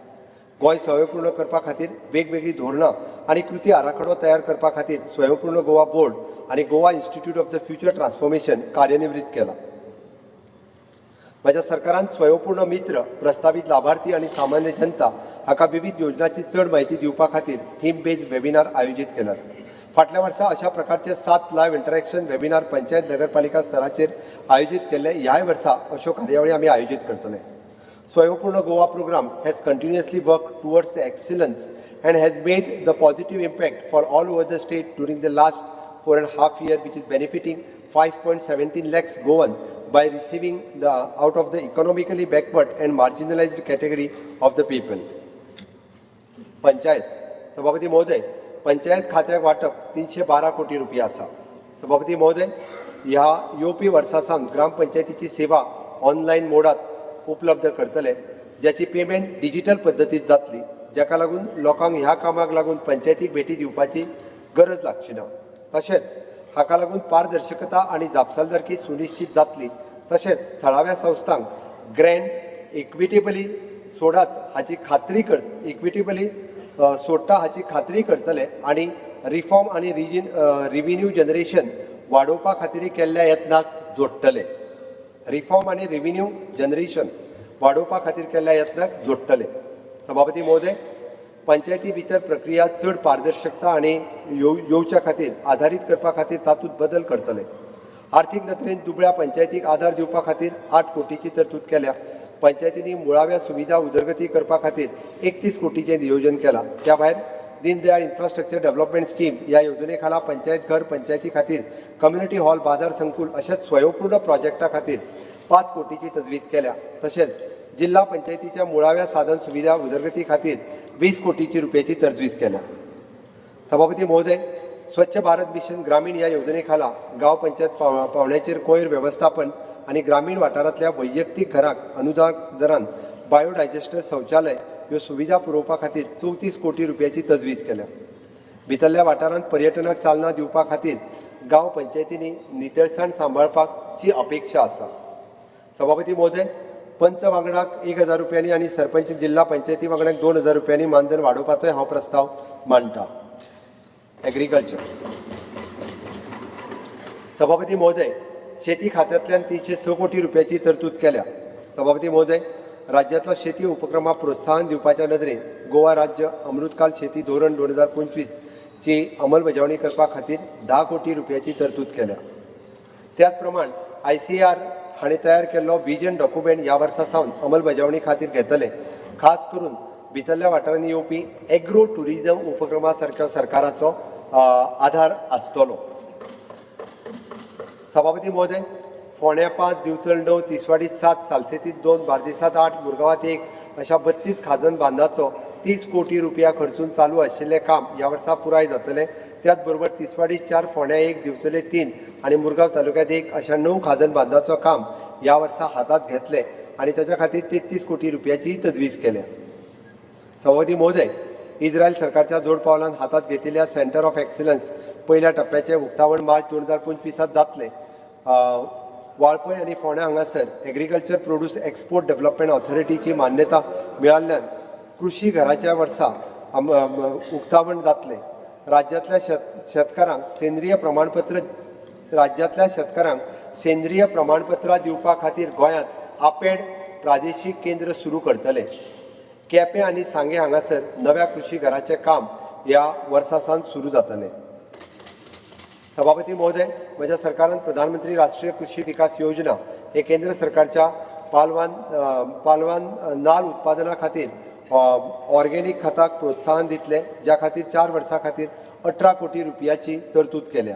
गोंय स्वयंपूर्ण करपा खातीर वेगवेगळीं धोरणां आनी कृती आराखडो तयार करपा खातीर स्वयंपूर्ण गोवा बोर्ड आनी Goa Institute of the Future Transformation कार्यनिवृत्त केला. म्हज्या सरकारान स्वयंपूर्ण मित्र, प्रस्तावीत लाभार्थी आनी सामान्य जनता हाका विविध योजनांची चड म्हायती दिवपा खातीर थीम बेज्ड वेबिनार आयोजीत केल्यात. फाटल्या वर्सा अशा प्रकारचे 7 लायव्ह इंटरॅक्शन वेबिनार पंचायत नगरपालिका स्तराचेर आयोजीत केल्ले. ह्याय वर्सा अश्यो कार्यावळी आमी आयोजीत करतले. Swayampurna Goa program has continuously worked towards the excellence and has made the positive impact for all over the state during the last 4.5 years, which is benefiting 5.17 lakhs Goan by receiving the out of the economically backward and marginalized category of the people. Panchayat. सभापती महोदय, पंचायत खात्याक वांटप 312 कोटी रुपया आसा. सभापती महोदय, ह्या येवपी वर्सा सावन ग्रामपंचायतीची सेवा ऑनलायन मोडात उपलब्ध करतले, ज्याची पेमेंट डिजिटल पद्दतीत जातली. जाका लागून लोकांक ह्या कामाक लागून पंचायतीक भेटी दिवपाची गरज लागची ना. तशेंच हाका लागून पारदर्शकता आनी जापसालदारकी सुनिश्चित जातली. तशेंच थळाव्या संस्थांक ग्रँट इक्विटेबली सोडात हाची खात्री कर इक्विटेबली सोडटा हाची खात्री करतले आनी रिफॉर्म आनी रिजीन रिव्हेन्यू जनरेशन वाडोवपा खातीर केल्ल्या यत्नाक जोडटले. रिफॉर्म आनी रिव्हेन्यू जनरेशन वाडोवपा खातीर केल्ल्या यत्नाक जोडटले. सभापती महोदय, पंचायती भितर प्रक्रिया चड पारदर्शकता आनी येवच्या खातीर आधारीत करपा खातीर तातूंत बदल करतले. आर्थीक नदरेन दुबळ्या पंचायतीक आदार दिवपा खातीर 8 कोटीची तरतूद केल्या. पंचायतींनी मुळाव्या सुविधा उदरगती करपा खातीर 31 कोटीचें नियोजन केलां. त्या भायर दीनदयाळ इन्फ्रास्ट्रक्चर डेव्हलपमेंट स्कीम ह्या येवजणे खाला पंचायत घर, पंचायती खातीर कम्युनिटी हॉल, बाजार संकुल अशाच स्वयंपूर्ण प्रोजेक्टा खातीर 5 कोटीची तजवीज केल्या. तशेंच जिल्हा पंचायतीच्या मुळाव्या साधन सुविधा उदरगती खातीर 20 कोटीची रुपयाची तजवीज केल्या. सभापती महोदय, स्वच्छ भारत मिशन ग्रामीण ह्या येवजणे खाला गांव पंचायत पावण्याचेर कोयर वेवस्थापन आनी ग्रामीण वाठारांतल्या वैयक्तीक घरांक अनुदान दरान बायोडायजेस्टर शौचालय ह्यो सुविधा पुरोवपा खातीर 34 कोटी रुपयाची तजवीज केल्या. भितरल्या वाठारांत पर्यटनाक चालना दिवपा खातीर गांव पंचायतींनी नितळसाण सांबाळपाची अपेक्षा आसा. सभापती महोदय, पंच वांगडाक 1000 रुपयांनी आनी सरपंच जिल्हा पंचायती वांगड्याक 2000 रुपयांनी मानधन वाडोवपाचोय हांव प्रस्ताव मांडटा. एग्रीकल्चर. सभापती महोदय, शेती खात्यांतल्यान 306 कोटी रुपयाची तरतूद केल्या. सभापती महोदय, राज्यांतलो शेती उपक्रमाक प्रोत्साहन दिवपाच्या नदरेन गोवा राज्य अमृतकाल शेती धोरण 2025 ची अंमलबजावणी करपा खातीर 10 कोटी रुपयाची तरतूद केल्या. त्याच प्रमाण ICAR हाणें तयार केल्लो विजन डॉक्युमेंट ह्या वर्सा सावन अंमलबजावणी खातीर घेतले. खास करून भितरल्या वाठारांनी येवपी एग्रो ट्युरिजम उपक्रमा सारक्या सरकाराचो आधार आसतलो. सभापती महोदय, फोंड्या 5, दिवचल 9, तिसवाडीत 7, सालसेतीत 2, बार्देसात 8, मुरगांवात 1 अशा 32 खाजन बांदाचो 30 कोटी रुपया खर्चून चालू आशिल्लें काम ह्या वर्सा पुराय जातलें. त्याच बरोबर तिसवाडी 4, फोंड्या 1, दिवचले 3 आनी मुरगांव तालुक्यांत 1 अशा 9 खाजन बांदाचो काम ह्या वर्सा हातांत घेतलें आनी ताच्या खातीर 33 कोटी रुपयाची तजवीज केल्या. सभापती महोदय, इस्रायल सरकारच्या जोड पावलान हातांत घेतिल्ल्या सेंटर ऑफ एक्सलन्स पयल्या टप्प्याचें उक्तावण मार्च 2025 जातलें. वाळपय आनी फोंड्या हांगासर एग्रीकल्चर प्रोड्यूस एक्सपोर्ट डेव्हलपमेंट ऑथॉरिटीची मान्यता मेळिल्ल्यान कृशी घराच्या वर्सा उक्तावण जातलें. राज्यांतल्या शेतकारांक सेंद्रीय प्रमाणपत्रां दिवपा खातीर गोंयांत आपेड प्रादेशीक केंद्र सुरू करतले. केपें आनी सांगें हांगासर नव्या कृशी घराचें काम ह्या वर्सा सावन सुरू जातलें. सभापती महोदय, म्हज्या सरकारान प्रधानमंत्री राष्ट्रीय कृशी विकास योजना हे केंद्र सरकारच्या पालवान नाल उत्पादना खातीर ऑर्गेनीक खताक प्रोत्साहन दितले, ज्या खातीर 4 वर्सां खातीर 18 कोटी रुपयाची तरतूद केल्या.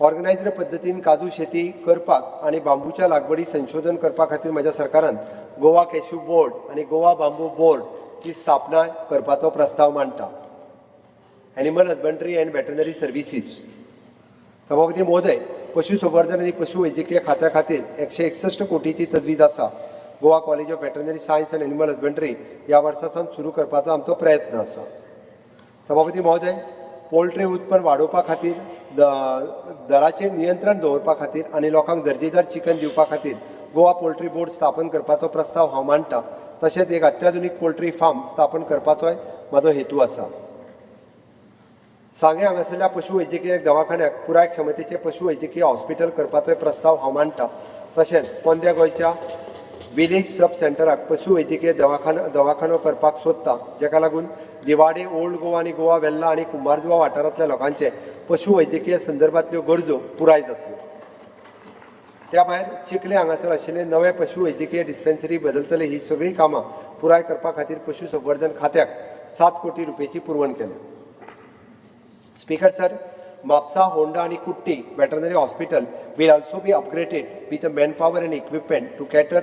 ऑर्गनायज्ड पद्दतीन काजू शेती करपाक आनी बांबूच्या लागवडी संशोधन करपा खातीर म्हज्या सरकारान गोवा कॅश्यू बोर्ड आनी गोवा बांबू बोर्डची स्थापना करपाचो प्रस्ताव मांडटा. Animal Husbandry and Veterinary Services. सभापती महोदय, पशुसंवर्धन आनी पशुवैजकीय खात्या खातीर 161 कोटीची तजवीज आसा. Goa College of Veterinary Science and Animal Husbandry ह्या वर्सा सावन सुरू करपाचो आमचो प्रयत्न आसा. सभापती महोदय, पोल्ट्री उत्पन्न वाडोवपा खातीर, दराचेर नियंत्रण दवरपा खातीर आनी लोकांक दर्जेदार चिकन दिवपा खातीर गोवा पोल्ट्री बोर्ड स्थापन करपाचो प्रस्ताव हांव मांडटा. तशेंच एक अत्याधुनीक पोल्ट्री फार्म स्थापन करपाचोय म्हाजो हेतू आसा. सांगें हांगासरल्या पशुवैजकीय दवाखान्याक पुराय क्षमतेचें पशुवैजकीय हॉस्पिटल करपाचोय प्रस्ताव हांव मांडटा. तशेंच पोंद्या गोंयच्या विलेज सब सेंटराक पशुवैजकीय दवाखानो करपाक सोदता, जाका लागून दिवाडे, ओल्ड गोवा आनी गोवा वेल्ला आनी कुंभारजुवा वाठारांतल्या लोकांचे पशुवैजकीय संदर्भांतल्यो गरजो पुराय जातल्यो. त्या भायर चिखले हांगासर आशिल्ले नवे पशुवैजकीय डिस्पेन्सरी बदलतले. ही सगळीं कामां पुराय करपा खातीर पशुसंवर्धन खात्याक 7 कोटी रुपयाची पुरवण केल्या. Speaker sir, Mapsa, Honda and Kutti Veterinary Hospital will also be upgraded with the manpower and equipment to cater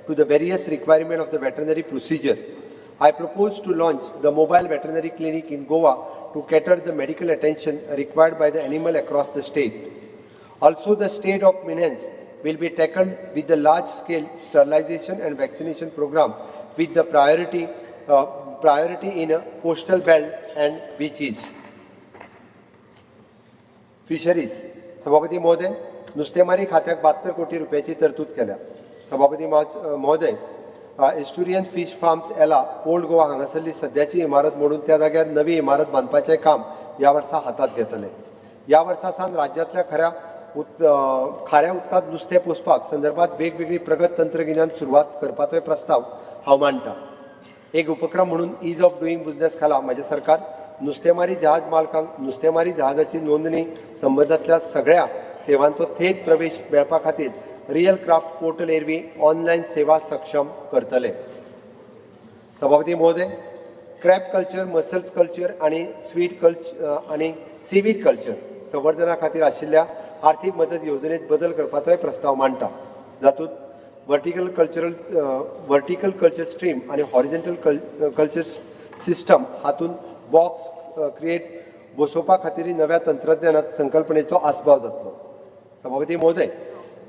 to the various requirement of the veterinary procedure. I propose to launch the mobile veterinary clinic in Goa to cater the medical attention required by the animal across the state. Also, the state of menace will be tackled with the large-scale sterilization and vaccination program with the priority priority in coastal belt and beaches. Fisheries. सभापती महोदय, नुस्तेमारी खात्याक 72 कोटी रुपयाची तरतूद केल्या. सभापती महोदय, एस्टुरियन फिश फार्म्स एला ओल्ड गोवा हांगासरली सद्याची इमारत मोडून त्या जाग्यार नवी इमारत बांदपाचें काम ह्या वर्सा हातांत घेतले. ह्या वर्सा सावन राज्यांतल्या खाऱ्या उदकांत नुस्तें पोसपाक संदर्भात वेगवेगळी प्रगत तंत्रगिन्यान सुरवात करपाचोय प्रस्ताव हांव मांडटा. एक उपक्रम म्हणून ईज ऑफ डुईंग बिझनेस खाला म्हजें सरकार नुस्तेमारी जहाज मालकांक नुस्तेमारी जहाजाची नोंदणी संबंदांतल्या सगळ्या सेवांचो थेट प्रवेश मेळपा खातीर रियल क्राफ्ट पोर्टल वरवीं ऑनलायन सेवा सक्षम करतले. सभापती महोदय, क्रॅब कल्चर, मसल्स कल्चर आनी स्वीट कल्चर आनी सीवीड कल्चर संवर्धना खातीर आशिल्ल्या आर्थीक मदत येवजणेंत बदल करपाचोय प्रस्ताव मांडटा, जातूंत वर्टिकल कल्चर स्ट्रीम आनी हॉरिजेंटल कल्चर सिस्टम हातूंत बॉक्स क्रिएट बसोवपा खातीर नव्या तंत्रज्ञानात संकल्पनेचो आस्पाव जातलो. सभापती महोदय,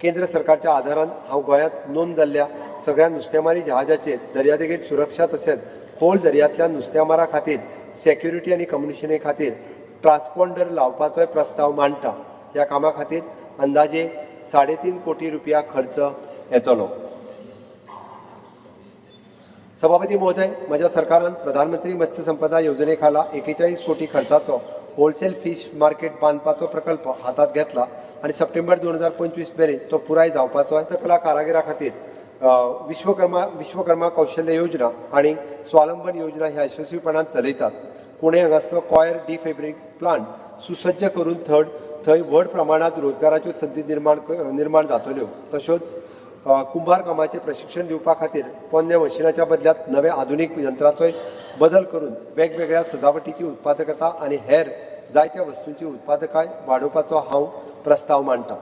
केंद्र सरकारच्या आदारान हांव गोंयांत नोंद जाल्ल्या सगळ्या नुस्तेमारी जहाजाचेर दर्यादेगेर सुरक्षा तशेंच खोल दर्यांतल्या नुस्तेमारा खातीर सेक्युरिटी आनी कम्युनिकेशने खातीर ट्रान्सपॉन्डर लावपाचोय प्रस्ताव मांडटा. ह्या कामा खातीर अंदाजे 3.5 कोटी रुपया खर्च येतलो. सभापती महोदय, म्हज्या सरकारान प्रधानमंत्री मत्स्य संपदा येवजणे खाला 41 कोटी खर्चाचो होलसेल फिश मार्केट बांदपाचो प्रकल्प हातांत घेतला आनी सप्टेंबर 2025 मेरेन तो पुराय जावपाचो. हस्तकला कारागिरा खातीर विश्वकर्मा कौशल्य योजना आनी स्वावलंबन योजना ह्या यशस्वीपणान चलयतात. पुणे हांगासलो कॉयर डिफेब्रिक प्लांट सुसज्ज करून थंय व्हड प्रमाणांत रोजगाराच्यो संदी निर्माण जातल्यो. तश्योच कुंभार कामाचें प्रशिक्षण दिवपा खातीर पोन्न्या मशिनाच्या बदल्यात नव्या आधुनीक यंत्राचोय बदल करून वेगवेगळ्या सजावटीची उत्पादकता आनी हेर जायत्या वस्तूंची उत्पादकाय वाडोवपाचो हांव प्रस्ताव मांडटा.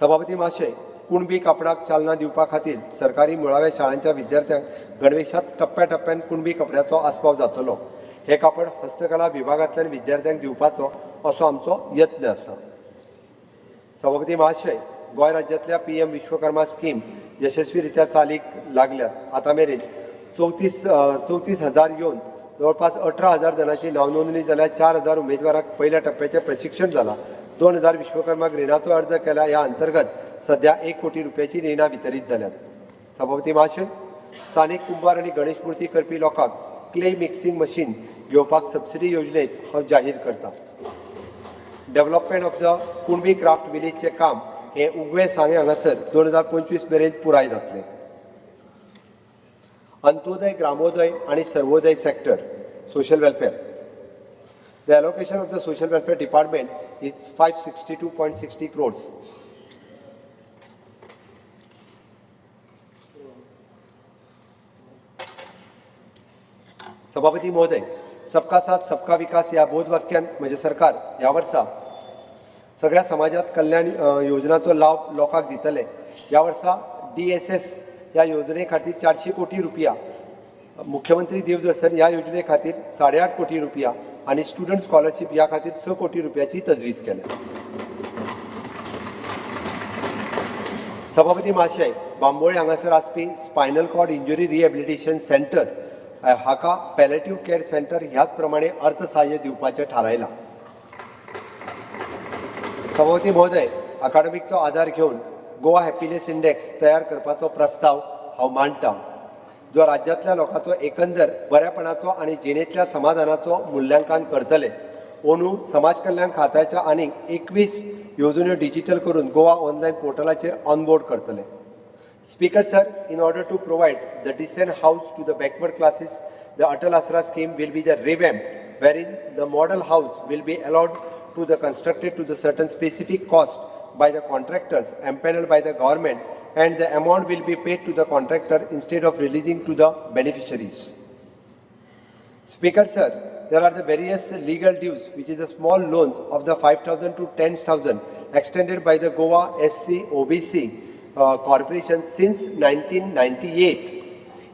सभापती महाशय, कुणबी कापडाक चालना दिवपा खातीर सरकारी मुळाव्या शाळांच्या विद्यार्थ्यांक गणवेशांत टप्प्याटप्प्यान कुणबी कपड्याचो आस्पाव जातलो. हे कापड हस्तकला विभागांतल्यान विद्यार्थ्यांक दिवपाचो असो आमचो यत्न आसा. सभापती महाशय, गोंय राज्यांतल्या PM Vishwakarma स्कीम यशस्वीरित्या चालीक लागल्यात. आतां मेरेन 34,000 येवन जवळपास 18,000 जाणांची नांवनोंदणी जाल्या. 4,000 उमेदवारांक पयल्या टप्प्याचें प्रशिक्षण जालां. 2,000 विश्वकर्माक रिणाचो अर्ज केला. ह्या अंतर्गत सध्या 1 कोटी रुपयाची रिणां वितरीत जाल्यात. सभापती महाशय, स्थानीक कुंभार आनी गणेश मूर्ती करपी लोकांक क्ले मिक्सिंग मशीन घेवपाक सबसिडी योजनेत हांव जाहीर करता. Development of the Kunbi craft विलेजचें काम हें उगवें सांगें हांगासर 2025 मेरेन पुराय जातलें. अंत्योदय, ग्रामोदय आनी Sarvodaya sector, social welfare. The allocation of the social welfare department is 562.60 crores. सभापती महोदय, सबका साथ सबका विकास ह्या बोधवाक्यान म्हजें सरकार ह्या वर्सा सगळ्या समाजात कल्याण योजनाचो लाव लोकांक दितले. ह्या वर्सा DSS ह्या योजने खातीर 400 कोटी रुपया, मुख्यमंत्री देवदर्शन ह्या योजने खातीर 8.5 कोटी रुपया आनी स्टुडंट स्कॉलरशीप ह्या खातीर 6 कोटी रुपयाची तजवीज केल्या. सभापती महाशय, बांबोळे हांगासर आसपी spinal cord injury rehabilitation centre हाका पॅलेटिव्ह केअर सेंटर ह्याच प्रमाणे अर्थसहाय्य दिवपाचें थारायलां. सभापती महोदय, अकाडमीकचो आदार घेवन गोवा हॅपिनेस इंडेक्स तयार करपाचो प्रस्ताव हांव मांडटा, जो राज्यांतल्या लोकांचो एकंदर बऱ्यापणाचो आनी जिणेंतल्या समाधानाचो मुल्यांकन करतले. अंदू समाज कल्याण खात्याच्या आनीक 21 येवजण्यो डिजिटल करून गोवा ऑनलायन पोर्टलाचेर ऑनबोर्ड करतले. Speaker sir, in order to provide the decent house to the backward classes, the Atal Asra scheme will be the revamped, wherein the model house will be allowed to the constructed to the certain specific cost by the contractors empaneled by the government, and the amount will be paid to the contractor instead of releasing to the beneficiaries. Speaker sir, there are the various legal dues, which is the small loans of the 5,000 to 10,000 extended by the Goa SC OBC Corporation since 1998.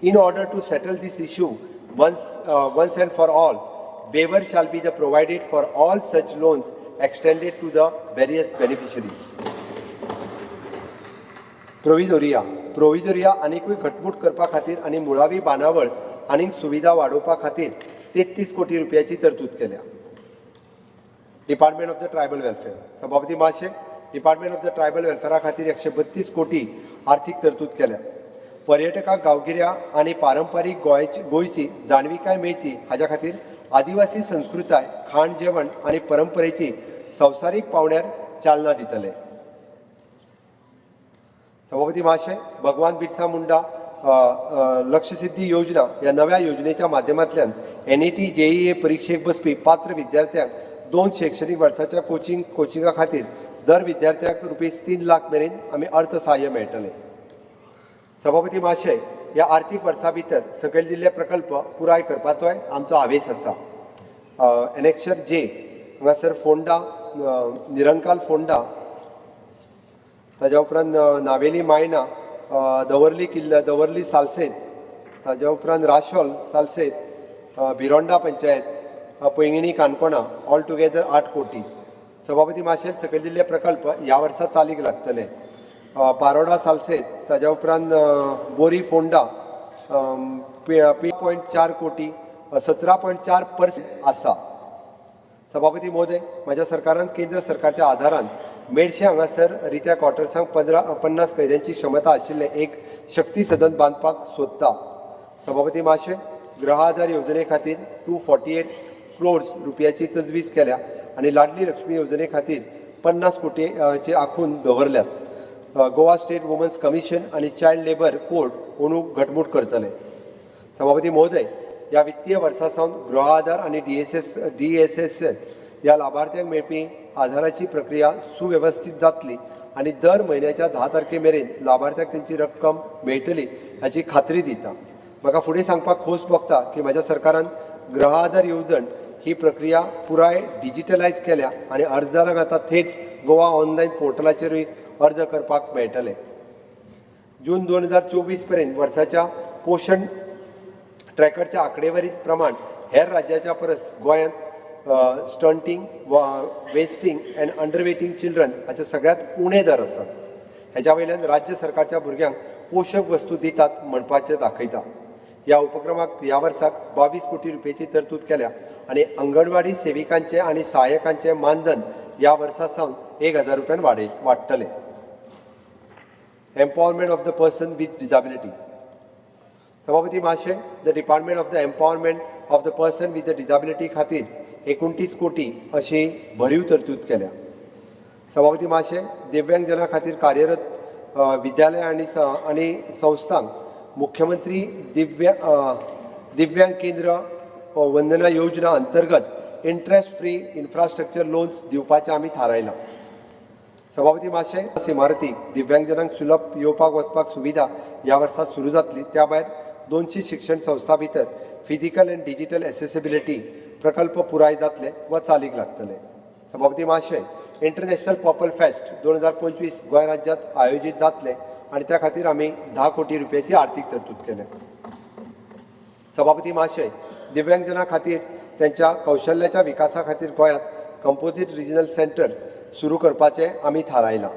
In order to settle this issue once and for all, waiver shall be the provided for all such loans extended to the various beneficiaries. प्रोविदोरिया आनिकूय घटमूट करपा खातीर आनी मुळावी बांदावळ आनीक सुविधा वाडोवपा खातीर 33 कोटी रुपयाची तरतूद केल्या. Department of the tribal welfare. सभापती महाशय, डिपार्टमेंट ऑफ the tribal वेलफेअरा खातीर 132 कोटी आर्थीक तरतूद केल्या. पर्यटकांक गांवगिऱ्या आनी पारंपारीक गोंयची जाणविकाय मेळची हाज्या खातीर आदिवासी संस्कृताय, खाण जेवण आनी परंपरेची संवसारीक पावंड्यार चालना दितले. सभापती महाशय, भगवान बिरसा मुंडा लक्षसिद्धी योजना ह्या नव्या योजनेच्या माध्यमांतल्यान एनईटी जेईए परिक्षेक बसपी पात्र विद्यार्थ्यांक 2 शैक्षणीक वर्साच्या कोचिंगा खातीर दर विद्यार्थ्याक रुपीज 3 लाख मेरेन आमी अर्थसहाय्य मेळटलें. सभापती महाशय, ह्या आर्थीक वर्सा भितर सकयल दिल्ले प्रकल्प पुराय करपाचोय आमचो हावेस आसा. एनेक्शर जे हांगासर फोंडा, निरंकाल फोंडा, ताज्या उपरांत नावेली मायना, दवर्ली किल्ला, दवर्ली सालसेत, ताज्या उपरांत राशोल सालसेत, भिरोंडा पंचायत, पैंगिणी काणकोणा, ऑल टुगेदर 8 कोटी. सभापती महाशय, सकयल दिल्ले प्रकल्प ह्या वर्सा चालीक लागतले. पारोडा सालसेत, ताज्या उपरांत बोरी फोंडा, 0.4 कोटी, 17.4% आसा. सभापती महोदय, म्हज्या सरकारान केंद्र सरकारच्या आधारान मेडशे हांगासर रित्या क्वॉर्टर्सांक 50 कैद्यांची क्षमता आशिल्लें एक शक्ती सदन बांदपाक सोदता. सभापती महाशय, गृह आधार योजने खातीर 248 क्रोर्स रुपयाची तजवीज केल्या आनी लाडली लक्ष्मी योजने खातीर 50 कोटीचे आखून दवरल्यात. गोवा स्टेट वुमन्स कमिशन आनी चायल्ड लेबर कोर्ट अंदू घटमूट करतले. सभापती महोदय, ह्या वित्तीय वर्सा सावन गृह आधार आनी डीएसएस ह्या लाभार्थ्यांक मेळपी आधाराची प्रक्रिया सुवेवस्थीत जातली आनी दर म्हयन्याच्या 10 तारखे मेरेन लाभार्थ्याक तेंची रक्कम मेळटली हाची खात्री दिता. म्हाका फुडें सांगपाक खोस भोगता की म्हज्या सरकारान गृह आधार येवजण ही प्रक्रिया पुराय डिजिटलायज केल्या आनी अर्जदारांक आतां थेट गोवा ऑनलायन पोर्टलाचेरूय अर्ज करपाक मेळटले. जून 2024 पर्यंत वर्साच्या पोशण ट्रॅकरच्या आंकडेवारी प्रमाण हेर राज्याच्या परस गोंयांत stunting, wasting and underweighting children हाचे सगळ्यांत उणे दर आसात. हेज्या वयल्यान राज्य सरकारच्या भुरग्यांक पोशक वस्तू दितात म्हणपाचें दाखयता. ह्या उपक्रमाक ह्या वर्साक 22 कोटी रुपयेची तरतूद केल्या आनी अंगणवाडी सेविकांचे आनी सहाय्यकांचे मानधन ह्या वर्सा सावन 1000 रुपयान वाडटलें. Empowerment of the person with disability. सभापती महाशय, the department of the empowerment of the person with the disability खातीर 29 कोटी अशी भरीव तरतूद केल्या. सभापती महाशय, दिव्यांगजना खातीर कार्यरत विद्यालय आनी संस्थांक मुख्यमंत्री दिव्यांग केंद्र वंदना योजना अंतर्गत इंट्रस्ट फ्री इन्फ्रास्ट्रक्चर लोन्स दिवपाचें आमी थारायलां. सभापती महाशय, इमारती दिव्यांगजनांक सुलभ येवपाक वचपाक सुविधा ह्या वर्सा सुरू जातली. त्या भायर 200 शिक्षण संस्था भितर फिजिकल अँड डिजिटल एसेसिबिलिटी प्रकल्प पुराय जातले वा चालीक लागतले. सभापती महाशय, इंटरनॅशनल पर्पल फेस्ट 2025 गोंय राज्यांत आयोजीत जातले आनी त्या खातीर आमी 10 कोटी रुपयाची आर्थीक तरतूद केल्या. सभापती महाशय, दिव्यांगजना खातीर त्यांच्या कौशल्याच्या विकासा खातीर गोंयांत कंपोजीट रिजनल सेंटर सुरू करपाचें आमी थारायलां.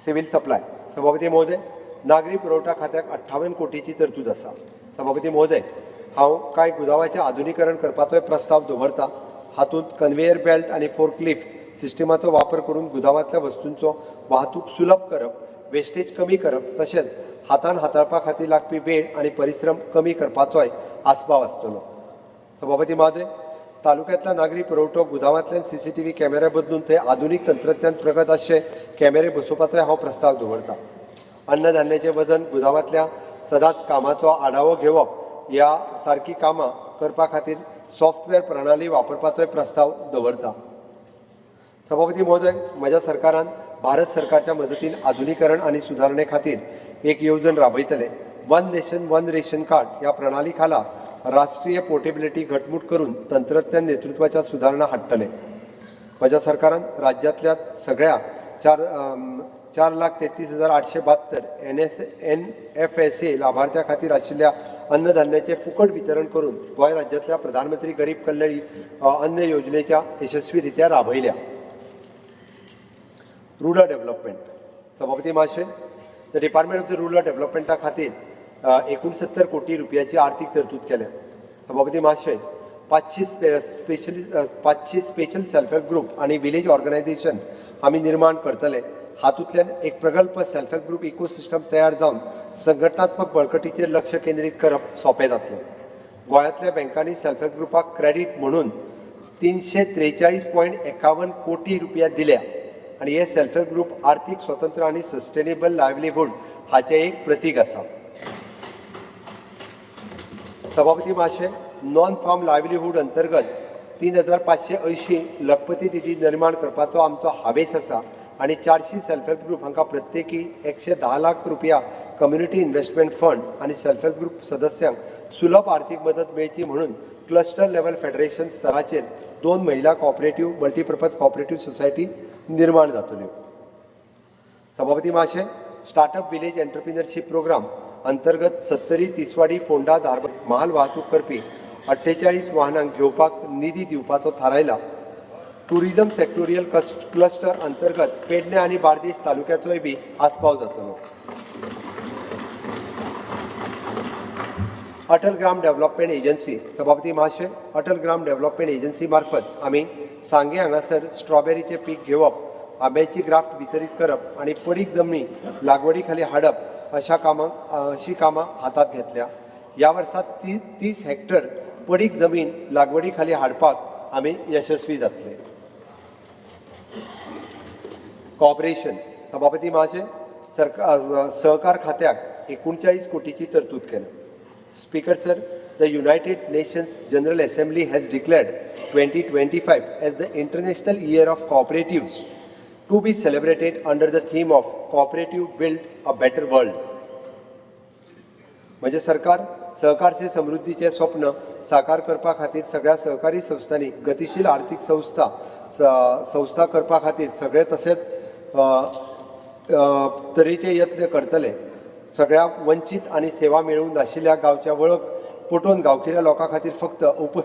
Civil supply. सभापती महोदय, नागरी पुरवठा खात्याक 58 कोटीची तरतूद आसा. सभापती महोदय, हांव कांय गुदावाचें आधुनिकरण करपाचोय प्रस्ताव दवरता. हातूंत कन्वेयर बेल्ट आनी फोर्कलिफ्ट सिस्टमाचो वापर करून गुदावांतल्या वस्तूंचो वाहतूक सुलभ करप, वेस्टेज कमी करप, तशेंच हातान हाताळपा खातीर लागपी वेळ आनी परिश्रम कमी करपाचोय आस्पाव आसतलो. सभापती महोदय, तालुक्यांतल्या नागरी पुरवठो गुदावांतल्यान सीसीटीव्ही कॅमेरे बदलून थंय आधुनीक तंत्रज्ञान प्रगत आसचे कॅमेरे बसोवपाचोय हांव प्रस्ताव दवरता. अन्नधान्याचें वजन, गुदावांतल्या सदांच कामाचो आढावो घेवप ह्या सारकी कामां करपा खातीर सॉफ्टवेअर प्रणाली वापरपाचोय प्रस्ताव दवरता. सभापती महोदय, म्हज्या सरकारान भारत सरकारच्या मदतीन आधुनिकरण आनी सुदारणे खातीर एक येवजण राबयतले. One nation one ration card ह्या प्रणाली खाला राष्ट्रीय पोर्टेबिलिटी घटमूट करून तंत्रज्ञान नेतृत्वाच्या सुदारणा हाडटले. म्हज्या सरकारान राज्यांतल्या सगळ्या 4,33,872 एनएफएसए लाभार्थ्यां खातीर आशिल्ल्या अन्नधान्याचें फुकट वितरण करून गोंय राज्यांतल्या प्रधानमंत्री गरीब कल्याण अन्न योजनेच्या यशस्वीरित्या राबयल्या. Rural development. सभापती महाशय, the department of the rural डेव्हलपमेंटा खातीर 69 कोटी रुपयाची आर्थीक तरतूद केल्या. सभापती महाशय, 500 स्पेशल सेल्फ हेल्प ग्रुप आनी विलेज ऑर्गनायझेशन आमी निर्माण करतले. हातूंतल्यान एक प्रगल्भ सेल्फ हेल्प ग्रुप इकोसिस्टम तयार जावन संघटनात्मक बळकटीचेर लक्ष केंद्रीत करप सोंपें जातलें. गोंयांतल्या बँकांनी सेल्फ हेल्प ग्रुपाक क्रेडीट म्हणून 343.51 कोटी रुपया दिल्या आनी हे सेल्फ हेल्प ग्रुप आर्थीक स्वतंत्र आनी सस्टेनेबल लायवलीहूड हाचें एक प्रतीक आसा. सभापती महाशय, नॉन फार्म लायवलीहूड अंतर्गत 3580 लखपती दिदी निर्माण करपाचो आमचो हावेस आसा आनी 400 सेल्फ हेल्प ग्रुप हांकां प्रत्येकी 110 लाख रुपया कम्युनिटी इन्व्हेस्टमेंट फंड आनी सेल्फ हेल्प ग्रुप सदस्यांक सुलभ आर्थीक मदत मेळची म्हणून क्लस्टर लेवल फेडरेशन स्तराचेर 2 महिला कॉपरेटिव्ह मल्टीपर्पज कॉपरेटिव्ह सोसायटी निर्माण जातल्यो. सभापती महाशय, स्टार्टअप विलेज एंटरप्रिनरशीप प्रोग्राम अंतर्गत सत्तरी, तिसवाडी, फोंडा, धारबांदोडा म्हाल वाहतूक करपी 48 वाहनांक घेवपाक निधी दिवपाचो थारायला. टुरिझम सेक्टोरियल क्लस्टर अंतर्गत पेडणे आनी बार्देस तालुक्याचोय बी आस्पाव जातलो. अटल ग्राम डेव्हलपमेंट एजन्सी. सभापती महाशय, अटल ग्राम डेव्हलपमेंट एजन्सी मार्फत आमी सांगे हांगासर स्ट्रॉबेरीचें पीक घेवप, आंब्याची ग्राफ्ट वितरीत करप आनी पडीक जमनी लागवडी खाली हाडप अशी कामां हातांत घेतल्या. ह्या वर्सा 30 हेक्टर पडीक जमीन लागवडी खाली हाडपाक आमी यशस्वी जातले. कॉपरेशन. सभापती महाशय, सरकार सहकार खात्याक 39 कोटीची तरतूद केल्या. Speaker sir, the United Nations General Assembly has declared 2025 as the International Year of Cooperatives, to be celebrated under the theme of Cooperative Build a Better World. म्हणजे सरकार सहकार से समृद्धीचें स्वप्न साकार करपा खातीर सगळ्या सहकारी संस्थांनी गतिशील आर्थीक संस्था करपा खातीर सगळे तशेंच तरेचे यत्न करतले. सगळ्या वंचीत आनी सेवा मेळूंक नाशिल्ल्या गांवच्या वळख पटोवन गांवगिऱ्या लोकां खातीर फक्त उप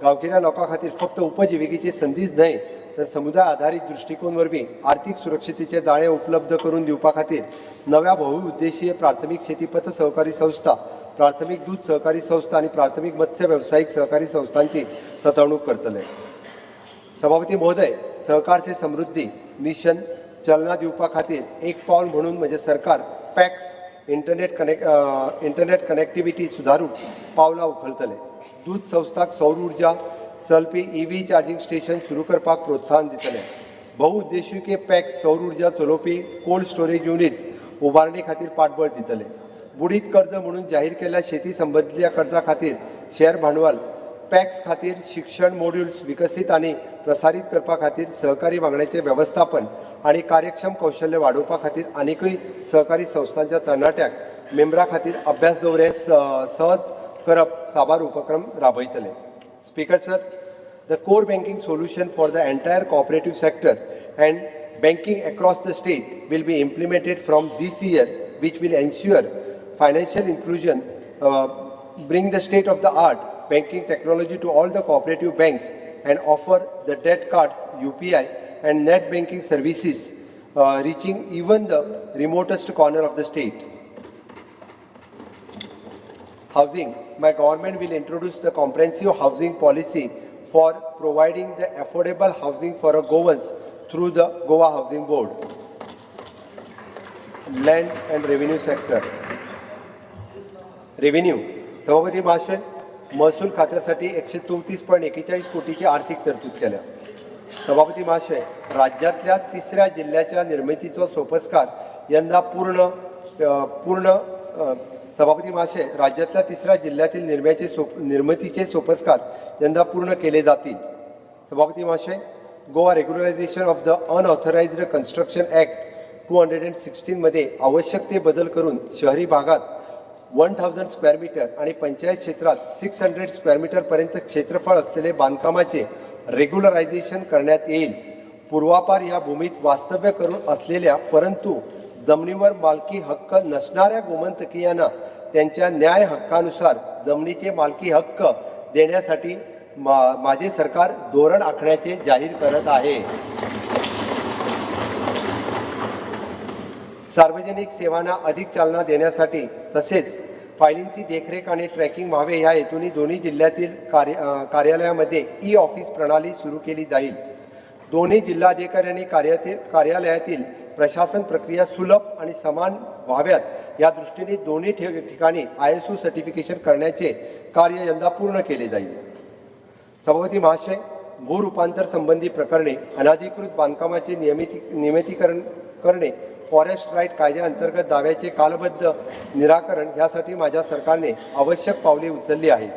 गांवगिऱ्या लोकां खातीर फक्त उपजिविकेची संदीच न्हय तर समुदाय आधारीत दृश्टिकोन वरवीं आर्थीक सुरक्षतेचें जाळें उपलब्ध करून दिवपा खातीर नव्या बहुउद्देशीय प्राथमीक शेती पत सहकारी संस्था, प्राथमीक दूद सहकारी संस्था आनी प्राथमीक मत्स्य वेवसायीक सहकारी संस्थांची सतवणूक करतले. सभापती महोदय, सहकार से समृद्धी मिशन चलना दिवपा खातीर एक पावल म्हणून म्हजें सरकार पॅक्स इंटरनेट कनेक्टिविटी सुदारूंक पावलां उखलतले. दूद संस्थाक सौर ऊर्जा चलपी ईव्ही चार्जींग स्टेशन सुरू करपाक प्रोत्साहन दितले. बहुउद्देशीय पॅक सौर ऊर्जा चलोवपी कोल्ड स्टोरेज युनिट्स उबारणे खातीर पाठबळ दितले. बुडीत कर्ज म्हणून जाहीर केल्ल्या शेती संबंदीच्या कर्जा खातीर शेअर भांडवल पॅक्स खातीर शिक्षण मॉड्युल्स विकसीत आनी प्रसारीत करपा खातीर सहकारी वांगड्याचें वेवस्थापन आनी कार्यक्षम कौशल्य वाडोवपा खातीर आनीकूय सहकारी संस्थांच्या तरणाट्यांक मेंबरा खातीर अभ्यास दौरे सहज करप साबार उपक्रम राबयतले. Speaker sir, the core banking solution for the entire cooperative sector and banking across the state will be implemented from this year, which will ensure financial inclusion, bring the state of the art banking technology to all the cooperative banks and offer the debit cards, UPI and net banking services, reaching even the remotest corner of the state. Housing. My government will introduce the comprehensive housing policy for providing the affordable housing for our Goans through the Goa Housing Board. Land and revenue sector. Revenue. सभापती महाशय, महसूल खात्यासाठी 134.41 कोटीची आर्थिक तरतूद केल्या. सभापती महाशय, राज्यांतल्या तिसऱ्या जिल्ह्याच्या निर्मितीचो सोपस्कार यंदा पूर्ण पूर्ण सभापती महाशय, राज्यातल्या तिसऱ्या जिल्ह्यातील निर्म्याचे सोप निर्मितीचे सोपस्कार यंदा पूर्ण केले जातील. सभापती महाशय, Goa Regularisation of the Unauthorised Construction Act 216मध्ये आवश्यक ते बदल करून शहरी भागात 1000 स्क्वेअर मीटर आणि पंचायत क्षेत्रात 600 स्क्वेअर मीटरपर्यंत क्षेत्रफळ असलेले बांधकामाचे रेग्युलरायझेशन करण्यात येईल. पूर्वापार या भूमीत वास्तव्य करून असलेल्या परंतु जमिनीवर मालकी हक्क नसणाऱ्या गोमंतकीयांना त्यांच्या न्याय हक्कानुसार जमिनीचे मालकी हक्क देण्यासाठी माझे सरकार धोरण आखण्याचे जाहीर करत आहे. सार्वजनिक सेवांना अधिक चालना देण्यासाठी तसेच फायलिंगची देखरेख आणि ट्रॅकिंग व्हावे या हेतूने दोन्ही जिल्ह्यातील कार्यालयामध्ये ई ऑफिस प्रणाली सुरू केली जाईल. दोन्ही जिल्हाधिकाऱ्यांनी कार्यालयातील प्रशासन प्रक्रिया सुलभ आणि समान व्हाव्यात या दृष्टीने दोन्ही ठिकाणी ISO certification करण्याचे कार्य यंदा पूर्ण केले जाईल. सभापती महाशय, भूरूपांतर संबंधी प्रकरणे, अनधिकृत बांधकामाचे नियमितीकरण करणे, फॉरेस्ट राईट कायद्याअंतर्गत दाव्याचे कालबद्ध निराकरण यासाठी माझ्या सरकारने आवश्यक पावले उचलली आहेत.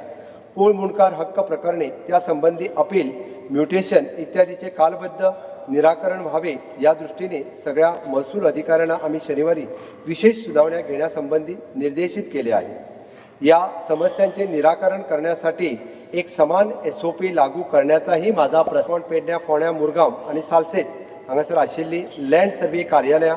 कुळ मुंडकार हक्क प्रकरणे, त्यासंबंधी अपील, म्युटेशन इत्यादीचे कालबद्ध निराकरण व्हावे या दृष्टीने सगळ्या महसूल अधिकाऱ्यांना आम्ही शनिवारी विशेष सुनावण्या घेण्यासंबंधी निर्देशित केले आहे. या समस्यांचे निराकरण करण्यासाठी एक समान SOP लागू करण्याचाही माझा प्रस्ताव. पेडण्या, फोण्या, मुरगांव आणि सालसेत हांगासर आशिल्ली लँड सर्वे कार्यालयां